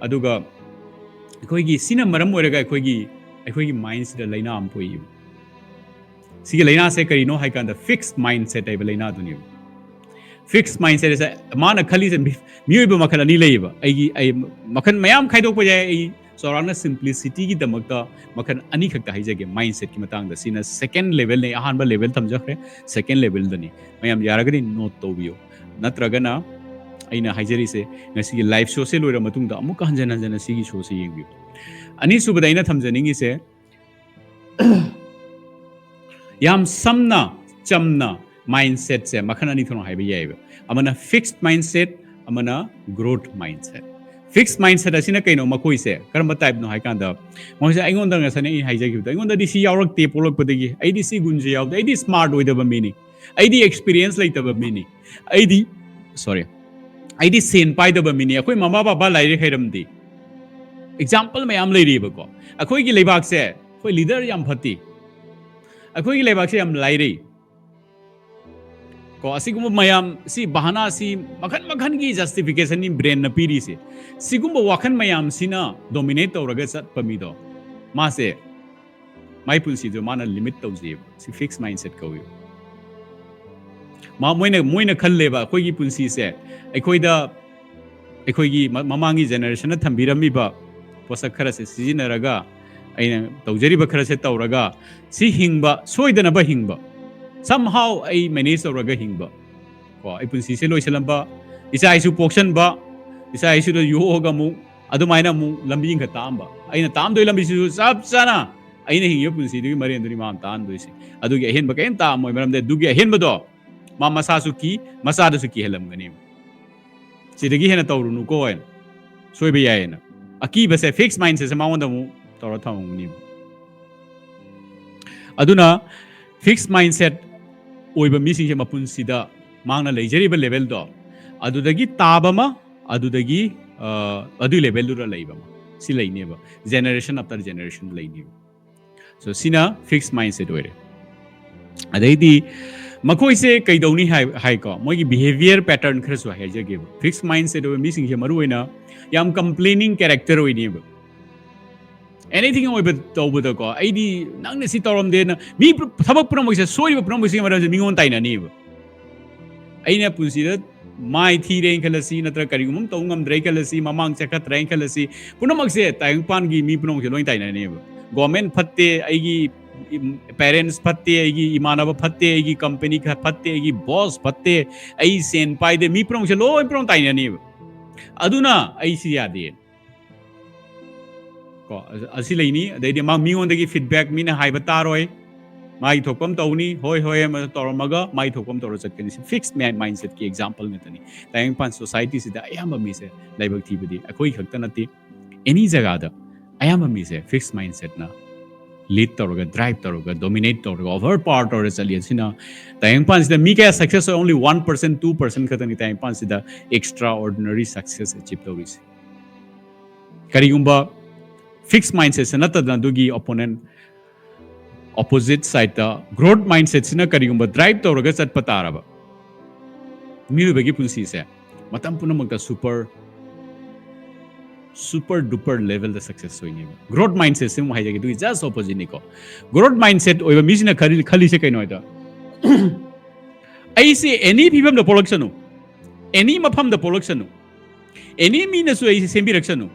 ꯑꯗꯨꯒ ꯑꯩꯈꯣꯏꯒꯤ, ꯁꯤꯅ ꯃꯔꯝ ꯑꯣꯏꯔꯒ ꯑꯩꯈꯣꯏꯒꯤ, ꯑꯩꯈꯣꯏꯒꯤ mind ꯁꯤꯗ ꯂꯥꯏꯅꯥ ꯑꯃ ꯄꯣꯛꯏꯕ꯫ ꯁꯤꯒꯤ ꯂꯥꯏꯅꯥꯁꯦ ꯀꯔꯤꯅꯣ ꯍꯥꯏ ꯀꯥꯟꯗ fixed mindset ꯍꯥꯏꯕ ꯂꯥꯏꯅꯥꯗꯨꯅꯦꯕ꯫ Fixed mindset ꯁꯦ ꯃꯥꯅ ꯈꯜꯂꯤꯁꯦ, ꯃꯤ-, ꯃꯤꯑꯣꯏꯕ ꯃꯈꯜ ꯑꯅꯤ ꯂꯩꯌꯦꯕ꯫ ꯑꯩꯒꯤ, ꯑꯩ ꯃꯈꯜ ꯃꯌꯥꯝ ꯈꯥꯏꯗꯣꯛꯄ ꯌꯥꯏ, ꯑꯩ ꯆꯥꯎꯔꯥꯛꯅ simplicity ꯒꯤꯗꯃꯛꯇ ꯃꯈꯜ ꯑꯅꯤꯈꯛꯇ ꯍꯥꯏꯖꯒꯦ mindset ꯀꯤ ꯃꯇꯥꯡꯗ꯫ ꯁꯤꯅ second level ꯅꯤ, ꯑꯍꯥꯟꯕ level ꯊꯝꯖꯈ꯭ꯔꯦ, second level ꯗꯅꯤ꯫ ꯃꯌꯥꯝ ꯌꯥꯔꯒꯗꯤ note ꯇꯧꯕꯤꯌꯨ, ꯅꯠꯇ꯭ꯔꯒꯅ ꯑꯩꯅ ꯍꯥꯏꯖꯔꯤꯁꯦ, ꯉꯁꯤꯒꯤ live show ꯁꯦ ꯂꯣꯏꯔ ꯃꯇꯨꯡꯗ ꯑꯃꯨꯛꯀ ꯍꯟꯖꯟ ꯍꯟꯖꯟꯅ ꯁꯤꯒꯤ show ꯁꯦ ꯌꯦꯡꯕꯤꯌꯨ꯫ ꯑꯅꯤꯁꯨꯕꯗ ꯑꯩꯅ ꯊꯝꯖꯅꯤꯡꯉꯤꯁꯦ, ꯌꯥꯝ ꯁꯝꯅ ꯆꯝꯅ mindset ꯁꯦ ꯃꯈꯜ ꯑꯅꯤ ꯊꯣꯛꯅ ꯍꯥꯏꯕ ꯌꯥꯏꯑꯕ꯫ ꯑꯃꯅ fixed mindset, ꯑꯃꯅ growth mindset꯫ Fixed mindset ꯑꯁꯤꯅ ꯀꯩꯅꯣ? ꯃꯈꯣꯏꯁꯦ ꯀꯔꯝꯕ type ꯅꯣ ꯍꯥꯏ ꯀꯥꯟꯗ, ꯃꯈꯣꯏꯁꯦ ꯑꯩꯉꯣꯟꯗ, ꯉꯁꯥꯏꯅ ꯑꯩ ꯍꯥꯏꯖꯈꯤꯕꯗꯣ, ꯑꯩꯉꯣꯟꯗꯗꯤ ꯁꯤ ꯌꯥꯎꯔꯛꯇꯦ ꯄꯣꯛꯂꯛꯄꯗꯒꯤ, ꯑꯩꯗꯤ ꯁꯤ ꯒꯨꯟꯁꯦ ꯌꯥꯎꯗꯦ, ꯑꯩꯗꯤ smart ꯑꯣꯏꯗꯕ ꯃꯤꯅꯤ, ꯑꯩꯗꯤ experience ꯂꯩꯇꯕ ꯃꯤꯅꯤ, ꯑꯩꯗꯤ, sorry, ꯑꯩꯗꯤ ꯁꯦꯟ ꯄꯥꯏꯗꯕ ꯃꯤꯅꯤ, ꯑꯩꯈꯣꯏ ꯃꯃꯥ ꯕꯕꯥ ꯂꯥꯏꯔꯤꯛ ꯍꯩꯔꯝꯗꯦ꯫ Example ꯃꯌꯥꯝ ꯂꯩꯔꯤꯕꯀꯣ꯫ ꯑꯩꯈꯣꯏꯒꯤ ꯂꯩꯕꯥꯛꯁꯦ, ꯑꯩꯈꯣꯏ leader ꯌꯥꯝ ꯐꯠꯇꯦ, ꯑꯩꯈꯣꯏꯒꯤ ꯂꯩꯕꯥꯛꯁꯦ ꯌꯥꯝ ꯂꯥꯏꯔꯩ꯫ ꯀꯣ, ꯑꯁꯤꯒꯨꯝꯕ ꯃꯌꯥꯝ ꯁꯤ, ꯕꯍꯥꯅꯥ ꯁꯤ ꯃꯈꯟ ꯃꯈꯟꯒꯤ justification ꯅꯤ brain ꯅ ꯄꯤꯔꯤꯁꯦ꯫ ꯁꯤꯒꯨꯝꯕ ꯋꯥꯈꯜ ꯃꯌꯥꯝꯁꯤꯅ dominate ꯇꯧꯔꯒ ꯆꯠꯄ ꯃꯤꯗꯣ, ꯃꯥꯁꯦ, ꯃꯥꯏ ꯄꯨꯟꯁꯤꯗꯣ ꯃꯥꯅ limit ꯇꯧꯖꯩꯕ꯫ ꯁꯤ fixed mindset ꯀꯧꯏ꯫ ꯃꯥ, ꯃꯣꯏꯅ, ꯃꯣꯏꯅ ꯈꯜꯂꯦꯕ ꯑꯩꯈꯣꯏꯒꯤ ꯄꯨꯟꯁꯤꯁꯦ, ꯑꯩꯈꯣꯏꯗ, ꯑꯩꯈꯣꯏꯒꯤ ꯃ-, ꯃꯃꯥꯡꯒꯤ generation ꯅ ꯊꯝꯕꯤꯔꯝꯃꯤꯕ ꯄꯣꯠꯁꯛ ꯈꯔꯁꯦ ꯁꯤꯖꯤꯟꯅꯔꯒ, ꯑꯩꯅ ꯇꯧꯖꯔꯤꯕ ꯈꯔꯁꯦ ꯇꯧꯔꯒ, ꯁꯤ ꯍꯤꯡꯕ, ꯁꯣꯏꯗꯅꯕ ꯍꯤꯡꯕ, somehow ꯑꯩ manage ꯇꯧꯔꯒ ꯍꯤꯡꯕ, ꯀꯣ, ꯑꯩ ꯄꯨꯟꯁꯤꯁꯦ ꯂꯣꯏꯁꯤꯜꯂꯝꯕ, ꯏꯆꯥ ꯏꯁꯨ ꯄꯣꯛꯁꯟꯕ, ꯏꯆꯥ ꯏꯁꯨꯗ ꯌꯣꯛꯑꯒ ꯑꯃꯨꯛ ꯑꯗꯨꯃꯥꯏꯅ ꯑꯃꯨꯛ ꯂꯝꯕꯤ ꯑꯃꯈꯛ ꯇꯥꯛꯑꯝꯕ, ꯑꯩꯅ ꯇꯥꯛꯑꯝꯗꯣꯏ ꯂꯝꯕꯤꯁꯤꯁꯨ ꯆꯞ ꯆꯥꯅ ꯑꯩꯅ ꯍꯤꯡꯉꯤꯕ ꯄꯨꯟꯁꯤꯗꯨꯒꯤ ꯃꯔꯦꯟꯗꯨꯅꯤ ꯃꯥꯅ ꯇꯥꯛꯑꯝꯗꯣꯏꯁꯦ꯫ ꯑꯗꯨꯒꯤ ꯑꯍꯦꯟꯕ ꯀꯔꯤꯝ ꯇꯥꯛꯑꯝꯃꯣꯏ, ꯃꯔꯝꯗꯤ ꯑꯗꯨꯒꯤ ꯑꯍꯦꯟꯕꯗꯣ ꯃꯥ ꯃꯁꯥꯁꯨ ꯀꯤ, ꯃꯆꯥꯗꯁꯨ ꯀꯤꯍꯜꯂꯝꯒꯅꯦꯕ꯫ ꯁꯤꯗꯒꯤ ꯍꯦꯟꯅ ꯇꯧꯔꯨꯅꯨꯀꯣ ꯍꯥꯏꯅ, ꯁꯣꯏꯕ ꯌꯥꯏꯌꯦꯅ꯫ ꯑꯀꯤꯕꯁꯦ, fixed mindset ꯁꯦ ꯃꯉꯣꯟꯗ ꯑꯃꯨꯛ ꯇꯧꯔ ꯊꯝꯃꯝꯒꯅꯦꯕ꯫ ꯑꯗꯨꯅ fixed mindset ꯑꯣꯏꯕ ꯃꯤꯁꯤꯡꯁꯦ ꯃꯄꯨꯟꯁꯤꯗ ꯃꯍꯥꯛꯅ ꯂꯩꯖꯔꯤꯕ level ꯗꯣ, ꯑꯗꯨꯗꯒꯤ ꯇꯥꯕ ꯑꯃ, ꯑꯗꯨꯗꯒꯤ, ꯑ, ꯑꯗꯨꯒꯤ level ꯗꯨꯗ ꯂꯩꯕ ꯑꯃ, ꯁꯤ ꯂꯩꯅꯦꯕ, generation after generation ꯂꯩꯅꯦꯕ꯫ So, ꯁꯤꯅ fixed mindset ꯑꯣꯏꯔꯦ꯫ ꯑꯗꯩꯗꯤ ꯃꯈꯣꯏꯁꯦ ꯀꯩꯗꯧꯅꯤ ꯍꯥꯏ ꯍꯥꯏꯀꯣ, ꯃꯣꯏꯒꯤ behaviour pattern ꯈꯔꯁꯨ ꯍꯥꯏꯖꯒꯦꯕ꯫ Fixed mindset ꯑꯣꯏꯕ ꯃꯤꯁꯤꯡꯁꯦ ꯃꯔꯨ ꯑꯣꯏꯅ ꯌꯥꯝ complaining character ꯑꯣꯏꯅꯦꯕ꯫ Anything ꯑꯣꯏꯕ ꯇꯧꯕꯗꯀꯣ, ꯑꯩꯗꯤ ꯅꯪꯅ ꯁꯤ ꯇꯧꯔꯝꯗꯦꯅ, ꯃꯤ ꯄꯨ- ꯊꯕꯛ ꯄꯨꯝꯅꯃꯛꯁꯦ, ꯁꯣꯏꯔꯤꯕ ꯄꯨꯝꯅꯃꯛꯁꯤꯒꯤ ꯃꯔꯝꯁꯦ ꯃꯤꯉꯣꯟꯗ ꯇꯥꯏꯅꯅꯦꯕ꯫ ꯑꯩꯅ ꯄꯨꯟꯁꯤꯗ ꯃꯥꯏ ꯊꯤꯔꯦꯅ ꯈꯜꯂꯁꯤ, ꯅꯠꯇ꯭ꯔꯒ ꯀꯔꯤꯒꯨꯝꯕ ꯑꯃ ꯇꯧꯕ ꯉꯝꯗ꯭ꯔꯦ ꯈꯜꯂꯁꯤ, ꯃꯃꯥꯡ ꯆꯈꯠꯇ꯭ꯔꯦꯅ ꯈꯜꯂꯁꯤ, ꯄꯨꯝꯅꯃꯛꯁꯦ ꯇꯥꯏꯕꯪꯄꯥꯟꯒꯤ ꯃꯤ ꯄꯨꯝꯅꯃꯛꯁꯦ ꯂꯣꯏ ꯇꯥꯏꯅꯅꯦꯕ꯫ Government ꯐꯠꯇꯦ, ꯑꯩꯒꯤ parents ꯐꯠꯇꯦ, ꯑꯩꯒꯤ ꯏꯃꯥꯟꯅꯕ ꯐꯠꯇꯦ, ꯑꯩꯒꯤ company ꯈ- ꯐꯠꯇꯦ, ꯑꯩꯒꯤ boss ꯐꯠꯇꯦ, ꯑꯩ ꯁꯦꯟ ꯄꯥꯏꯗꯦ, ꯃꯤ ꯄꯨꯝꯅꯃꯛꯁꯦ ꯂꯣꯏ ꯄꯨꯝꯅꯃꯛ ꯇꯥꯏꯅꯅꯦꯕ꯫ ꯑꯗꯨꯅ ꯑꯩ ꯁꯤ ꯌꯥꯗꯦ꯫ ꯀꯣ, ꯑ- ꯑꯁꯤ ꯂꯩꯅꯤ꯫ ꯑꯗꯩꯗꯤ ꯃꯥ ꯃꯤꯉꯣꯟꯗꯒꯤ feedback ꯃꯤꯅ ꯍꯥꯏꯕ ꯇꯥꯔꯣꯏ꯫ ꯃꯥꯒꯤ ꯊꯣꯛꯄ ꯑꯃ ꯇꯧꯅꯤ, ꯍꯣꯏ ꯍꯣꯏ ꯑꯃ ꯇꯧꯔꯝꯃꯒ ꯃꯥꯒꯤ ꯊꯣꯛꯄ ꯑꯃ ꯇꯧꯔ ꯆꯠꯀꯅꯤ꯫ ꯁꯤ fixed mindsetꯀꯤ example ꯉꯥꯛꯇꯅꯤ꯫ ꯇꯥꯏꯕꯪꯄꯥꯟ societyꯁꯤꯗ ꯑꯌꯥꯝꯕ ꯃꯤꯁꯦ, ꯂꯥꯏꯕꯛ ꯊꯤꯕꯗꯤ ꯑꯩꯈꯣꯏ ꯈꯛꯇ ꯅꯠꯇꯦ, any ꯖꯒꯥꯗ ꯑꯌꯥꯝꯕ ꯃꯤꯁꯦ fixed mindsetꯅ lead ꯇꯧꯔꯒ, drive ꯇꯧꯔꯒ, dominate ꯇꯧꯔꯒ, overpower ꯇꯧꯔꯒ ꯆꯠꯂꯤ꯫ ꯑꯁꯤꯅ ꯇꯥꯏꯕꯪꯄꯥꯟꯁꯤꯗ ꯃꯤ ꯀꯌꯥ success ꯑꯣꯏ? Only one percent, two percent ꯈꯛꯇꯅꯤ ꯇꯥꯏꯕꯪꯄꯥꯟꯁꯤꯗ extraordinary success achieve ꯇꯧꯔꯤꯁꯦ꯫ ꯀꯔꯤꯒꯨꯝꯕ fixed mindsetꯁꯦ ꯅꯠꯇꯗꯅ ꯑꯗꯨꯒꯤ opponent, opposite sideꯇ growth mindsetꯁꯤꯅ ꯀꯔꯤꯒꯨꯝꯕ drive ꯇꯧꯔꯒ ꯆꯠꯄ ꯇꯥꯔꯕ, ꯃꯤꯑꯣꯏꯕꯒꯤ ꯄꯨꯟꯁꯤꯁꯦ ꯃꯇꯝ ꯄꯨꯝꯅꯃꯛꯇ super super duper levelꯗ success ꯑꯣꯏꯅꯦꯕ꯫ Growth mindsetꯁꯦ ꯑꯃꯨꯛ ꯍꯥꯏꯖꯒꯦ, ꯑꯗꯨꯒꯤ just oppositeꯅꯤꯀꯣ꯫ Growth mindset ꯑꯣꯏꯕ ꯃꯤꯁꯤꯅ ꯈꯜꯂꯤ- ꯈꯜꯂꯤꯁꯦ ꯀꯩꯅꯣ ꯍꯥꯏꯗ, ꯑꯩꯁꯦ any ꯐꯤꯕꯝꯗ ꯄꯣꯛꯂꯛꯁꯅꯨ, any ꯃꯐꯝꯗ ꯄꯣꯛꯂꯛꯁꯅꯨ, any ꯃꯤꯅꯁꯨ ꯑꯩꯁꯦ ꯁꯦꯝꯕꯤꯔꯛꯁꯅꯨ,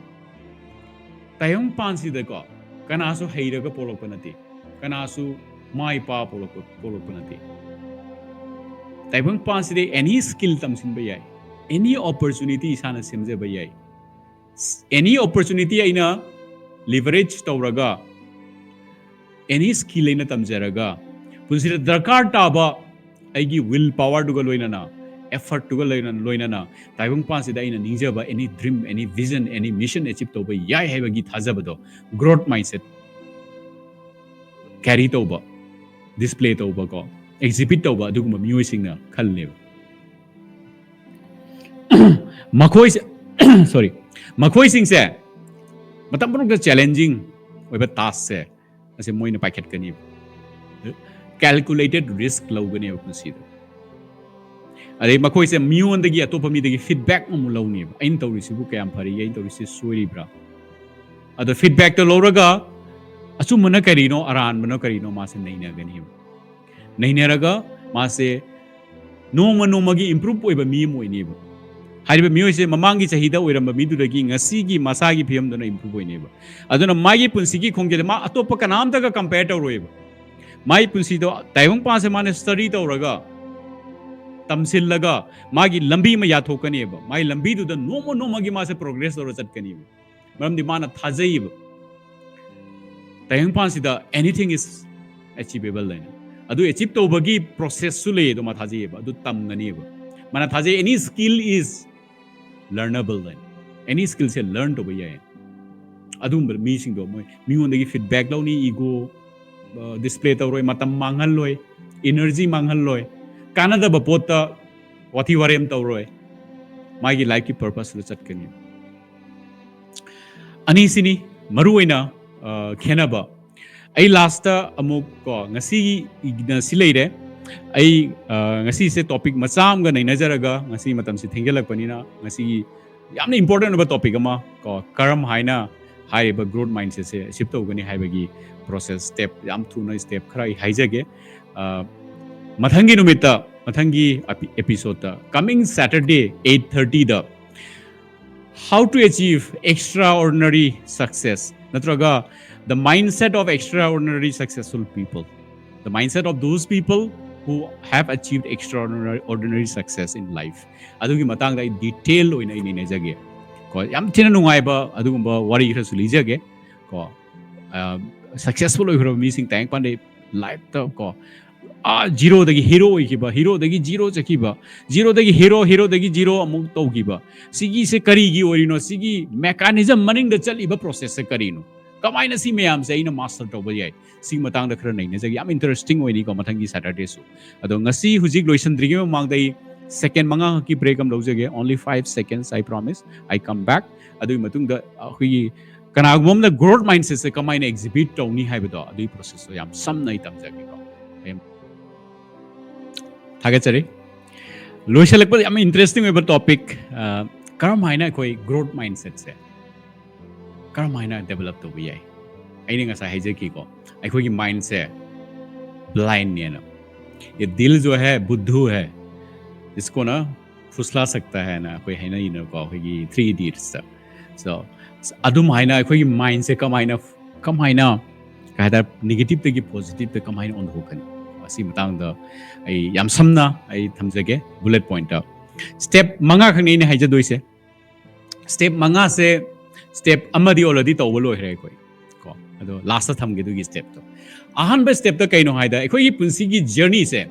ꯇꯥꯏꯕꯪꯄꯥꯟꯁꯤꯗꯀꯣ ꯀꯅꯥꯁꯨ ꯍꯩꯔꯒ ꯄꯣꯛꯂꯛꯄ ꯅꯠꯇꯦ, ꯀꯅꯥꯁꯨ ꯃꯥꯏ ꯄꯥ ꯄꯣꯛꯂꯛꯄ ꯄꯣꯛꯂꯛꯄ ꯅꯠꯇꯦ꯫ ꯇꯥꯏꯕꯪꯄꯥꯟꯁꯤꯗ any skill ꯇꯝꯁꯤꯟꯕ ꯌꯥꯏ, any opportunity ꯏꯁꯥꯅ ꯁꯦꯝꯖꯕ ꯌꯥꯏ꯫ Any opportunity ꯑꯩꯅ leverage ꯇꯧꯔꯒ, any skill ꯑꯩꯅ ꯇꯝꯖꯔꯒ, ꯄꯨꯟꯁꯤꯗ ꯗꯔꯀꯥꯔ ꯇꯥꯕ ꯑꯩꯒꯤ will powerꯗꯨꯒ ꯂꯣꯏꯅꯅ, effortꯇꯨꯒ ꯂꯣꯏꯅꯅ, ꯂꯣꯏꯅꯅ ꯇꯥꯏꯕꯪꯄꯥꯟꯁꯤꯗ ꯑꯩꯅ ꯅꯤꯡꯖꯕ any dream, any vision, any mission achieve ꯇꯧꯕ ꯌꯥꯏ ꯍꯥꯏꯕꯒꯤ ꯊꯥꯖꯕꯗꯣ, growth mindset carry ꯇꯧꯕ, display ꯇꯧꯕ ꯀꯣ, exhibit ꯇꯧꯕ ꯑꯗꯨꯒꯨꯝꯕ ꯃꯤꯑꯣꯏꯁꯤꯡꯅ ꯈꯜꯂꯦꯕ꯫ ꯃꯈꯣꯏꯁꯦ sorry, ꯃꯈꯣꯏꯁꯤꯡꯁꯦ ꯃꯇꯝ ꯄꯨꯝꯅꯃꯛꯇ challenging ꯑꯣꯏꯕ taskꯁꯦ ꯑꯁꯤ ꯃꯣꯏꯅ ꯄꯥꯏꯈꯠꯀꯅꯤ꯫ calculated risk ꯂꯧꯒꯅꯦꯕ ꯄꯨꯟꯁꯤꯗ꯫ ꯑꯗꯩ ꯃꯈꯣꯏꯁꯦ ꯃꯤꯉꯣꯟꯗꯒꯤ, ꯑꯇꯣꯞꯄ ꯃꯤꯗꯒꯤ feedback ꯑꯃꯨꯛ ꯂꯧꯅꯦꯕ, "ꯑꯩꯅ ꯇꯧꯔꯤꯁꯤꯕꯨ ꯀꯌꯥꯝ ꯐꯔꯤꯒꯦ, ꯑꯩꯅ ꯇꯧꯔꯤꯁꯤ ꯁꯣꯏꯔꯤꯕ꯭ꯔꯥ?" ꯑꯗꯣ feedbackꯇꯣ ꯂꯧꯔꯒ ꯑꯆꯨꯝꯕꯅ ꯀꯔꯤꯅꯣ, ꯑꯔꯥꯟꯕꯅ ꯀꯔꯤꯅꯣ ꯃꯥꯁꯦ ꯅꯩꯅꯒꯅꯦꯕ꯫ ꯅꯩꯅꯔꯒ ꯃꯥꯁꯦ ꯅꯣꯡꯃ ꯅꯣꯡꯃꯒꯤ improve ꯑꯣꯏꯕ ꯃꯤ ꯑꯃ ꯑꯣꯏꯅꯦꯕ꯫ ꯍꯥꯏꯔꯤꯕ ꯃꯤꯑꯣꯏꯁꯦ ꯃꯃꯥꯡꯒꯤ ꯆꯍꯤꯗ ꯑꯣꯏꯔꯝꯕ ꯃꯤꯗꯨꯗꯒꯤ ꯉꯁꯤꯒꯤ ꯃꯁꯥꯒꯤ ꯐꯤꯕꯝꯗꯨꯅ improve ꯑꯣꯏꯅꯦꯕ꯫ ꯑꯗꯨꯅ ꯃꯥꯒꯤ ꯄꯨꯟꯁꯤꯒꯤ ꯈꯣꯡꯖꯦꯜꯗ ꯃꯥ ꯑꯇꯣꯞꯄ ꯀꯅꯥꯝꯇꯒ compare ꯇꯧꯔꯣꯏꯕ꯫ ꯃꯥꯒꯤ ꯄꯨꯟꯁꯤꯗꯣ ꯇꯥꯏꯕꯪꯄꯥꯟꯁꯦ ꯃꯥꯅ study ꯇꯧꯔꯒ, ꯇꯝꯁꯤꯜꯂꯒ, ꯃꯥꯒꯤ ꯂꯝꯕꯤ ꯑꯃ ꯌꯥꯊꯣꯛꯀꯅꯦꯕ꯫ ꯃꯥꯒꯤ ꯂꯝꯕꯤꯗꯨꯗ ꯅꯣꯡꯃ ꯅꯣꯡꯃꯒꯤ ꯃꯥꯁꯦ progress ꯇꯧꯔ ꯆꯠꯀꯅꯦꯕ꯫ ꯃꯔꯝꯗꯤ ꯃꯥꯅ ꯊꯥꯖꯩꯕ, ꯇꯥꯏꯕꯪꯄꯥꯟꯁꯤꯗ anything is achievable ꯍꯥꯏꯅ꯫ ꯑꯗꯨ achieve ꯇꯧꯕꯒꯤ processꯁꯨ ꯂꯩ, ꯑꯗꯣ ꯃꯥ ꯊꯥꯖꯩꯌꯦꯕ, ꯑꯗꯨ ꯇꯝꯒꯅꯦꯕ꯫ ꯃꯥꯅ ꯊꯥꯖꯩ, any skill is learnable ꯍꯥꯏꯅ꯫ Any skillꯁꯦ learn ꯇꯧꯕ ꯌꯥꯏ꯫ ꯑꯗꯨꯒꯨꯝꯕ ꯃꯤꯁꯤꯡꯗꯣ ꯃꯣꯏ ꯃꯤꯉꯣꯟꯗꯒꯤ feedback ꯂꯧꯅꯤ, ego display ꯇꯧꯔꯣꯏ, ꯃꯇꯝ ꯃꯥꯡꯍꯜꯂꯣꯏ, energy ꯃꯥꯡꯍꯜꯂꯣꯏ, ꯀꯥꯟꯅꯗꯕ ꯄꯣꯠꯇ ꯋꯥꯊꯤ ꯋꯥꯔꯦꯝ ꯇꯧꯔꯣꯏ, ꯃꯥꯒꯤ lifeꯀꯤ purposeꯇ ꯆꯠꯀꯅꯤ꯫ ꯑꯅꯤꯁꯤꯅꯤ ꯃꯔꯨꯑꯣꯏꯅ, ꯑ, ꯈꯦꯠꯅꯕ꯫ ꯑꯩ lastꯇ ꯑꯃꯨꯛ ꯀꯣ, ꯉꯁꯤꯒꯤ ꯁꯤ ꯂꯩꯔꯦ꯫ ꯑꯩ, ꯑ, ꯉꯁꯤꯁꯦ topic ꯃꯆꯥ ꯑꯃꯒ ꯅꯩꯅꯖꯔꯒ ꯉꯁꯤ ꯃꯇꯝꯁꯤ ꯊꯦꯡꯖꯤꯜꯂꯛꯄꯅꯤꯅ ꯉꯁꯤꯒꯤ ꯌꯥꯝꯅ important ꯑꯣꯏꯕ topic ꯑꯃ ꯀꯣ, ꯀꯔꯝ ꯍꯥꯏꯅ ꯍꯥꯏꯔꯤꯕ growth mindsetꯁꯦ achieve ꯇꯧꯒꯅꯤ ꯍꯥꯏꯕꯒꯤ process step, ꯌꯥꯝ ꯊꯨꯅ step ꯈꯔ ꯑꯩ ꯍꯥꯏꯖꯒꯦ꯫ ꯑ, ꯃꯊꯪꯒꯤ ꯅꯨꯃꯤꯠꯇ, ꯃꯊꯪꯒꯤ ꯑꯄꯤ-, episodeꯇ, coming Saturday eight thirtyꯗ, how to achieve extraordinary success, ꯅꯠꯇ꯭ꯔꯒ the mindset of extraordinary successful people, the mindset of those people who have achieved extraordinary, ordinary success in life, ꯑꯗꯨꯒꯤ ꯃꯇꯥꯡꯗ ꯑꯩ detail ꯑꯣꯏꯅ ꯑꯩ ꯅꯩꯅꯖꯒꯦ ꯀꯣ꯫ ꯌꯥꯝ ꯊꯤꯅ ꯅꯨꯡꯉꯥꯏꯕ ꯑꯗꯨꯒꯨꯝꯕ ꯋꯥꯔꯤ ꯈꯔꯁꯨ ꯂꯤꯖꯒꯦ ꯀꯣ꯫ ꯑ, successful ꯑꯣꯏꯈ꯭ꯔꯕ ꯃꯤꯁꯤꯡ ꯇꯥꯏꯕꯪꯄꯥꯟꯗ lifeꯇ ꯀꯣ, ꯑꯥ, zeroꯗꯒꯤ hero ꯑꯣꯏꯈꯤꯕ, heroꯗꯒꯤ zero ꯆꯠꯈꯤꯕ, zeroꯗꯒꯤ hero, heroꯗꯒꯤ zero ꯑꯃꯨꯛ ꯇꯧꯈꯤꯕ, ꯁꯤꯒꯤꯁꯦ ꯀꯔꯤꯒꯤ ꯑꯣꯏꯔꯤꯅꯣ? ꯁꯤꯒꯤ mechanism, ꯃꯅꯤꯡꯗ ꯆꯠꯂꯤꯕ processꯁꯦ ꯀꯔꯤꯅꯣ? ꯀꯃꯥꯏꯅ ꯁꯤ ꯃꯌꯥꯝꯁꯦ ꯑꯩꯅ master ꯇꯧꯕ ꯌꯥꯏ? ꯁꯤꯒꯤ ꯃꯇꯥꯡꯗ ꯈꯔ ꯅꯩꯅꯖꯒꯦ꯫ ꯌꯥꯝ interesting ꯑꯣꯏꯅꯤꯀꯣ ꯃꯊꯪꯒꯤ Saturdayꯁꯨ꯫ ꯑꯗꯣ ꯉꯁꯤ ꯍꯧꯖꯤꯛ ꯂꯣꯏꯁꯤꯟꯗ꯭ꯔꯤꯉꯩ ꯃꯃꯥꯡꯗ ꯑꯩ second ꯃꯉꯥ ꯈꯛꯀꯤ break ꯑꯃ ꯂꯧꯖꯒꯦ, only five seconds, I promise, I come back. ꯑꯗꯨꯒꯤ ꯃꯇꯨꯡꯗ ꯑꯩꯈꯣꯏꯒꯤ ꯀꯅꯥꯒꯨꯝꯕ ꯑꯃꯅ growth mindsetꯁꯦ ꯀꯃꯥꯏꯅ exhibit ꯇꯧꯅꯤ ꯍꯥꯏꯕꯗꯣ, ꯑꯗꯨꯒꯤ processꯇꯣ ꯌꯥꯝ ꯁꯝꯅ ꯑꯩ ꯇꯝꯖꯒꯦꯀꯣ꯫ I am ꯊꯥꯒꯠꯆꯔꯤ꯫ ꯂꯣꯏꯁꯤꯜꯂꯛꯄꯗ ꯌꯥꯝ interesting ꯑꯣꯏꯕ topic, ꯀꯔꯝ ꯍꯥꯏꯅ ꯑꯩꯈꯣꯏ growth mindsetꯁꯦ ꯀꯔꯝ ꯍꯥꯏꯅ develop ꯇꯧꯕ ꯌꯥꯏ? ꯑꯩꯅ ꯉꯁꯥꯏ ꯍꯥꯏꯖꯈꯤꯀꯣ, ꯑꯩꯈꯣꯏꯒꯤ mindꯁꯦ blindꯅꯦꯅ꯫ ये दिल जो है बुद्धू है, इसको ना फुसला सकता है ꯍꯥꯏꯅ ꯑꯩꯈꯣꯏ ꯍꯥꯏꯅꯩꯅꯀꯣ, ꯑꯩꯈꯣꯏꯒꯤ Three Idiotsꯇ꯫ So ꯑꯗꯨꯝ ꯍꯥꯏꯅ ꯑꯩꯈꯣꯏꯒꯤ mindꯁꯦ ꯀꯃꯥꯏꯅ ꯀꯃꯥꯏꯅ ꯀꯩ ꯍꯥꯏꯇꯥꯔꯦ, negativeꯇꯒꯤ positiveꯇ ꯀꯃꯥꯏꯅ ꯑꯣꯟꯊꯣꯛꯀꯅꯤ? ꯑꯁꯤ ꯃꯇꯥꯡꯗ ꯑꯩ ꯌꯥꯝ ꯁꯝꯅ ꯑꯩ ꯊꯝꯖꯒꯦ, bullet pointꯇ꯫ Step ꯃꯉꯥ ꯈꯛꯅꯤ ꯑꯩꯅ ꯍꯥꯏꯖꯗꯣꯏꯁꯦ꯫ Step ꯃꯉꯥꯁꯦ, step ꯑꯃꯗꯤ already ꯇꯧꯕ ꯂꯣꯏꯈ꯭ꯔꯦ ꯑꯩꯈꯣꯏ ꯀꯣ, ꯑꯗꯣ lastꯇ ꯊꯝꯒꯦ ꯑꯗꯨꯒꯤ stepꯇꯣ꯫ ꯑꯍꯥꯟꯕ stepꯇ ꯀꯩꯅꯣ ꯍꯥꯏꯗ, ꯑꯩꯈꯣꯏꯒꯤ ꯄꯨꯟꯁꯤꯒꯤ journeyꯁꯦ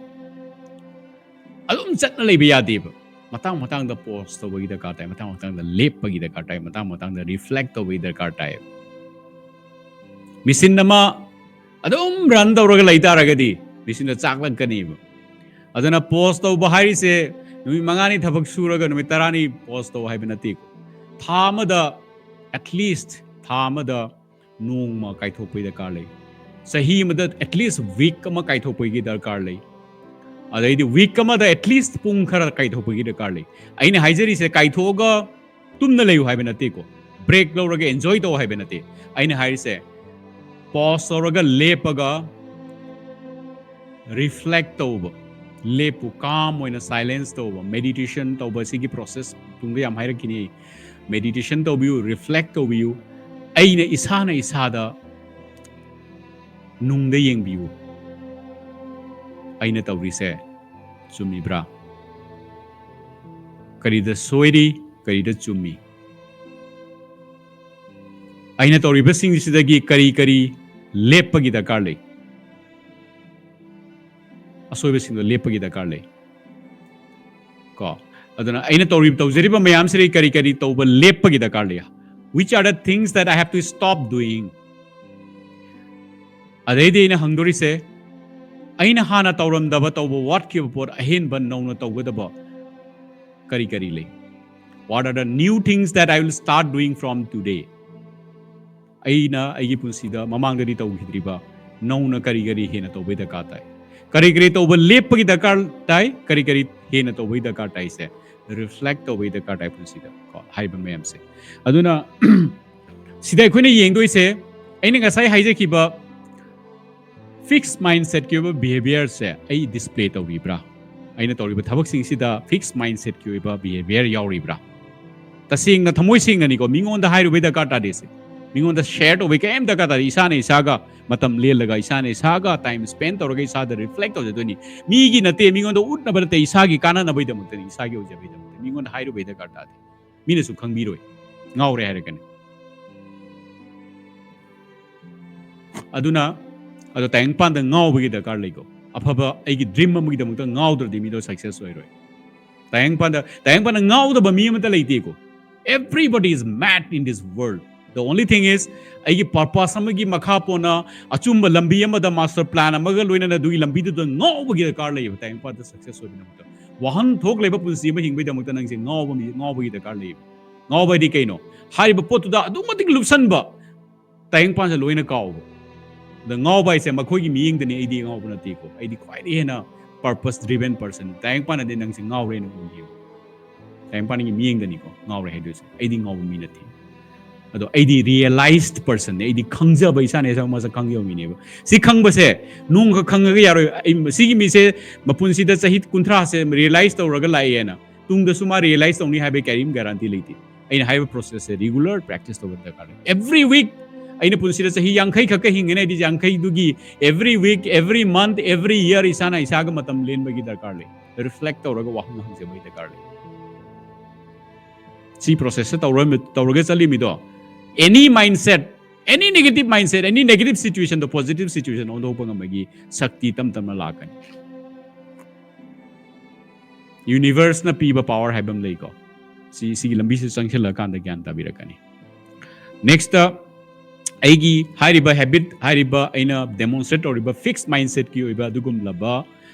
ꯑꯗꯨꯝ ꯆꯠꯅ ꯂꯩꯕ ꯌꯥꯗꯦꯕ꯫ ꯃꯇꯥꯡ ꯃꯇꯥꯡꯗ pause ꯇꯧꯕꯒꯤ ꯗꯔꯀꯥꯔ ꯇꯥꯏ, ꯃꯇꯥꯡ ꯃꯇꯥꯡꯗ ꯂꯦꯞꯄꯒꯤ ꯗꯔꯀꯥꯔ ꯇꯥꯏ, ꯃꯇꯥꯡ ꯃꯇꯥꯡꯗ reflect ꯇꯧꯕꯒꯤ ꯗꯔꯀꯥꯔ ꯇꯥꯏ꯫ Machine ꯑꯃ ꯑꯗꯨꯝ run ꯇꯧꯔꯒ ꯂꯩ ꯇꯥꯔꯒꯗꯤ machineꯗ ꯆꯥꯛꯂꯛꯀꯅꯤꯕ꯫ ꯑꯗꯨꯅ pause ꯇꯧꯕ ꯍꯥꯏꯔꯤꯁꯦ ꯅꯨꯃꯤꯠ ꯃꯉꯥꯅꯤ ꯊꯕꯛ ꯁꯨꯔꯒ ꯅꯨꯃꯤꯠ ꯇꯔꯥꯅꯤ pause ꯇꯧ ꯍꯥꯏꯕ ꯅꯠꯇꯦꯀꯣ꯫ ꯊꯥ ꯑꯃꯗ, at least ꯊꯥ ꯑꯃꯗ ꯅꯣꯡꯃ ꯀꯥꯏꯊꯣꯛꯄꯒꯤ ꯗꯔꯀꯥꯔ ꯂꯩ꯫ ꯆꯍꯤ ꯑꯃꯗ at least week ꯑꯃ ꯀꯥꯏꯊꯣꯛꯄꯒꯤ ꯗꯔꯀꯥꯔ ꯂꯩ꯫ ꯑꯗꯩꯗꯤ week ꯑꯃꯗ at least ꯄꯨꯡ ꯈꯔ ꯀꯥꯏꯊꯣꯛꯄꯒꯤ ꯗꯔꯀꯥꯔ ꯂꯩ꯫ ꯑꯩꯅ ꯍꯥꯏꯖꯔꯤꯁꯦ ꯀꯥꯏꯊꯣꯛꯑꯒ ꯇꯨꯝꯅ ꯂꯩꯌꯨ ꯍꯥꯏꯕ ꯅꯠꯇꯦꯀꯣ, break ꯂꯧꯔꯒ enjoy ꯇꯧ ꯍꯥꯏꯕ ꯅꯠꯇꯦ꯫ ꯑꯩꯅ ꯍꯥꯏꯔꯤꯁꯦ pause ꯇꯧꯔꯒ ꯂꯦꯞꯄꯒ reflect ꯇꯧꯕ, ꯂꯦꯞꯄꯨ, calm ꯑꯣꯏꯅ silence ꯇꯧꯕ, meditation ꯇꯧꯕ, ꯁꯤꯒꯤ process ꯇꯨꯡꯗ ꯌꯥꯝ ꯍꯥꯏꯔꯛꯈꯤꯅꯤ꯫ Meditation ꯇꯧꯕꯤꯌꯨ, reflect ꯇꯧꯕꯤꯌꯨ꯫ ꯑꯩꯅ ꯏꯁꯥꯅ ꯏꯁꯥꯗ ꯅꯨꯡꯗ ꯌꯦꯡꯕꯤꯌꯨ꯫ ꯑꯩꯅ ꯇꯧꯔꯤꯁꯦ ꯆꯨꯝꯃꯤꯕ꯭ꯔꯥ? ꯀꯔꯤꯗ ꯁꯣꯏꯔꯤ, ꯀꯔꯤꯗ ꯆꯨꯝꯃꯤ? ꯑꯩꯅ ꯇꯧꯔꯤꯕꯁꯤꯡꯁꯤꯗꯒꯤ ꯀꯔꯤ ꯀꯔꯤ ꯂꯦꯞꯄꯒꯤ ꯗꯔꯀꯥꯔ ꯂꯩ? ꯑꯁꯣꯏꯕꯁꯤꯡꯗꯣ ꯂꯦꯞꯄꯒꯤ ꯗꯔꯀꯥꯔ ꯂꯩ ꯀꯣ꯫ ꯑꯗꯨꯅ ꯑꯩꯅ ꯇꯧꯔꯤꯕ, ꯇꯧꯖꯔꯤꯕ ꯃꯌꯥꯝꯁꯤꯗꯒꯤ ꯀꯔꯤ ꯀꯔꯤ ꯇꯧꯕ ꯂꯦꯞꯄꯒꯤ ꯗꯔꯀꯥꯔ ꯂꯩ? Which are the things that I have to stop doing? ꯑꯗꯩꯗꯤ ꯑꯩꯅ ꯍꯪꯗꯣꯔꯤꯁꯦ, ꯑꯩꯅ ꯍꯥꯟꯅ ꯇꯧꯔꯝꯗꯕ, ꯇꯧꯕ ꯋꯥꯠꯈꯤꯕ ꯄꯣꯠ ꯑꯍꯦꯟꯕ ꯅꯧꯅ ꯇꯧꯒꯗꯕ ꯀꯔꯤ ꯀꯔꯤ ꯂꯩ? What are the new things that I will start doing from today? ꯑꯩꯅ ꯑꯩꯒꯤ ꯄꯨꯟꯁꯤꯗ ꯃꯃꯥꯡꯗꯗꯤ ꯇꯧꯈꯤꯗ꯭ꯔꯤꯕ ꯅꯧꯅ ꯀꯔꯤ ꯀꯔꯤ ꯍꯦꯟꯅ ꯇꯧꯕꯩ ꯗꯔꯀꯥꯔ ꯇꯥꯏ? ꯀꯔꯤ ꯀꯔꯤ ꯇꯧꯕ ꯂꯦꯞꯄꯒꯤ ꯗꯔꯀꯥꯔ ꯇꯥꯏ, ꯀꯔꯤ ꯀꯔꯤ ꯍꯦꯟꯅ ꯇꯧꯕꯒꯤ ꯗꯔꯀꯥꯔ ꯇꯥꯏꯁꯦ ꯔꯤꯐ꯭ꯂꯦꯛ ꯇꯧꯕꯒꯤ ꯗꯔꯀꯥꯔ ꯇꯥꯏ ꯄꯨꯟꯁꯤꯗ ꯀꯣ, ꯍꯥꯏꯔꯤꯕ ꯃꯌꯥꯝꯁꯦ꯫ ꯑꯗꯨꯅ ꯁꯤꯗ ꯑꯩꯈꯣꯏꯅ ꯌꯦꯡꯗꯣꯏꯁꯦ, ꯑꯩꯅ ꯉꯁꯥꯏ ꯍꯥꯏꯖꯈꯤꯕ ꯐꯤꯛꯁ ꯃꯥꯏꯟꯁꯦꯠꯀꯤ ꯑꯣꯏꯕ ꯕꯤꯍꯦꯕꯤꯌꯔꯁꯦ ꯑꯩ ꯗꯤꯁꯄ꯭ꯂꯦ ꯇꯧꯔꯤꯕ꯭ꯔꯥ? ꯑꯩꯅ ꯇꯧꯔꯤꯕ ꯊꯕꯛꯁꯤꯡꯁꯤꯗ ꯐꯤꯛꯁ ꯃꯥꯏꯟꯁꯦꯠꯀꯤ ꯑꯣꯏꯕ ꯕꯤꯍꯦꯕꯤꯌꯔ ꯌꯥꯎꯔꯤꯕ꯭ꯔꯥ? ꯇꯁꯦꯡꯅ ꯊꯃꯣꯏ ꯁꯦꯡꯅꯅꯤꯀꯣ, ꯃꯤꯉꯣꯟꯗ ꯍꯥꯏꯔꯨꯕꯩ ꯗꯔꯀꯥꯔ ꯇꯥꯗꯦ ꯁꯦ꯫ ꯃꯤꯉꯣꯟꯗ ꯁꯦꯌꯔ ꯇꯧꯕꯩ ꯀꯔꯤꯝ ꯗꯔꯀꯥꯔ ꯇꯥꯗꯦ꯫ ꯏꯁꯥꯅ ꯏꯁꯥꯒ ꯃꯇꯝ ꯂꯦꯜꯂꯒ, ꯏꯁꯥꯅ ꯏꯁꯥꯒ ꯇꯥꯏꯝ ꯁ꯭ꯄꯦꯟ ꯇꯧꯔꯒ, ꯏꯁꯥꯗ ꯔꯤꯐ꯭ꯂꯦꯛ ꯇꯧꯖꯗꯣꯏꯅꯤ꯫ ꯃꯤꯒꯤ ꯅꯠꯇꯦ, ꯃꯤꯉꯣꯟꯗ ꯎꯠꯅꯕ ꯅꯠꯇꯦ, ꯏꯁꯥꯒꯤ ꯀꯥꯟꯅꯅꯕꯒꯤꯗꯃꯛꯇꯅꯤ, ꯏꯁꯥꯒꯤ ꯑꯣꯏꯖꯕꯒꯤꯗꯃꯛꯇ꯫ ꯃꯤꯉꯣꯟꯗ ꯍꯥꯏꯔꯨꯕꯩ ꯗꯔꯀꯥꯔ ꯇꯥꯗꯦ꯫ ꯃꯤꯅꯁꯨ ꯈꯪꯕꯤꯔꯣꯏ, ꯉꯥꯎꯔꯦ ꯍꯥꯏꯔꯛꯀꯅꯤ꯫ ꯑꯗꯨꯅ ꯑꯗꯣ ꯇꯥꯏꯕꯪꯄꯥꯟꯗ ꯉꯥꯎꯕꯒꯤ ꯗꯔꯀꯥꯔ ꯂꯩꯀꯣ꯫ ꯑꯐꯕ ꯑꯩꯒꯤ ꯗ꯭ꯔꯤꯝ ꯑꯃꯒꯤꯗꯃꯛꯇ ꯉꯥꯎꯗ꯭ꯔꯗꯤ ꯃꯤꯗꯣ ꯁꯛꯁꯦꯁ ꯑꯣꯏꯔꯣꯏ꯫ ꯇꯥꯏꯕꯪꯄꯥꯟꯗ ꯇꯥꯏꯕꯪꯄꯥꯟꯗ ꯉꯥꯎꯗꯕ ꯃꯤ ꯑꯃꯠꯇ ꯂꯩꯇꯦꯀꯣ꯫ Everybody is mad in this world. The only thing is, ꯑꯩꯒꯤ ꯄꯔꯄꯁ ꯑꯃꯒꯤ ꯃꯈꯥ ꯄꯣꯟꯅ ꯑꯆꯨꯝꯕ ꯂꯝꯕꯤ ꯑꯃꯗ, ꯃꯥꯁꯇꯔ ꯄ꯭ꯂꯥꯟ ꯑꯃꯒ ꯂꯣꯏꯅꯅ ꯑꯗꯨꯒꯤ ꯂꯝꯕꯤꯗꯨꯗ ꯉꯥꯎꯕꯒꯤ ꯗꯔꯀꯥꯔ ꯂꯩꯌꯦꯕ꯫ ꯇꯥꯏꯕꯪꯄꯥꯟꯗ ꯁꯛꯁꯦꯁ ꯑꯣꯏꯕꯒꯤꯗꯃꯛꯇ, ꯋꯥꯍꯟꯊꯣꯛ ꯂꯩꯕ ꯄꯨꯟꯁꯤ ꯑꯃ ꯍꯤꯡꯕꯒꯤꯗꯃꯛꯇ ꯅꯪꯁꯦ ꯉꯥꯎꯕ ꯃꯤ, ꯉꯥꯎꯕꯒꯤ ꯗꯔꯀꯥꯔ ꯂꯩꯌꯦꯕ꯫ ꯉꯥꯎꯕ ꯍꯥꯏꯗꯤ ꯀꯩꯅꯣ? ꯍꯥꯏꯔꯤꯕ ꯄꯣꯠꯇꯨꯗ ꯑꯗꯨꯛ ꯃꯇꯤꯛ ꯂꯨꯞꯁꯟꯕ, ꯇꯥꯏꯕꯪꯄꯥꯟꯁꯦ ꯂꯣꯏꯅ ꯀꯥꯎꯕ꯫ ꯑꯗ ꯉꯥꯎꯕ ꯍꯥꯏꯁꯦ ꯃꯈꯣꯏꯒꯤ ꯃꯤꯠꯌꯦꯡꯗꯅꯤ, ꯑꯩꯗꯤ ꯉꯥꯎꯕ ꯅꯠꯇꯦꯀꯣ꯫ ꯑꯩꯗꯤ ꯈ꯭ꯋꯥꯏꯗꯒꯤ ꯍꯦꯟꯅ ꯄꯔꯄꯁ ꯗ꯭ꯔꯤꯚꯟ ꯄꯔꯁꯟ꯫ ꯇꯥꯏꯕꯪꯄꯥꯟꯅꯗꯤ ꯅꯪꯁꯦ ꯉꯥꯎꯔꯦꯅ ꯎꯗꯦꯕ꯫ ꯇꯥꯏꯕꯪꯄꯥꯟꯒꯤ ꯃꯤꯠꯌꯦꯡꯗꯅꯤꯀꯣ ꯉꯥꯎꯔꯦ ꯍꯥꯏꯗꯣꯏꯁꯦ꯫ ꯑꯩꯗꯤ ꯉꯥꯎꯕ ꯃꯤ ꯅꯠꯇꯦ꯫ ꯑꯗꯣ ꯑꯩꯗꯤ ꯔꯤꯌꯦꯂꯥꯏꯁ ꯄꯔꯁꯟꯅꯦ꯫ ꯑꯩꯗꯤ ꯈꯪꯖꯕ, ꯏꯁꯥꯅ ꯏꯁꯥ ꯃꯁꯛ ꯈꯪꯖꯕ ꯃꯤꯅꯦꯕ꯫ ꯁꯤ ꯈꯪꯕꯁꯦ ꯅꯣꯡꯈꯛ ꯈꯪꯉꯒ ꯌꯥꯔꯣꯏ꯫ ꯑꯩ, ꯁꯤꯒꯤ ꯃꯤꯁꯦ ꯃꯄꯨꯟꯁꯤꯗ ꯆꯍꯤ ꯀꯨꯟꯊ꯭ꯔꯥꯁꯦ ꯔꯤꯌꯦꯂꯥꯏꯁ ꯇꯧꯔꯒ ꯂꯥꯛꯑꯦꯅ ꯇꯨꯡꯗꯁꯨ ꯃꯥ ꯔꯤꯌꯦꯂꯥꯏꯁ ꯇꯧꯅꯤ ꯍꯥꯏꯕꯒꯤ ꯀꯔꯤꯝ ꯒꯥꯔꯟꯇꯤ ꯂꯩꯇꯦ꯫ ꯑꯩꯅ ꯍꯥꯏꯔꯤꯕ ꯄ꯭ꯔꯣꯁꯦꯁꯁꯦ ꯔꯤꯒꯨꯂꯔ ꯄ꯭ꯔꯦꯛꯇꯤꯁ ꯇꯧꯕ ꯗꯔꯀꯥꯔ ꯂꯩ꯫ ꯑꯦꯚ꯭ꯔꯤ ꯋꯤꯛ, ꯑꯩꯅ ꯄꯨꯟꯁꯤꯗ ꯆꯍꯤ ꯌꯥꯡꯈꯩ ꯈꯛꯀ ꯍꯤꯡꯒꯅꯤ ꯍꯥꯏꯗꯤ, ꯌꯥꯡꯈꯩꯗꯨꯒꯤ every week, every month, every year ꯏꯁꯥꯅ ꯏꯁꯥꯒ ꯃꯇꯝ ꯂꯦꯟꯕꯒꯤ ꯗꯔꯀꯥꯔ ꯂꯩ꯫ ꯔꯤꯐ꯭ꯂꯦꯛ ꯇꯧꯔꯒ ꯋꯥꯍꯪ ꯍꯪꯖꯕꯒꯤ ꯗꯔꯀꯥꯔ ꯂꯩ꯫ ꯁꯤ ꯄ꯭ꯔꯣꯁꯦꯁꯁꯦ ꯇꯧꯔ-, ꯇꯧꯔꯒ ꯆꯠꯂꯤꯃꯤꯗꯣ, any mindset, any negative mindset, any negative situationꯗꯣ positive situation ꯑꯣꯟꯊꯣꯛꯄ ꯉꯝꯕꯒꯤ ꯁꯛꯇꯤ ꯇꯞ ꯇꯞꯅ ꯂꯥꯛꯀꯅꯤ꯫ ꯌꯨꯅꯤꯚꯔꯁꯅ ꯄꯤꯕ ꯄꯥꯋꯔ ꯍꯥꯏꯕ ꯑꯃ ꯂꯩꯀꯣ꯫ ꯁꯤ, ꯁꯤꯒꯤ ꯂꯝꯕꯤꯁꯤꯗ ꯆꯪꯁꯤꯜꯂꯀꯥꯟꯗ ꯒ꯭ꯌꯥꯟ ꯇꯥꯕꯤꯔꯛꯀꯅꯤ꯫ ꯅꯦꯛꯁꯇ, ꯑꯩꯒꯤ ꯍꯥꯏꯔꯤꯕ ꯍꯦꯕꯤꯠ, ꯍꯥꯏꯔꯤꯕ ꯑꯩꯅ ꯗꯦꯃꯣꯟꯁꯇ꯭ꯔꯦꯠ ꯇꯧꯔꯤꯕ ꯐꯤꯛꯁ ꯃꯥꯏꯟꯁꯦꯠꯀꯤ ꯑꯣꯏꯕ ꯑꯗꯨꯒꯨꯝꯂꯕ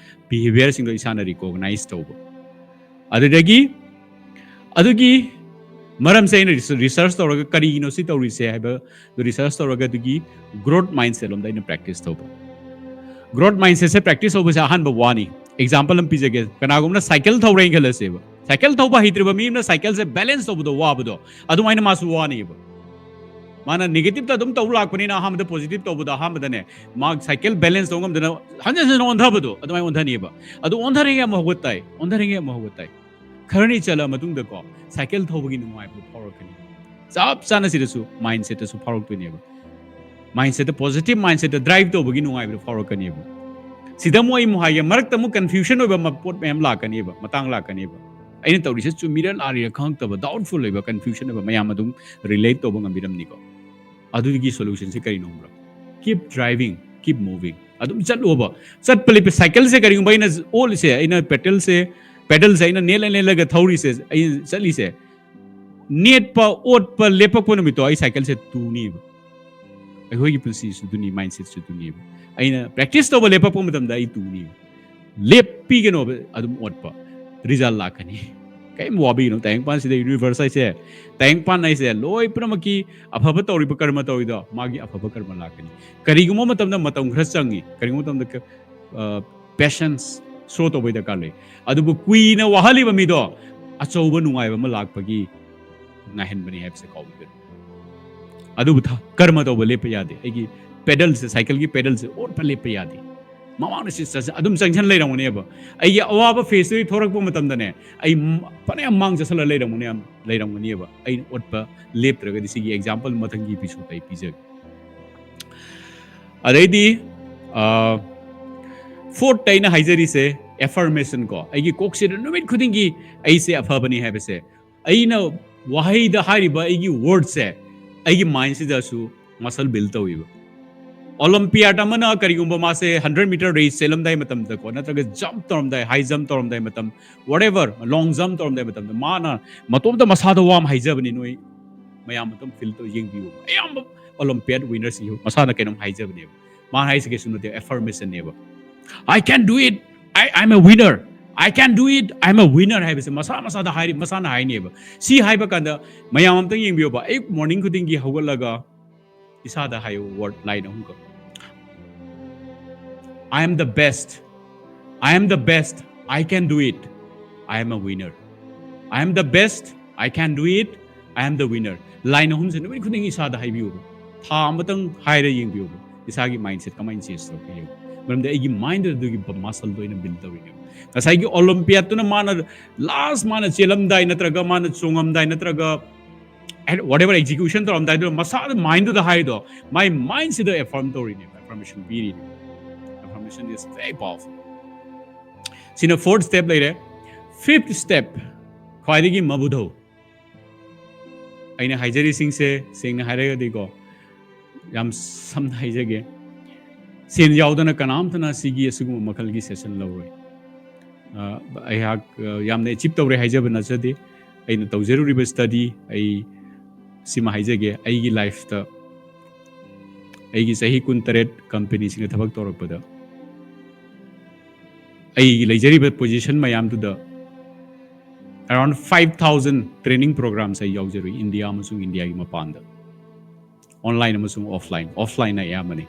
ꯕꯤꯍꯦꯕꯤꯌꯔꯁꯤꯡꯗꯣ ꯏꯁꯥꯅ ꯔꯤꯀꯣꯒꯅꯥꯏꯖ ꯇꯧꯕ꯫ ꯑꯗꯨꯗꯒꯤ, ꯑꯗꯨꯒꯤ ꯃꯔꯝꯁꯦ ꯑꯩꯅ ꯔꯤꯁ-, ꯔꯤꯁꯔꯆ ꯇꯧꯔꯒ ꯀꯔꯤꯒꯤꯅꯣ ꯁꯤ ꯇꯧꯔꯤꯁꯦ ꯍꯥꯏꯕ ꯔꯤꯁꯔꯆ ꯇꯧꯔꯒ ꯑꯗꯨꯒꯤ ꯒ꯭ꯔꯣꯠ ꯃꯥꯏꯟꯁꯦꯠ ꯂꯣꯝꯗ ꯑꯩꯅ ꯄ꯭ꯔꯦꯛꯇꯤꯁ ꯇꯧꯕ꯫ Growth mindset ꯁꯦ practice ꯇꯧꯕꯁꯦ ꯑꯍꯥꯟꯕ ꯋꯥꯅꯤ꯫ Example ꯑꯃ ꯄꯤꯖꯒꯦ꯫ ꯀꯅꯥꯒꯨꯝꯕꯅ ꯁꯥꯏꯀꯜ ꯊꯧꯔꯦꯅ ꯈꯜꯂꯁꯦꯕ, ꯁꯥꯏꯀꯜ ꯊꯧꯕ ꯍꯩꯇ꯭ꯔꯤꯕ ꯃꯤ ꯑꯃꯅ ꯁꯥꯏꯀꯜꯁꯦ balance ꯇꯧꯕꯗꯣ ꯋꯥꯕꯗꯣ, ꯑꯗꯨꯃꯥꯏꯅ ꯃꯥꯁꯨ ꯋꯥꯅꯤꯕ꯫ ꯃꯥꯅ negative ꯇ ꯑꯗꯨꯝ ꯇꯧ ꯂꯥꯛꯄꯅꯤꯅ ꯑꯍꯥꯟꯕꯗ positive ꯇꯧꯕꯗꯣ, ꯑꯍꯥꯟꯕꯗꯅꯦ ꯃꯥ ꯁꯥꯏꯀꯜ balance ꯇꯧ ꯉꯝꯗꯅ ꯍꯟꯖꯤꯟ ꯍꯟꯖꯤꯟ ꯑꯣꯟꯊꯕꯗꯣ ꯑꯗꯨꯃꯥꯏꯅ ꯑꯣꯟꯊꯅꯤꯕ꯫ ꯑꯗꯨ ꯑꯣꯟꯊꯔꯤꯉꯩ ꯑꯃꯨꯛ ꯍꯧꯒꯠ ꯇꯥꯏ, ꯑꯣꯟꯊꯔꯤꯉꯩ ꯑꯃꯨꯛ ꯍꯧꯒꯠ ꯇꯥꯏ꯫ ꯈꯔꯅꯤ ꯆꯠꯂ ꯃꯇꯨꯡꯗꯀꯣ, ꯁꯥꯏꯀꯜ ꯊꯧꯕꯒꯤ ꯅꯨꯡꯉꯥꯏꯕꯗꯣ ꯐꯥꯎꯔꯛꯀꯅꯤ꯫ ꯆꯞ ꯆꯥꯅ ꯁꯤꯗꯁꯨ mindset ꯇꯁꯨ ꯐꯥꯎꯔꯛꯇꯣꯏꯅꯦꯕ꯫ Mindset ꯇ, positive mindset ꯇ drive ꯇꯧꯕꯒꯤ ꯅꯨꯡꯉꯥꯏꯕꯗꯣ ꯐꯥꯎꯔꯛꯀꯅꯦꯕ꯫ ꯁꯤꯗ ꯑꯃꯨꯛ ꯑꯩ ꯑꯃꯨꯛ ꯍꯥꯏꯒꯦ, ꯃꯔꯛꯇ ꯑꯃꯨꯛ confusion ꯑꯣꯏꯕ ꯃ-, ꯄꯣꯠ ꯃꯌꯥꯝ ꯂꯥꯛꯀꯅꯦꯕ, ꯃꯇꯥꯡ ꯂꯥꯛꯀꯅꯦꯕ꯫ ꯑꯩꯅ ꯇꯧꯔꯤꯁꯦ ꯆꯨꯝꯃꯤꯔ ꯂꯥꯜꯂꯤꯔ ꯈꯪꯉꯛꯇꯕ, doubtful ꯑꯣꯏꯕ, confusion ꯑꯣꯏꯕ ꯃꯌꯥꯝ ꯑꯗꯨꯝ relate ꯇꯧꯕ ꯉꯝꯕꯤꯔꯝꯅꯤꯀꯣ꯫ ꯑꯗꯨꯒꯤ solution ꯁꯦ ꯀꯔꯤꯅꯣ ꯈꯪꯕ꯭ꯔꯥ? Keep driving, keep moving꯫ ꯑꯗꯨꯝ ꯆꯠꯂꯣꯕ꯫ ꯆꯠꯄ ꯂꯦꯞꯄ, ꯁꯥꯏꯀꯜꯁꯦ ꯀꯔꯤꯒꯨꯝꯕ ꯑꯩꯅ ꯑꯣꯠꯂꯤꯁꯦ, ꯑꯩꯅ pedal ꯁꯦ, pedal ꯁꯦ ꯑꯩꯅ ꯅꯦꯠꯂ ꯅꯦꯠꯂꯒ ꯊꯧꯔꯤꯁꯦ, ꯑꯩꯅ ꯆꯠꯂꯤꯁꯦ, ꯅꯦꯠꯄ, ꯑꯣꯠꯄ, ꯂꯦꯞꯄꯛꯄ ꯅꯨꯃꯤꯠꯇꯣ ꯑꯩ ꯁꯥꯏꯀꯜꯁꯦ ꯇꯨꯅꯤꯕ꯫ ꯑꯩꯈꯣꯏꯒꯤ ꯄꯨꯟꯁꯤꯁꯨ ꯑꯗꯨꯅꯤ, mindset ꯁꯨ ꯑꯗꯨꯅꯤꯕ꯫ ꯑꯩꯅ practice ꯇꯧꯕ ꯂꯦꯞꯄꯛꯄ ꯃꯇꯝꯗ ꯑꯩ ꯇꯨꯅꯤꯕ꯫ ꯂꯦꯞꯄꯤꯒꯅꯣꯕ, ꯑꯗꯨꯝ ꯑꯣꯠꯄ꯫ Result ꯂꯥꯛꯀꯅꯤ꯫ ꯀꯩꯝ ꯋꯥꯕꯤꯒꯅꯨ꯫ ꯇꯥꯏꯕꯪꯄꯥꯟꯁꯤꯗ universe ꯍꯥꯏꯁꯦ, ꯇꯥꯏꯕꯪꯄꯥꯟ ꯍꯥꯏꯁꯦ ꯂꯣꯏ ꯄꯨꯝꯅꯃꯛꯀꯤ ꯑꯐꯕ ꯇꯧꯔꯤꯕ ꯀꯔꯃ ꯇꯧꯔꯤꯗꯣ, ꯃꯥꯒꯤ ꯑꯐꯕ ꯀꯔꯃ ꯂꯥꯛꯀꯅꯤ꯫ ꯀꯔꯤꯒꯨꯝꯕ ꯃꯇꯝꯗ ꯃꯇꯝ ꯈꯔ ꯆꯪꯉꯤ, ꯀꯔꯤꯒꯨꯝꯕ ꯃꯇꯝꯗ ꯀ-, ꯑ, patience show ꯇꯧꯕꯩ ꯗꯔꯀꯥꯔ ꯂꯩ꯫ ꯑꯗꯨꯕꯨ ꯀꯨꯏꯅ ꯋꯥꯍꯜꯂꯤꯕ ꯃꯤꯗꯣ ꯑꯆꯧꯕ ꯅꯨꯡꯉꯥꯏꯕ ꯑꯃ ꯂꯥꯛꯄꯒꯤ ꯉꯥꯏꯍꯟꯕꯅꯤ ꯍꯥꯏꯕꯁꯦ ꯀꯥꯎꯕꯤꯒꯅꯨ꯫ ꯑꯗꯨꯕꯨ ꯊ-, ꯀꯔꯃ ꯇꯧꯕ ꯂꯦꯞꯄ ꯌꯥꯗꯦ꯫ ꯑꯩꯒꯤ pedal ꯁꯦ, ꯁꯥꯏꯀꯜꯒꯤ pedal ꯁꯦ ꯑꯣꯠꯄ ꯂꯦꯞꯄ ꯌꯥꯗꯦ꯫ ꯃꯃꯥꯡꯗ ꯁꯤ ꯆꯠꯁ-, ꯑꯗꯨꯝ ꯆꯪꯁꯟ ꯂꯩꯔꯝꯒꯅꯦꯕ꯫ ꯑꯩꯒꯤ ꯑꯋꯥꯕ phase ꯇꯨꯒꯤ ꯊꯣꯔꯛꯄ ꯃꯇꯝꯗꯅꯦ, ꯑꯩ ꯝ-, ꯐꯅꯌꯥꯝ ꯃꯥꯡ ꯆꯠꯁꯜꯂ ꯂꯩꯔꯝꯒꯅꯦ-, ꯂꯩꯔꯝꯒꯅꯦꯕ꯫ ꯑꯩꯅ ꯑꯣꯠꯄ ꯂꯦꯞꯇ꯭ꯔꯒꯗꯤ ꯁꯤꯒꯤ example ꯃꯊꯪꯒꯤ episode ꯇ ꯑꯩ ꯄꯤꯖꯒꯦ꯫ ꯑꯗꯩꯗꯤ, ꯑ, fourth ꯇ ꯑꯩꯅ ꯍꯥꯏꯖꯔꯤꯁꯦ affirmation ꯀꯣ꯫ ꯑꯩꯒꯤ ꯀꯣꯛꯁꯤꯗ ꯅꯨꯃꯤꯠ ꯈꯨꯗꯤꯡꯒꯤ ꯑꯩꯁꯦ ꯑꯐꯕꯅꯤ ꯍꯥꯏꯕꯁꯦ, ꯑꯩꯅ ꯋꯥꯍꯩꯗ ꯍꯥꯏꯔꯤꯕ ꯑꯩꯒꯤ word ꯁꯦ ꯑꯩꯒꯤ mind ꯁꯤꯗꯁꯨ muscle build ꯇꯧꯋꯦꯕ꯫ Olympiad ꯑꯃꯅ ꯀꯔꯤꯒꯨꯝꯕ ꯃꯥꯁꯦ hundred meter race ꯆꯦꯜꯂꯝꯗꯥꯏ ꯃꯇꯝꯗꯀꯣ, ꯅꯠꯇ꯭ꯔꯒ jump ꯇꯧꯔꯝꯗꯥꯏ, high jump ꯇꯧꯔꯝꯗꯥꯏ ꯃꯇꯝ, whatever, long jump ꯇꯧꯔꯝꯗꯥꯏ ꯃꯇꯝꯗ ꯃꯥꯅ ꯃꯇꯣꯝꯇ ꯃꯁꯥꯗ ꯋꯥ ꯑꯃ ꯍꯥꯏꯖꯕꯅꯤ, ꯅꯣꯏ ꯃꯌꯥꯝ ꯑꯗꯨꯝ feel ꯇꯧ ꯌꯦꯡꯕꯤꯌꯨ꯫ ꯑꯌꯥꯝꯕ Olympiad winner ꯁꯤꯡ ꯃꯁꯥꯅ ꯀꯩꯅꯣꯝ ꯍꯥꯏꯖꯕꯅꯦꯕ꯫ ꯃꯥꯅ ꯍꯥꯏꯁꯦ ꯀꯩꯁꯨ ꯅꯠꯇꯦ, affirmation ꯅꯦꯕ꯫ "I can do it, I, I'm a winner, I can do it, I'm a winner" ꯍꯥꯏꯕꯁꯦ ꯃꯁꯥ ꯃꯁꯥꯗ ꯍꯥꯏꯔꯤ, ꯃꯁꯥꯅ ꯍꯥꯏꯅꯦꯕ꯫ ꯁꯤ ꯍꯥꯏꯕ ꯀꯥꯟꯗ ꯃꯌꯥꯝ ꯑꯝꯇꯪ ꯌꯦꯡꯕꯤꯌꯣꯕ꯫ ꯑꯌꯨꯛ morning ꯈꯨꯗꯤꯡꯒꯤ ꯍꯧꯒꯠꯂꯒ ꯏꯁꯥꯗ ꯍꯥꯏꯌꯨ word line ꯑꯍꯨꯝꯈꯛ꯫ I am the best. I am the best. I can do it. I am a winner. I am the best. I can do it. I am the winner. Line ꯑꯍꯨꯝꯁꯦ ꯅꯨꯃꯤꯠ ꯈꯨꯗꯤꯡꯒꯤ ꯏꯁꯥꯗ ꯍꯥꯏꯕꯤꯌꯨꯕ꯫ ꯊꯥ ꯑꯃꯇꯪ ꯍꯥꯏꯔ ꯌꯦꯡꯕꯤꯌꯨꯕ꯫ ꯏꯁꯥꯒꯤ mindset ꯀꯃꯥꯏꯅ change ꯇꯧꯔꯛꯀꯦ ꯌꯦꯡꯉꯨ꯫ ꯃꯔꯝꯗꯤ ꯑꯩꯒꯤ mindꯗ ꯑꯗꯨꯒꯤ muscleꯗꯣ ꯑꯩꯅ build ꯇꯧꯔꯤꯅꯦꯕ꯫ ꯉꯁꯥꯏꯒꯤ Olympiadꯇꯨꯅ ꯃꯥꯅ last ꯃꯥꯅ ꯆꯦꯜꯂꯝꯗꯥꯏ ꯅꯠꯇ꯭ꯔꯒ ꯃꯥꯅ ꯆꯣꯡꯉꯝꯗꯥꯏ ꯅꯠꯇ꯭ꯔꯒ whatever execution ꯇꯧꯔꯝꯗꯥꯏꯗꯨꯗ ꯃꯁꯥꯗ mindꯗꯨꯗ ꯍꯥꯏꯗꯣ, my mindꯁꯤꯗ affirm ꯇꯧꯔꯤꯅꯦꯕ, affirmation ꯄꯤꯔꯤꯅꯦꯕ꯫ Affirmation is very powerful. ꯁꯤꯅ fourth step ꯂꯩꯔꯦ꯫ Fifth step, ꯈ꯭ꯋꯥꯏꯗꯒꯤ ꯃꯕꯨꯙꯧ꯫ ꯑꯩꯅ ꯍꯥꯏꯖꯔꯤꯁꯤꯡꯁꯦ ꯁꯦꯡꯅ ꯍꯥꯏꯔꯒꯗꯤꯀꯣ, ꯌꯥꯝ ꯁꯝꯅ ꯍꯥꯏꯖꯒꯦ, ꯁꯦꯟ ꯌꯥꯎꯗꯅ ꯀꯅꯥꯝꯇꯅ ꯁꯤꯒꯤ ꯑꯁꯤꯒꯨꯝꯕ ꯃꯈꯜꯒꯤ session ꯂꯧꯔꯣꯏ꯫ ꯑ, ꯑꯩꯍꯥꯛ, ꯑ, ꯌꯥꯝꯅ achieve ꯇꯧꯔꯦ ꯍꯥꯏꯖꯕ ꯅꯠꯆꯗꯦ꯫ ꯑꯩꯅ ꯇꯧꯖꯔꯨꯔꯤꯕ study, ꯑꯩ ꯁꯤꯃ ꯍꯥꯏꯖꯒꯦ, ꯑꯩꯒꯤ lifeꯇ, ꯑꯩꯒꯤ ꯆꯍꯤ ꯀꯨꯟꯇꯔꯦꯠ companyꯁꯤꯡꯗ ꯊꯕꯛ ꯇꯧꯔꯛꯄꯗ, ꯑꯩꯒꯤ ꯂꯩꯖꯔꯤꯕ position ꯃꯌꯥꯝꯗꯨꯗ around five thousand training programs ꯑꯩ ꯌꯥꯎꯖꯔꯨꯏ, ꯏꯟꯗꯤꯌꯥ ꯑꯃꯁꯨꯡ ꯏꯟꯗꯤꯌꯥꯒꯤ ꯃꯄꯥꯟꯗ꯫ Online ꯑꯃꯁꯨꯡ offline, offlineꯅ ꯑꯌꯥꯝꯕꯅꯤ꯫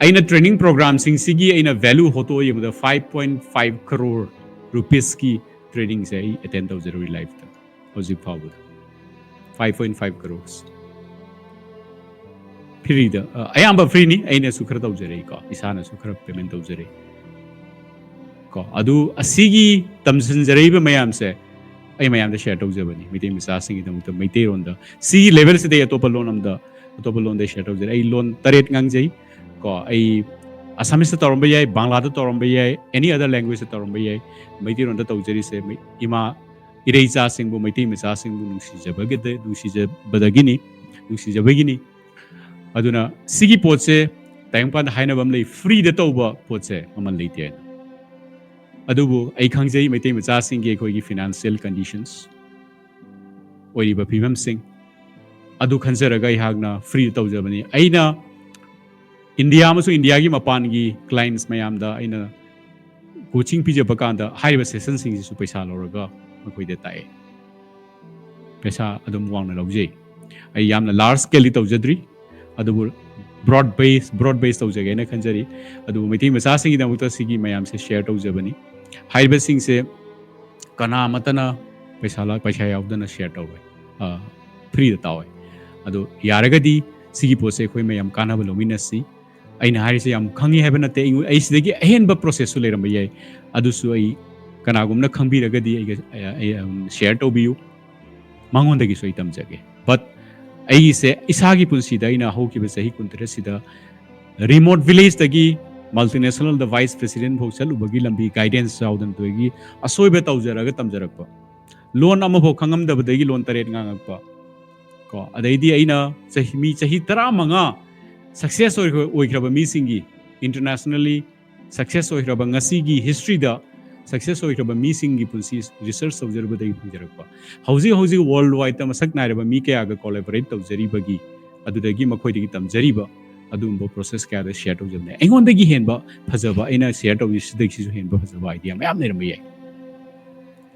ꯑꯩꯅ training programꯁꯤꯡꯁꯤꯒꯤ ꯑꯩꯅ value ꯍꯣꯠꯇꯣꯛꯑ ꯌꯦꯡꯕꯗ five point five crore rupeesꯀꯤ trainingꯁꯦ ꯑꯩ attend ꯇꯧꯖꯔꯨꯔꯤ lifeꯇ ꯍꯧꯖꯤꯛ ꯐꯥꯎꯕꯗ꯫ Five point five crores꯫ Freeꯗ, ꯑ, ꯑꯌꯥꯝꯕ freeꯅꯤ, ꯑꯩꯅꯁꯨ ꯈꯔ ꯇꯧꯖꯔꯛꯏꯀꯣ, ꯏꯁꯥꯅꯁꯨ ꯈꯔ payment ꯇꯧꯖꯔꯛꯏ꯫ ꯀꯣ, ꯑꯗꯨ ꯑꯁꯤꯒꯤ ꯇꯝꯁꯤꯟꯖꯔꯛꯏꯕ ꯃꯌꯥꯝꯁꯦ ꯑꯩ ꯃꯌꯥꯝꯗ share ꯇꯧꯖꯕꯅꯤ, ꯃꯩꯇꯩ ꯃꯆꯥꯁꯤꯡꯒꯤꯗꯃꯛꯇ ꯃꯩꯇꯩꯔꯣꯟꯗ꯫ ꯁꯤꯒꯤ levelꯁꯤꯗ ꯑꯩ ꯑꯇꯣꯞꯄ ꯂꯣꯟ ꯑꯝꯗ, ꯑꯇꯣꯞꯄ ꯂꯣꯟꯗ share ꯇꯧꯖꯔꯦ꯫ ꯑꯩ ꯂꯣꯟ ꯇꯔꯦꯠ ꯉꯥꯡꯖꯩ꯫ ꯀꯣ, ꯑꯩ Assamese ꯇꯧꯔꯝꯕ ꯌꯥꯏ, ꯕꯪꯂꯥꯗ ꯇꯧꯔꯝꯕ ꯌꯥꯏ, any other languageꯇ ꯇꯧꯔꯝꯕ ꯌꯥꯏ꯫ ꯃꯩꯇꯩꯔꯣꯟꯗ ꯇꯧꯖꯔꯤꯁꯦ ꯃꯩ-, ꯏꯃꯥ ꯏꯔꯩ ꯏꯆꯥꯁꯤꯡꯕꯨ, ꯃꯩꯇꯩ ꯃꯆꯥꯁꯤꯡꯕꯨ ꯅꯨꯡꯁꯤꯖꯕꯒꯤꯗ-, ꯅꯨꯡꯁꯤꯖꯕꯗꯒꯤꯅꯤ, ꯅꯨꯡꯁꯤꯖꯕꯒꯤꯅꯤ꯫ ꯑꯗꯨꯅ ꯁꯤꯒꯤ ꯄꯣꯠꯁꯦ ꯇꯥꯏꯕꯪꯄꯥꯟꯗ ꯍꯥꯏꯅꯕ ꯑꯃ ꯂꯩ, freeꯗ ꯇꯧꯕ ꯄꯣꯠꯁꯦ ꯃꯃꯜ ꯂꯩꯇꯦ ꯍꯥꯏꯅ꯫ ꯑꯗꯨꯕꯨ ꯑꯩ ꯈꯪꯖꯩ, ꯃꯩꯇꯩ ꯃꯆꯥꯁꯤꯡꯒꯤ ꯑꯩꯈꯣꯏꯒꯤ financial conditions, ꯑꯣꯏꯔꯤꯕ ꯐꯤꯕꯝꯁꯤꯡ ꯑꯗꯨ ꯈꯟꯖꯔꯒ ꯑꯩꯍꯥꯛꯅ freeꯗ ꯇꯧꯖꯕꯅꯤ꯫ ꯑꯩꯅ ꯏꯟꯗꯤꯌꯥ ꯑꯃꯁꯨꯡ ꯏꯟꯗꯤꯌꯥꯒꯤ ꯃꯄꯥꯟꯒꯤ clients ꯃꯌꯥꯝꯗ ꯑꯩꯅ coaching ꯄꯤꯖꯕ ꯀꯥꯟꯗ ꯍꯥꯏꯔꯤꯕ sessionꯁꯤꯡꯁꯤꯁꯨ ꯄꯩꯁꯥ ꯂꯧꯔꯒ ꯃꯈꯣꯏꯗ ꯇꯥꯛꯑꯦ꯫ ꯄꯩꯁꯥ ꯑꯗꯨꯝ ꯋꯥꯡꯅ ꯂꯧꯖꯩ꯫ ꯑꯩ ꯌꯥꯝꯅ large scaleꯗꯤ ꯇꯧꯖꯗ꯭ꯔꯤ, ꯑꯗꯨꯕꯨ broad base broad base ꯇꯧꯖꯒꯦꯅ ꯈꯟꯖꯔꯤ꯫ ꯑꯗꯨꯕꯨ ꯃꯩꯇꯩ ꯃꯆꯥꯁꯤꯡꯒꯤꯗꯃꯛꯇ ꯁꯤꯒꯤ ꯃꯌꯥꯝꯁꯦ share ꯇꯧꯖꯕꯅꯤ꯫ ꯍꯥꯏꯔꯤꯕꯁꯤꯡꯁꯦ ꯀꯅꯥ ꯑꯃꯠꯇꯅ ꯄꯩꯁꯥ ꯂꯥ-, ꯄꯩꯁꯥ ꯌꯥꯎꯗꯅ share ꯇꯧꯔꯣꯏ, free ꯗ ꯇꯥꯛꯑꯣꯏ꯫ ꯑꯗꯣ ꯌꯥꯔꯒꯗꯤ ꯁꯤꯒꯤ ꯄꯣꯠꯁꯦ ꯑꯩꯈꯣꯏ ꯃꯌꯥꯝ ꯀꯥꯟꯅꯕ ꯂꯧꯃꯤꯟꯅꯁꯤ꯫ ꯑꯩꯅ ꯍꯥꯏꯔꯤꯁꯦ ꯌꯥꯝ ꯈꯪꯉꯤ ꯍꯥꯏꯕ ꯅꯠꯇꯦ, ꯑꯩꯉꯣꯟ-, ꯑꯩ ꯁꯤꯗꯒꯤ ꯑꯍꯦꯟꯕ process ꯁꯨ ꯂꯩꯔꯝꯕ ꯌꯥꯏ, ꯑꯗꯨꯁꯨ ꯑꯩ ꯀꯅꯥꯒꯨꯝꯕꯅ ꯈꯪꯕꯤꯔꯒꯗꯤ ꯑꯩꯒ, ꯑ, ꯑ, share ꯇꯧꯕꯤꯌꯨ, ꯃꯉꯣꯟꯗꯒꯤꯁꯨ ꯑꯩ ꯇꯝꯖꯒꯦ꯫ But ꯑꯩꯒꯤꯁꯦ ꯏꯁꯥꯒꯤ ꯄꯨꯟꯁꯤꯗ ꯑꯩꯅ ꯍꯧꯈꯤꯕ ꯆꯍꯤ ꯀꯨꯟꯇꯔꯦꯠꯁꯤꯗ remote village ꯇꯒꯤ multinational ꯗ vice president ꯐꯥꯎ ꯆꯠꯂꯨꯕꯒꯤ ꯂꯝꯕꯤ guidance ꯌꯥꯎꯗꯅ ꯇꯧꯕꯒꯤ ꯑꯁꯣꯏꯕ ꯇꯧꯖꯔꯒ ꯇꯝꯖꯔꯛꯄ, ꯂꯣꯟ ꯑꯃꯐꯥꯎ ꯈꯪꯉꯝꯗꯕꯗꯒꯤ ꯂꯣꯟ ꯇꯔꯦꯠ ꯉꯥꯡꯉꯛꯄ ꯀꯣ, ꯑꯗꯩꯗꯤ ꯑꯩꯅ ꯆꯍꯤ, ꯃꯤ ꯆꯍꯤ ꯇꯔꯥꯃꯉꯥ success ꯑꯣꯏꯈ꯭ꯔ-, ꯑꯣꯏꯈ꯭ꯔꯕ ꯃꯤꯁꯤꯡꯒꯤ, internationally success ꯑꯣꯏꯈ꯭ꯔꯕ ꯉꯁꯤꯒꯤ history ꯗ success ꯑꯣꯏꯈ꯭ꯔꯕ ꯃꯤꯁꯤꯡꯒꯤ ꯄꯨꯟꯁꯤ research ꯇꯧꯖꯔꯨꯕꯗꯒꯤ ꯐꯪꯖꯔꯛꯄ, ꯍꯧꯖꯤꯛ ꯍꯧꯖꯤꯛ world wide ꯇ ꯃꯁꯛ ꯅꯥꯏꯔꯕ ꯃꯤ ꯀꯌꯥꯒ collaborate ꯇꯧꯖꯔꯤꯕꯒꯤ, ꯑꯗꯨꯗꯒꯤ ꯃꯈꯣꯏꯗꯒꯤ ꯇꯝꯖꯔꯤꯕ ꯑꯗꯨꯒꯨꯝꯕ process ꯀꯌꯥꯗ share ꯇꯧꯖꯕꯅꯦ꯫ ꯑꯩꯉꯣꯟꯗꯒꯤ ꯍꯦꯟꯕ ꯐꯖꯕ, ꯑꯩꯅ share ꯇꯧꯔꯤꯁꯤꯗꯒꯤꯁꯨ ꯍꯦꯟꯕ ꯐꯖꯕ idea ꯃꯌꯥꯝ ꯂꯩꯔꯝꯕ ꯌꯥꯏ꯫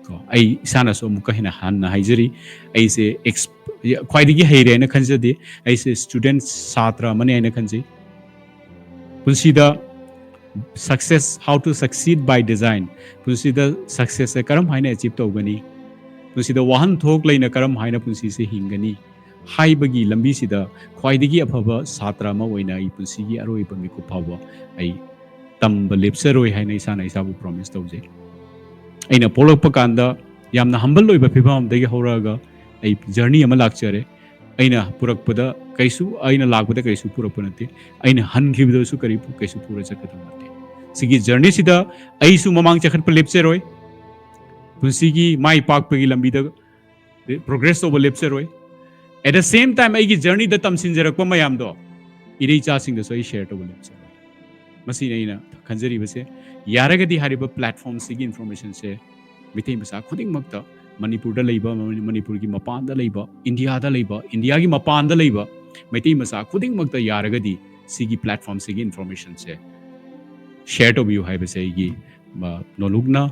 ꯀꯣ, ꯑꯩ ꯏꯁꯥꯅꯁꯨ ꯑꯃꯨꯛꯀ ꯍꯦꯟꯅ ꯍꯟꯅ ꯍꯥꯏꯖꯔꯤ, ꯑꯩꯁꯦ ex-, ꯈ꯭ꯋꯥꯏꯗꯒꯤ ꯍꯩꯔꯦ ꯍꯥꯏꯅ ꯈꯟꯖꯗꯦ꯫ ꯑꯩꯁꯦ student, ꯁꯥꯇ꯭ꯔ ꯑꯃꯅꯤ ꯍꯥꯏꯅ ꯈꯟꯖꯩ꯫ ꯄꯨꯟꯁꯤꯗ success, how to succeed by design, ꯄꯨꯟꯁꯤꯗ success ꯁꯦ ꯀꯔꯝ ꯍꯥꯏꯅ achieve ꯇꯧꯒꯅꯤ, ꯄꯨꯟꯁꯤꯗ ꯋꯥꯍꯟꯊꯣꯛ ꯂꯩꯅ ꯀꯔꯝ ꯍꯥꯏꯅ ꯄꯨꯟꯁꯤꯁꯦ ꯍꯤꯡꯒꯅꯤ ꯍꯥꯏꯕꯒꯤ ꯂꯝꯕꯤꯁꯤꯗ ꯈ꯭ꯋꯥꯏꯗꯒꯤ ꯑꯐꯕ ꯁꯥꯇ꯭ꯔ ꯑꯃ ꯑꯣꯏꯅ ꯑꯩ ꯄꯨꯟꯁꯤꯒꯤ ꯑꯔꯣꯏꯕ ꯃꯤꯀꯨꯞ ꯐꯥꯎꯕ ꯑꯩ ꯇꯝꯕ ꯂꯦꯞꯆꯔꯣꯏ ꯍꯥꯏꯅ ꯏꯁꯥꯅ ꯏꯁꯥꯕꯨ promise ꯇꯧꯖꯩ꯫ ꯑꯩꯅ ꯄꯣꯛꯂꯛꯄ ꯀꯥꯟꯗ ꯌꯥꯝꯅ humble ꯑꯣꯏꯕ ꯐꯤꯕꯝ ꯑꯃꯗꯒꯤ ꯍꯧꯔꯛꯑꯒ ꯑꯩ journey ꯑꯃ ꯂꯥꯛꯆꯔꯦ꯫ ꯑꯩꯅ ꯄꯨꯔꯛꯄꯗ ꯀꯩꯁꯨ, ꯑꯩꯅ ꯂꯥꯛꯄꯗ ꯀꯩꯁꯨ ꯄꯨꯔꯛꯄ ꯅꯠꯇꯦ, ꯑꯩꯅ ꯍꯟꯈꯤꯕꯗꯁꯨ ꯀꯔꯤ ꯄꯨ-, ꯀꯩꯁꯨ ꯄꯨꯔ ꯆꯠꯀꯗꯕ ꯅꯠꯇꯦ꯫ ꯁꯤꯒꯤ journey ꯁꯤꯗ ꯑꯩꯁꯨ ꯃꯃꯥꯡ ꯆꯈꯠꯄ ꯂꯦꯞꯆꯔꯣꯏ, ꯄꯨꯟꯁꯤꯒꯤ ꯃꯥꯏ ꯄꯥꯛꯄꯒꯤ ꯂꯝꯕꯤꯗ progress ꯇꯧꯕ ꯂꯦꯞꯆꯔꯣꯏ꯫ At the same time, ꯑꯩꯒꯤ journey ꯗ ꯇꯝꯁꯤꯟꯖꯔꯛꯄ ꯃꯌꯥꯝꯗꯣ ꯏꯔꯩ ꯏꯆꯥꯁꯤꯡꯗꯁꯨ ꯑꯩ share ꯇꯧꯕ ꯂꯦꯞꯆꯔꯣꯏ꯫ ꯃꯁꯤꯅꯤ ꯑꯩꯅ ꯈꯟꯖꯔꯤꯕꯁꯦ꯫ ꯌꯥꯔꯒꯗꯤ ꯍꯥꯏꯔꯤꯕ platform ꯁꯤꯒꯤ information ꯁꯦ ꯃꯤꯇꯩ ꯃꯆꯥ ꯈꯨꯗꯤꯡꯃꯛꯇ, ꯃꯅꯤꯄꯨꯔꯗ ꯂꯩꯕ, ꯃꯅꯤꯄꯨꯔꯒꯤ ꯃꯄꯥꯟꯗ ꯂꯩꯕ, ꯏꯟꯗꯤꯌꯥꯗ ꯂꯩꯕ, ꯏꯟꯗꯤꯌꯥꯒꯤ ꯃꯄꯥꯟꯗ ꯂꯩꯕ ꯃꯩꯇꯩ ꯃꯆꯥ ꯈꯨꯗꯤꯡꯃꯛꯇ ꯌꯥꯔꯒꯗꯤ ꯁꯤꯒꯤ platform ꯁꯤꯒꯤ information ꯁꯦ share ꯇꯧꯕꯤꯌꯨ ꯍꯥꯏꯕꯁꯦ ꯑꯩꯒꯤ, ꯑ, ꯅꯣꯂꯨꯛꯅ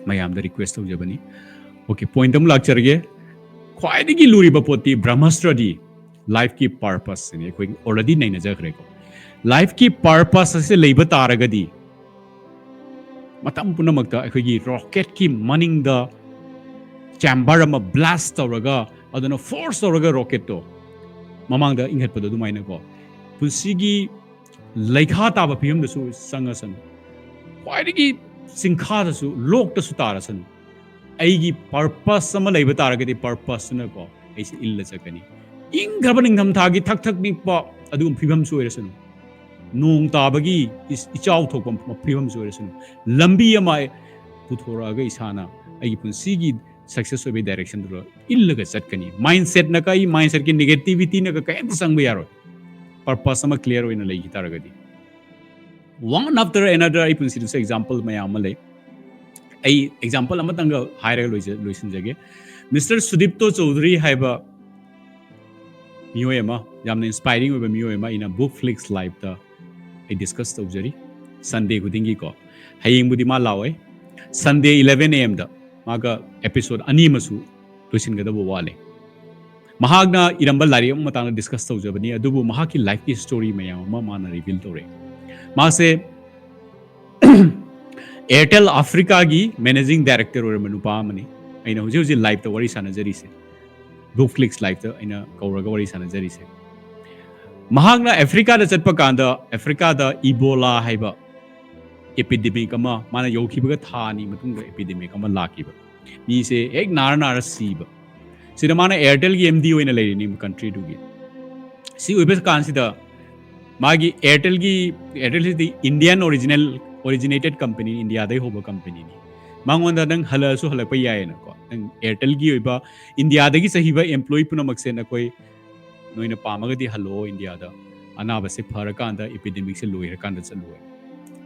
ꯃꯌꯥꯝꯗ request ꯇꯧꯖꯕꯅꯤ꯫ Okay, point ꯑꯃ ꯂꯥꯛꯆꯔꯒꯦ꯫ ꯈ꯭ꯋꯥꯏꯗꯒꯤ ꯂꯨꯔꯤꯕ ꯄꯣꯠꯇꯤ ꯕ꯭ꯔꯍꯃꯁꯇ꯭ꯔꯗꯤ Lifeꯀꯤ purposeꯁꯤꯅꯤ ꯑꯩꯈꯣꯏꯒꯤ already ꯅꯩꯅꯖꯈ꯭ꯔꯦꯀꯣ. Lifeꯀꯤ purpose ꯑꯁꯤ ꯂꯩꯕ ꯇꯥꯔꯒꯗꯤ ꯃꯇꯝ ꯄꯨꯝꯅꯃꯛꯇ ꯑꯩꯈꯣꯏꯒꯤ rocketꯀꯤ ꯃꯅꯤꯡꯗ chamber ꯑꯃ blast ꯇꯧꯔꯒ, ꯑꯗꯨꯅ force ꯇꯧꯔꯒ rocketꯇꯣ ꯃꯃꯥꯡꯗ ꯏꯟꯈꯠꯄꯗꯣ ꯑꯗꯨꯃꯥꯏꯅꯀꯣ, ꯄꯨꯟꯁꯤꯒꯤ ꯂꯩꯈꯥ ꯇꯥꯕ ꯐꯤꯕꯝꯗꯁꯨ ꯆꯪꯉꯁꯅꯨ, ꯈ꯭ꯋꯥꯏꯗꯒꯤ ꯆꯤꯡꯈꯥꯗꯁꯨ, ꯂꯣꯛꯇꯁꯨ ꯇꯥꯔꯁꯅꯨ, ꯑꯩꯒꯤ purpose ꯑꯃ ꯂꯩꯕ ꯇꯥꯔꯒꯗꯤ purposeꯇꯨꯅꯀꯣ ꯑꯩꯁꯦ ꯏꯜꯂ ꯆꯠꯀꯅꯤ. ꯏꯪꯈ꯭ꯔꯕ ꯅꯤꯡꯊꯝꯊꯥꯒꯤ ꯊꯛ ꯊꯛ ꯅꯤꯛꯄ ꯑꯗꯨꯒꯨꯝꯕ ꯐꯤꯕꯝꯁꯨ ꯑꯣꯏꯔꯁꯅꯨ, ꯅꯣꯡ ꯇꯥꯕꯒꯤ ꯏꯆꯥꯎ ꯊꯣꯛꯄ ꯐꯤꯕꯝꯁꯨ ꯑꯣꯏꯔꯁꯅꯨ, ꯂꯝꯕꯤ ꯑꯃ ꯄꯨꯊꯣꯔꯛꯑꯒ ꯏꯁꯥꯅ ꯑꯩꯒꯤ ꯄꯨꯟꯁꯤꯒꯤ success ꯑꯣꯏꯕꯒꯤ directionꯗꯨꯗ ꯏꯜꯂꯒ ꯆꯠꯀꯅꯤ. Mindsetꯅ ꯀꯩ, mindsetꯀꯤ negativityꯅꯒ ꯀꯩꯝꯇ ꯆꯪꯕ ꯌꯥꯔꯣꯏ. Purpose ꯑꯃ clear ꯑꯣꯏꯅ ꯂꯩꯈꯤ ꯇꯥꯔꯒꯗꯤ. One after another ꯑꯩ ꯄꯨꯟꯁꯤꯗꯁꯨ example ꯃꯌꯥꯝ ꯑꯃ ꯂꯩ. ꯑꯩ example ꯑꯃꯇꯪꯒ ꯍꯥꯏꯔꯒ ꯂꯣꯏꯁ-, ꯂꯣꯏꯁꯤꯟꯖꯒꯦ. Mister ꯁꯨꯗꯤꯞꯇꯣ ꯆꯧꯙꯨꯔꯤ ꯍꯥꯏꯕ ꯃꯤꯑꯣꯏ ꯑꯃ, ꯌꯥꯝꯅ inspiring ꯑꯣꯏꯕ ꯃꯤꯑꯣꯏ ꯑꯃ ꯑꯩꯅ Bookflix Liveꯇ ꯑꯩ discuss ꯇꯧꯖꯔꯤ Sunday ꯈꯨꯗꯤꯡꯒꯤꯀꯣ. ꯍꯌꯦꯡꯕꯨꯗꯤ ꯃꯥ ꯂꯥꯛꯑꯣꯏ. Sunday eleven A M ꯗ ꯃꯥꯒ episode ꯑꯅꯤ ꯑꯃꯁꯨ ꯂꯣꯏꯁꯤꯟꯒꯗꯕ ꯋꯥꯠꯂꯤ. ꯃꯍꯥꯛꯅ ꯏꯔꯝꯕ ꯂꯥꯏꯔꯤꯛ ꯑꯃ ꯃꯇꯥꯡꯗ discuss ꯇꯧꯖꯕꯅꯤ, ꯑꯗꯨꯕꯨ ꯃꯍꯥꯛꯀꯤ lifeꯀꯤ story ꯃꯌꯥꯝ ꯑꯃ ꯃꯥꯅ reveal ꯇꯧꯔꯛꯑꯦ. ꯃꯥꯁꯦ Airtel Africaꯒꯤ managing director ꯑꯣꯏꯔꯝꯕ ꯅꯨꯄꯥ ꯑꯃꯅꯤ, ꯑꯩꯅ ꯍꯧꯖꯤꯛ ꯍꯧꯖꯤꯛ liveꯇ ꯋꯥꯔꯤ ꯁꯥꯟꯅꯖꯔꯤꯁꯦ. Bookflix Liveꯇ ꯑꯩꯅ ꯀꯧꯔꯒ ꯋꯥꯔꯤ ꯁꯥꯟꯅꯖꯔꯤꯁꯦ. ꯃꯍꯥꯛꯅ ꯑꯦꯐ꯭ꯔꯤꯀꯥꯗ ꯆꯠꯄ ꯀꯥꯟꯗ ꯑꯦꯐ꯭ꯔꯤꯀꯥꯗ Ebola ꯍꯥꯏꯕ epidemic ꯑꯃ, ꯃꯥꯅ ꯌꯧꯈꯤꯕꯒ ꯊꯥ ꯑꯅꯤ ꯃꯇꯨꯡꯗ epidemic ꯑꯃ ꯂꯥꯛꯈꯤꯕ, ꯃꯤꯁꯦ ꯍꯦꯛ ꯅꯥꯔ ꯅꯥꯔ ꯁꯤꯕ. ꯁꯤꯗ ꯃꯥꯅ Airtelꯒꯤ M D ꯑꯣꯏꯅ ꯂꯩꯔꯤꯅꯤ countryꯗꯨꯒꯤ. ꯁꯤ ꯑꯣꯏꯕ ꯀꯥꯟꯁꯤꯗ ꯃꯥꯒꯤ Airtelꯒꯤ, Airtelꯁꯤꯗꯤ Indian original, originated company, ꯏꯟꯗꯤꯌꯥꯗꯒꯤ ꯍꯧꯕ companyꯅꯤ. ꯃꯉꯣꯟꯗ ꯅꯪ ꯍꯜꯂꯛꯑꯁꯨ ꯍꯜꯂꯛꯄ ꯌꯥꯏꯌꯦꯅꯀꯣ, ꯅꯪ Airtelꯒꯤ ꯑꯣꯏꯕ ꯏꯟꯗꯤꯌꯥꯗꯒꯤ ꯆꯠꯈꯤꯕ employee ꯄꯨꯝꯅꯃꯛꯁꯦ ꯅꯈꯣꯏ ꯅꯣꯏꯅ ꯄꯥꯝꯃꯒꯗꯤ ꯍꯜꯂꯛꯑꯣ ꯏꯟꯗꯤꯌꯥꯗ, ꯑꯅꯥꯕꯁꯦ ꯐꯔꯀꯥꯟꯗ, epidemicꯁꯦ ꯂꯣꯏꯔꯀꯥꯟꯗ ꯆꯠꯂꯣ.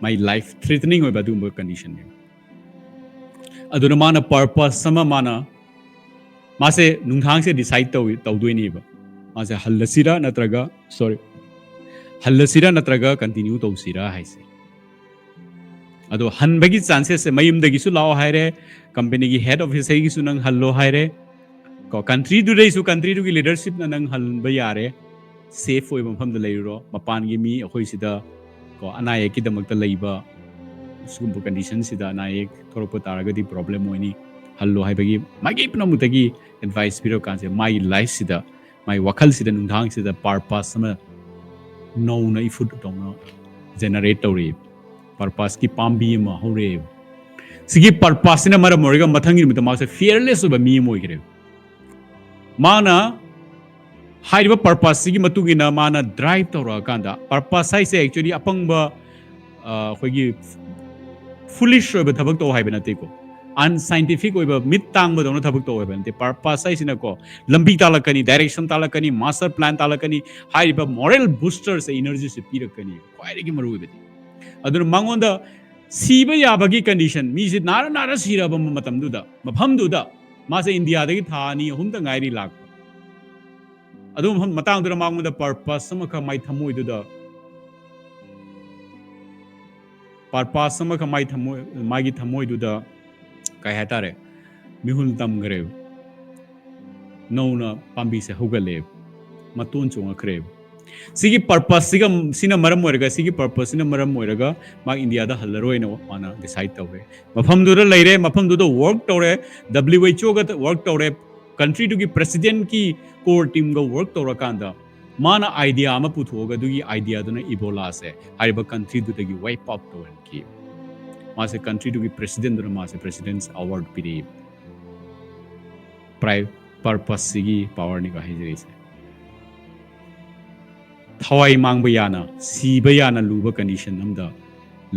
My life threatening ꯑꯣꯏꯕ ꯑꯗꯨꯒꯨꯝꯕ conditionꯅꯦ. ꯑꯗꯨꯅ ꯃꯥꯅ purpose ꯑꯃ, ꯃꯥꯅ, ꯃꯥꯁꯦ ꯅꯨꯡꯗꯥꯡꯁꯦ decide ꯇꯧꯏ, ꯇꯧꯗꯣꯏꯅꯦꯕ, ꯃꯥꯁꯦ ꯍꯜꯂꯁꯤꯔꯥ ꯅꯠꯇ꯭ꯔꯒ, sorry, ꯍꯜꯂꯁꯤꯔꯥ ꯅꯠꯇ꯭ꯔꯒ continue ꯇꯧꯁꯤꯔꯥ ꯍꯥꯏꯁꯦ. ꯑꯗꯣ ꯍꯟꯕꯒꯤ chances ꯁꯦ, ꯃꯌꯨꯝꯗꯒꯤꯁꯨ ꯂꯥꯛꯑꯣ ꯍꯥꯏꯔꯦ, companyꯒꯤ head officeꯇꯒꯤꯁꯨ ꯅꯪ ꯍꯜꯂꯣ ꯍꯥꯏꯔꯦ, ꯀꯣ, countryꯗꯨꯗꯩꯁꯨ countryꯗꯨꯒꯤ leadershipꯅ ꯅꯪ ꯍꯟꯕ ꯌꯥꯔꯦ, safe ꯑꯣꯏꯕ ꯃꯐꯝꯗ ꯂꯩꯔꯨꯔꯣ, ꯃꯄꯥꯟꯒꯤ ꯃꯤ ꯑꯩꯈꯣꯏ ꯁꯤꯗ ꯀꯣ ꯑꯅꯥ ꯑꯌꯦꯛꯀꯤꯗꯃꯛꯇ ꯂꯩꯕ ꯁꯤꯒꯨꯝꯕ conditionꯁꯤꯗ ꯑꯅꯥ ꯑꯌꯦꯛ ꯊꯣꯛꯂꯛꯄ ꯇꯥꯔꯒꯗꯤ problem ꯑꯣꯏꯅꯤ, ꯍꯜꯂꯣ ꯍꯥꯏꯕꯒꯤ ꯃꯥꯏꯀꯩ ꯄꯨꯝꯅꯃꯛꯇꯒꯤ advice ꯄꯤꯔꯛꯀꯥꯟꯁꯦ ꯃꯥꯒꯤ lifeꯁꯤꯗ, ꯃꯥꯒꯤ ꯋꯥꯈꯜꯁꯤꯗ, ꯅꯨꯡꯗꯥꯡꯁꯤꯗ purpose ꯑꯃ ꯅꯧꯅ ꯏꯐꯨꯠ ꯇꯧꯅ generate ꯇꯧꯔꯛꯏ꯫ Purposeꯀꯤ ꯄꯥꯝꯕꯤ ꯑꯃ ꯍꯧꯔꯛꯑꯦꯕ꯫ ꯁꯤꯒꯤ purposeꯁꯤꯅ ꯃꯔꯝ ꯑꯣꯏꯔꯒ ꯃꯊꯪꯒꯤ ꯅꯨꯃꯤꯠꯇ ꯃꯥꯁꯦ fearless ꯑꯣꯏꯕ ꯃꯤ ꯑꯃ ꯑꯣꯏꯈ꯭ꯔꯦꯕ꯫ ꯃꯥꯅ ꯍꯥꯏꯔꯤꯕ purposeꯁꯤꯒꯤ ꯃꯇꯨꯡ ꯏꯟꯅ ꯃꯥꯅ drive ꯇꯧꯔꯛꯑꯀꯥꯟꯗ, purpose ꯍꯥꯏꯁꯦ actually ꯑꯄꯪꯕ, ꯑ, ꯑꯩꯈꯣꯏꯒꯤ foolish ꯑꯣꯏꯕ ꯊꯕꯛ ꯇꯧ ꯍꯥꯏꯕ ꯅꯠꯇꯦꯀꯣ, unscientific ꯑꯣꯏꯕ, ꯃꯤꯠ ꯇꯥꯡꯕꯗꯧꯅ ꯊꯕꯛ ꯇꯧ ꯍꯥꯏꯕ ꯅꯠꯇꯦ꯫ Purpose ꯍꯥꯏꯁꯤꯅꯀꯣ ꯂꯝꯕꯤ ꯇꯥꯛꯂꯛꯀꯅꯤ, direction ꯇꯥꯛꯂꯛꯀꯅꯤ, master plan ꯇꯥꯛꯂꯛꯀꯅꯤ, ꯍꯥꯏꯔꯤꯕ moral boosterꯁꯦ, energyꯁꯦ ꯄꯤꯔꯛꯀꯅꯤ, ꯈ꯭ꯋꯥꯏꯗꯒꯤ ꯃꯔꯨ ꯑꯣꯏꯕꯗꯤ꯫ ꯑꯗꯨꯅ ꯃꯉꯣꯟꯗ ꯁꯤꯕ ꯌꯥꯕꯒꯤ condition, ꯃꯤꯁꯦ ꯅꯥꯔ ꯅꯥꯔ ꯁꯤꯔꯕ ꯃꯇꯝꯗꯨꯗ, ꯃꯐꯝꯗꯨꯗ ꯃꯥꯁꯦ ꯏꯟꯗꯤꯌꯥꯗꯒꯤ ꯊꯥ ꯑꯅꯤ ꯑꯍꯨꯝꯇ ꯉꯥꯏꯔꯤ ꯂꯥꯛꯄ꯫ ꯑꯗꯨ ꯃꯐꯝ ꯃꯇꯥꯡꯗꯨꯗ ꯃꯉꯣꯟꯗ purpose ꯑꯃꯈꯛ ꯃꯥꯏ ꯊꯃꯣꯏꯗꯨꯗ, purpose ꯑꯃꯈꯛ ꯃꯥꯏ ꯊꯃꯣꯏ, ꯃꯥꯒꯤ ꯊꯃꯣꯏꯗꯨꯗ ꯀꯩ ꯍꯥꯏꯇꯥꯔꯦ, ꯃꯤꯍꯨꯜ ꯇꯝꯈ꯭ꯔꯦꯕ꯫ ꯅꯧꯅ ꯄꯥꯝꯕꯤꯁꯦ ꯍꯧꯒꯠꯂꯛꯑꯦꯕ, ꯃꯇꯣꯟ ꯆꯣꯡꯉꯛꯈ꯭ꯔꯦꯕ꯫ ꯁꯤꯒꯤ purposeꯁꯤꯒ, ꯁꯤꯅ ꯃꯔꯝ ꯑꯣꯏꯔꯒ, ꯁꯤꯒꯤ purposeꯁꯤꯅ ꯃꯔꯝ ꯑꯣꯏꯔꯒ ꯃꯥ ꯏꯟꯗꯤꯌꯥꯗ ꯍꯜꯂꯔꯣꯏꯅ ꯃꯥꯅ decide ꯇꯧꯔꯦ꯫ ꯃꯐꯝꯗꯨꯗ ꯂꯩꯔꯦ, ꯃꯐꯝꯗꯨꯗ work ꯇꯧꯔꯦ, WHOꯒ work ꯇꯧꯔꯦ, countryꯗꯨꯒꯤ presidentꯀꯤ core teamꯒ work ꯇꯧꯔꯀꯥꯟꯗ ꯃꯥꯅ idea ꯑꯃ ꯄꯨꯊꯣꯛꯑꯒ ꯑꯗꯨꯒꯤ ideaꯗꯨꯅ Ebolaꯁꯦ ꯍꯥꯏꯔꯤꯕ countryꯗꯨꯗꯒꯤ wipe out ꯇꯧꯍꯟꯈꯤ꯫ ꯃꯥꯁꯦ countryꯗꯨꯒꯤ presidentꯗꯨꯅ ꯃꯥꯁꯦ President's Award ꯄꯤꯔꯛꯏ꯫ Pri-, purposeꯁꯤꯒꯤ powerꯅꯤꯀꯣ ꯍꯥꯏꯖꯔꯤꯁꯦ꯫ ꯊꯋꯥꯏ ꯃꯥꯡꯕ ꯌꯥꯅ, ꯁꯤꯕ ꯌꯥꯅ ꯂꯨꯕ condition ꯑꯃꯗ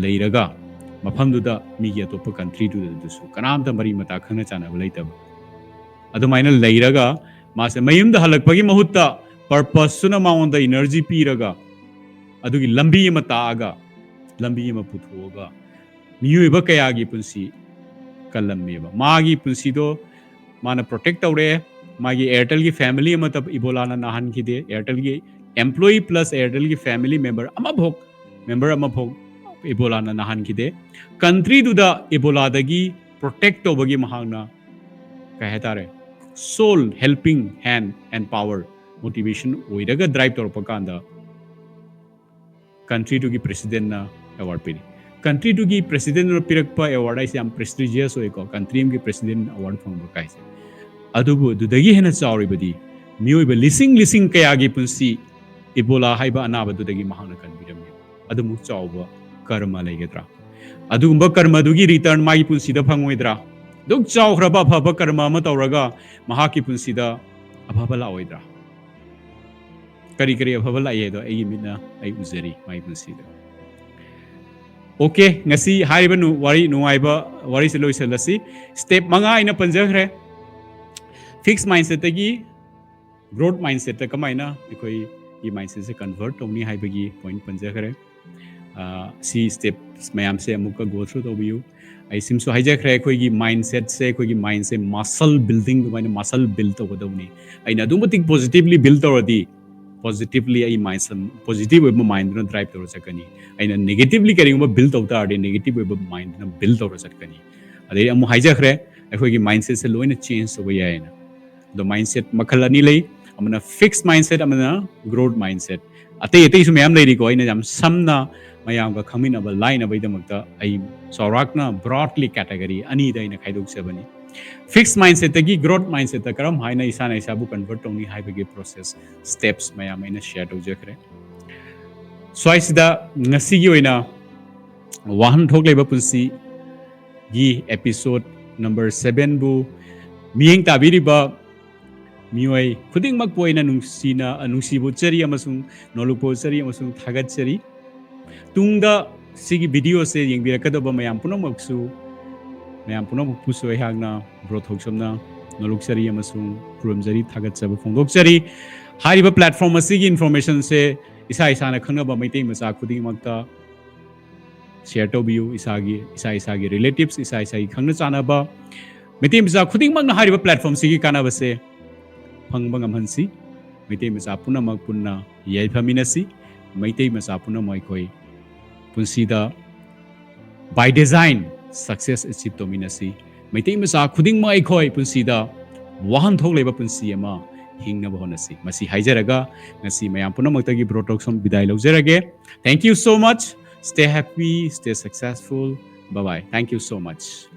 ꯂꯩꯔꯒ, ꯃꯐꯝꯗꯨꯗ ꯃꯤꯒꯤ ꯑꯇꯣꯞꯄ countryꯗꯨꯗꯁꯨ ꯀꯅꯥꯝꯇ ꯃꯔꯤ ꯃꯇꯥ ꯈꯪꯅ ꯆꯥꯟꯅꯕ ꯂꯩꯇꯕ, ꯑꯗꯨꯃꯥꯏꯅ ꯂꯩꯔꯒ ꯃꯥꯁꯦ ꯃꯌꯨꯝꯗ ꯍꯜꯂꯛꯄꯒꯤ ꯃꯍꯨꯠꯇ purposeꯇꯨꯅ ꯃꯉꯣꯟꯗ energy ꯄꯤꯔꯒ, ꯑꯗꯨꯒꯤ ꯂꯝꯕꯤ ꯑꯃ ꯇꯥꯛꯑꯒ, ꯂꯝꯕꯤ ꯑꯃ ꯄꯨꯊꯣꯛꯑꯒ, ꯃꯤꯑꯣꯏꯕ ꯀꯌꯥꯒꯤ ꯄꯨꯟꯁꯤ ꯀꯜꯂꯝꯃꯦꯕ꯫ ꯃꯥꯒꯤ ꯄꯨꯟꯁꯤꯗꯣ ꯃꯥꯅ protect ꯇꯧꯔꯦ꯫ ꯃꯥꯒꯤ Airtelꯒꯤ family ꯑꯃꯠꯇ Ebolaꯅ ꯅꯥꯍꯟꯈꯤꯗꯦ꯫ Airtelꯒꯤ employee plus Airtelꯒꯤ family member ꯑꯃꯐꯥꯎ, member ꯑꯃꯐꯥꯎ Ebolaꯅ ꯅꯥꯍꯟꯈꯤꯗꯦ꯫ Countryꯗꯨꯗ Ebolaꯗꯒꯤ protect ꯇꯧꯕꯒꯤ ꯃꯍꯥꯛꯅ, ꯀꯩ ꯍꯥꯏꯇꯥꯔꯦ, sole helping hand and power, motivation ꯑꯣꯏꯔꯒ drive ꯇꯧꯔꯛꯄ ꯀꯥꯟꯗ countryꯗꯨꯒꯤ presidentꯅ award ꯄꯤꯔꯤ꯫ Countryꯗꯨꯒꯤ presidentꯅ ꯄꯤꯔꯛꯄ award ꯍꯥꯏꯁꯦ ꯌꯥꯝ prestigious ꯑꯣꯏꯀꯣ, country ꯑꯃꯒꯤ president award ꯐꯪꯕ ꯀꯥꯏꯁꯦ꯫ ꯑꯗꯨꯕꯨ ꯑꯗꯨꯗꯒꯤ ꯍꯦꯟꯅ ꯆꯥꯎꯔꯤꯕꯗꯤ ꯃꯤꯑꯣꯏꯕ ꯂꯤꯁꯤꯡ ꯂꯤꯁꯤꯡ ꯀꯌꯥꯒꯤ ꯄꯨꯟꯁꯤ ꯏꯕꯣꯂꯥ ꯍꯥꯏꯕ ꯑꯅꯥꯕꯗꯨꯗꯒꯤ ꯃꯍꯥꯛꯅ ꯀꯟꯕꯤꯔꯝꯃꯤ꯫ ꯑꯗꯨꯃꯨꯛ ꯆꯥꯎꯕ ꯀꯔꯃ ꯂꯩꯒꯗ꯭ꯔꯥ? ꯑꯗꯨꯒꯨꯝꯕ ꯀꯔꯃꯗꯨꯒꯤ return ꯃꯥꯒꯤ ꯄꯨꯟꯁꯤꯗ ꯐꯪꯉꯣꯏꯗ꯭ꯔꯥ? ꯑꯗꯨꯛ ꯆꯥꯎꯈ꯭ꯔꯕ ꯑꯐꯕ ꯀꯔꯃ ꯑꯃ ꯇꯧꯔꯒ ꯃꯍꯥꯛꯀꯤ ꯄꯨꯟꯁꯤꯗ ꯑꯐꯕ ꯂꯥꯛꯑꯣꯏꯗ꯭ꯔꯥ? ꯀꯔꯤ ꯀꯔꯤ ꯑꯐꯕ ꯂꯥꯛꯏ ꯍꯥꯏꯗꯣ ꯑꯩꯒꯤ ꯃꯤꯠꯅ ꯑꯩ ꯎꯖꯔꯤ ꯃꯥꯒꯤ ꯄꯨꯟꯁꯤꯗ꯫ Okay, ꯉꯁꯤ ꯍꯥꯏꯔꯤꯕ ꯅꯨ-, ꯋꯥꯔꯤ, ꯅꯨꯡꯉꯥꯏꯕ ꯋꯥꯔꯤꯁꯦ ꯂꯣꯏꯁꯤꯜꯂꯁꯤ꯫ Step ꯃꯉꯥ ꯑꯩꯅ ꯄꯟꯖꯈ꯭ꯔꯦ꯫ Fixed mindsetꯇꯒꯤ growth mindsetꯇ ꯀꯃꯥꯏꯅ ꯑꯩꯈꯣꯏꯒꯤ mindsetꯁꯦ convert ꯇꯧꯅꯤ ꯍꯥꯏꯕꯒꯤ point ꯄꯟꯖꯈ꯭ꯔꯦ꯫ ꯑꯥ, ꯁꯤ steps ꯃꯌꯥꯝꯁꯦ ꯑꯃꯨꯛꯀ go through ꯇꯧꯕꯤꯌꯨ꯫ ꯑꯩ ꯁꯤꯝꯁꯨ ꯍꯥꯏꯖꯈ꯭ꯔꯦ, ꯑꯩꯈꯣꯏꯒꯤ mindsetꯁꯦ, ꯑꯩꯈꯣꯏꯒꯤ mindꯁꯦ muscle building ꯑꯗꯨꯃꯥꯏꯅ muscle build ꯇꯧꯒꯗꯧꯕꯅꯤ꯫ ꯑꯩꯅ ꯑꯗꯨꯛ ꯃꯇꯤꯛ positively build ꯇꯧꯔꯗꯤ positively ꯑꯩ mindꯁꯦ positive ꯑꯣꯏꯕ mindꯗꯨꯅ drive ꯇꯧꯔ ꯆꯠꯀꯅꯤ꯫ ꯑꯩꯅ negatively ꯀꯔꯤꯒꯨꯝꯕ build ꯇꯧ ꯇꯥꯔꯗꯤ negative ꯑꯣꯏꯕ mindꯗꯨꯅ build ꯇꯧꯔ ꯆꯠꯀꯅꯤ꯫ ꯑꯗꯩ ꯑꯃꯨꯛ ꯍꯥꯏꯖꯈ꯭ꯔꯦ, ꯑꯩꯈꯣꯏꯒꯤ mindsetꯁꯦ ꯂꯣꯏꯅ change ꯇꯧꯕ ꯌꯥꯏꯅ꯫ ꯑꯗꯣ mindset ꯃꯈꯜ ꯑꯅꯤ ꯂꯩ, ꯑꯃꯅ fixed mindset, ꯑꯃꯅ growth mindset꯫ ꯑꯇꯩ ꯑꯇꯩꯁꯨ ꯃꯌꯥꯝ ꯂꯩꯔꯤꯀꯣ, ꯑꯩꯅ ꯌꯥꯝ ꯁꯝꯅ ꯃꯌꯥꯝꯒ ꯈꯪꯃꯤꯟꯅꯕ ꯂꯥꯏꯅꯕꯒꯤꯗꯃꯛꯇ ꯑꯩ ꯆꯥꯎꯔꯥꯛꯅ broadly category ꯑꯅꯤꯗ ꯑꯩꯅ ꯈꯥꯏꯗꯣꯛꯆꯕꯅꯤ꯫ Fixed mindsetꯇꯒꯤ growth mindsetꯇ ꯀꯔꯝ ꯍꯥꯏꯅ ꯏꯁꯥꯅ ꯏꯁꯥꯕꯨ convert ꯇꯧꯅꯤ ꯍꯥꯏꯕꯒꯤ process, steps ꯃꯌꯥꯝ ꯑꯩꯅ share ꯇꯧꯖꯈ꯭ꯔꯦ꯫ ꯁ꯭ꯋꯥꯏꯁꯤꯗ ꯉꯁꯤꯒꯤ ꯑꯣꯏꯅ ꯋꯥꯍꯟꯊꯣꯛ ꯂꯩꯕ ꯄꯨꯟꯁꯤꯒꯤ episode number sevenꯕꯨ ꯃꯤꯠꯌꯦꯡ ꯇꯥꯕꯤꯔꯤꯕ ꯃꯤꯑꯣꯏ ꯈꯨꯗꯤꯡꯃꯛꯄꯨ ꯑꯩꯅ ꯅꯨꯡꯁꯤꯅ, ꯅꯨꯡꯁꯤꯕ ꯎꯠꯆꯔꯤ ꯑꯃꯁꯨꯡ ꯅꯣꯂꯨꯛꯄ ꯎꯠꯆꯔꯤ ꯑꯃꯁꯨꯡ ꯊꯥꯒꯠꯆꯔꯤ꯫ ꯇꯨꯡꯗ ꯁꯤꯒꯤ videoꯁꯦ ꯌꯦꯡꯕꯤꯔꯛꯀꯗꯕ ꯃꯌꯥꯝ ꯄꯨꯝꯅꯃꯛꯁꯨ, ꯃꯌꯥꯝ ꯄꯨꯝꯅꯃꯛꯄꯨꯁꯨ ꯑꯩꯍꯥꯛꯅ ꯕ꯭ꯔꯣ ꯊꯣꯛꯆꯝꯅ ꯅꯣꯂꯨꯛꯆꯔꯤ ꯑꯃꯁꯨꯡ ꯈꯨꯔꯨꯝꯖꯔꯤ, ꯊꯥꯒꯠꯆꯕ ꯐꯣꯡꯗꯣꯛꯆꯔꯤ꯫ ꯍꯥꯏꯔꯤꯕ platform ꯑꯁꯤꯒꯤ informationꯁꯦ ꯏꯁꯥ ꯏꯁꯥꯅ ꯈꯪꯅꯕ ꯃꯩꯇꯩ ꯃꯆꯥ ꯈꯨꯗꯤꯡꯃꯛꯇ share ꯇꯧꯕꯤꯌꯨ, ꯏꯁꯥꯒꯤ, ꯏꯁꯥ ꯏꯁꯥꯒꯤ relatives, ꯏꯁꯥ ꯏꯁꯥꯒꯤ ꯈꯪꯅ ꯆꯥꯟꯅꯕ ꯃꯩꯇꯩ ꯃꯆꯥ ꯈꯨꯗꯤꯡꯃꯛꯅ ꯍꯥꯏꯔꯤꯕ platformꯁꯤꯒꯤ ꯀꯥꯟꯅꯕꯁꯦ ꯐꯪꯕ ꯉꯝꯍꯟꯁꯤ꯫ ꯃꯩꯇꯩ ꯃꯆꯥ ꯄꯨꯝꯅꯃꯛ ꯄꯨꯟꯅ ꯌꯥꯏꯐꯃꯤꯟꯅꯁꯤ꯫ ꯃꯩꯇꯩ ꯃꯆꯥ ꯄꯨꯝꯅꯃꯛ ꯑꯩꯈꯣꯏ ꯄꯨꯟꯁꯤꯗ by design success achieve ꯇꯧꯃꯤꯟꯅꯁꯤ꯫ Meitei ꯃꯆꯥ ꯈꯨꯗꯤꯡꯃꯛ ꯑꯩꯈꯣꯏ ꯄꯨꯟꯁꯤꯗ ꯋꯥꯍꯟꯊꯣꯛ ꯂꯩꯕ ꯄꯨꯟꯁꯤ ꯑꯃ ꯍꯤꯡꯅꯕ ꯍꯣꯠꯅꯁꯤ꯫ ꯃꯁꯤ ꯍꯥꯏꯖꯔꯒ ꯉꯁꯤ ꯃꯌꯥꯝ ꯄꯨꯝꯅꯃꯛꯇꯒꯤ ꯕ꯭ꯔꯣ ꯇꯣꯛꯁꯣꯝ ꯕꯤꯗꯥꯏ ꯂꯧꯖꯔꯒꯦ꯫ Thank you so much. Stay happy, stay successful. Bye bye. Thank you so much.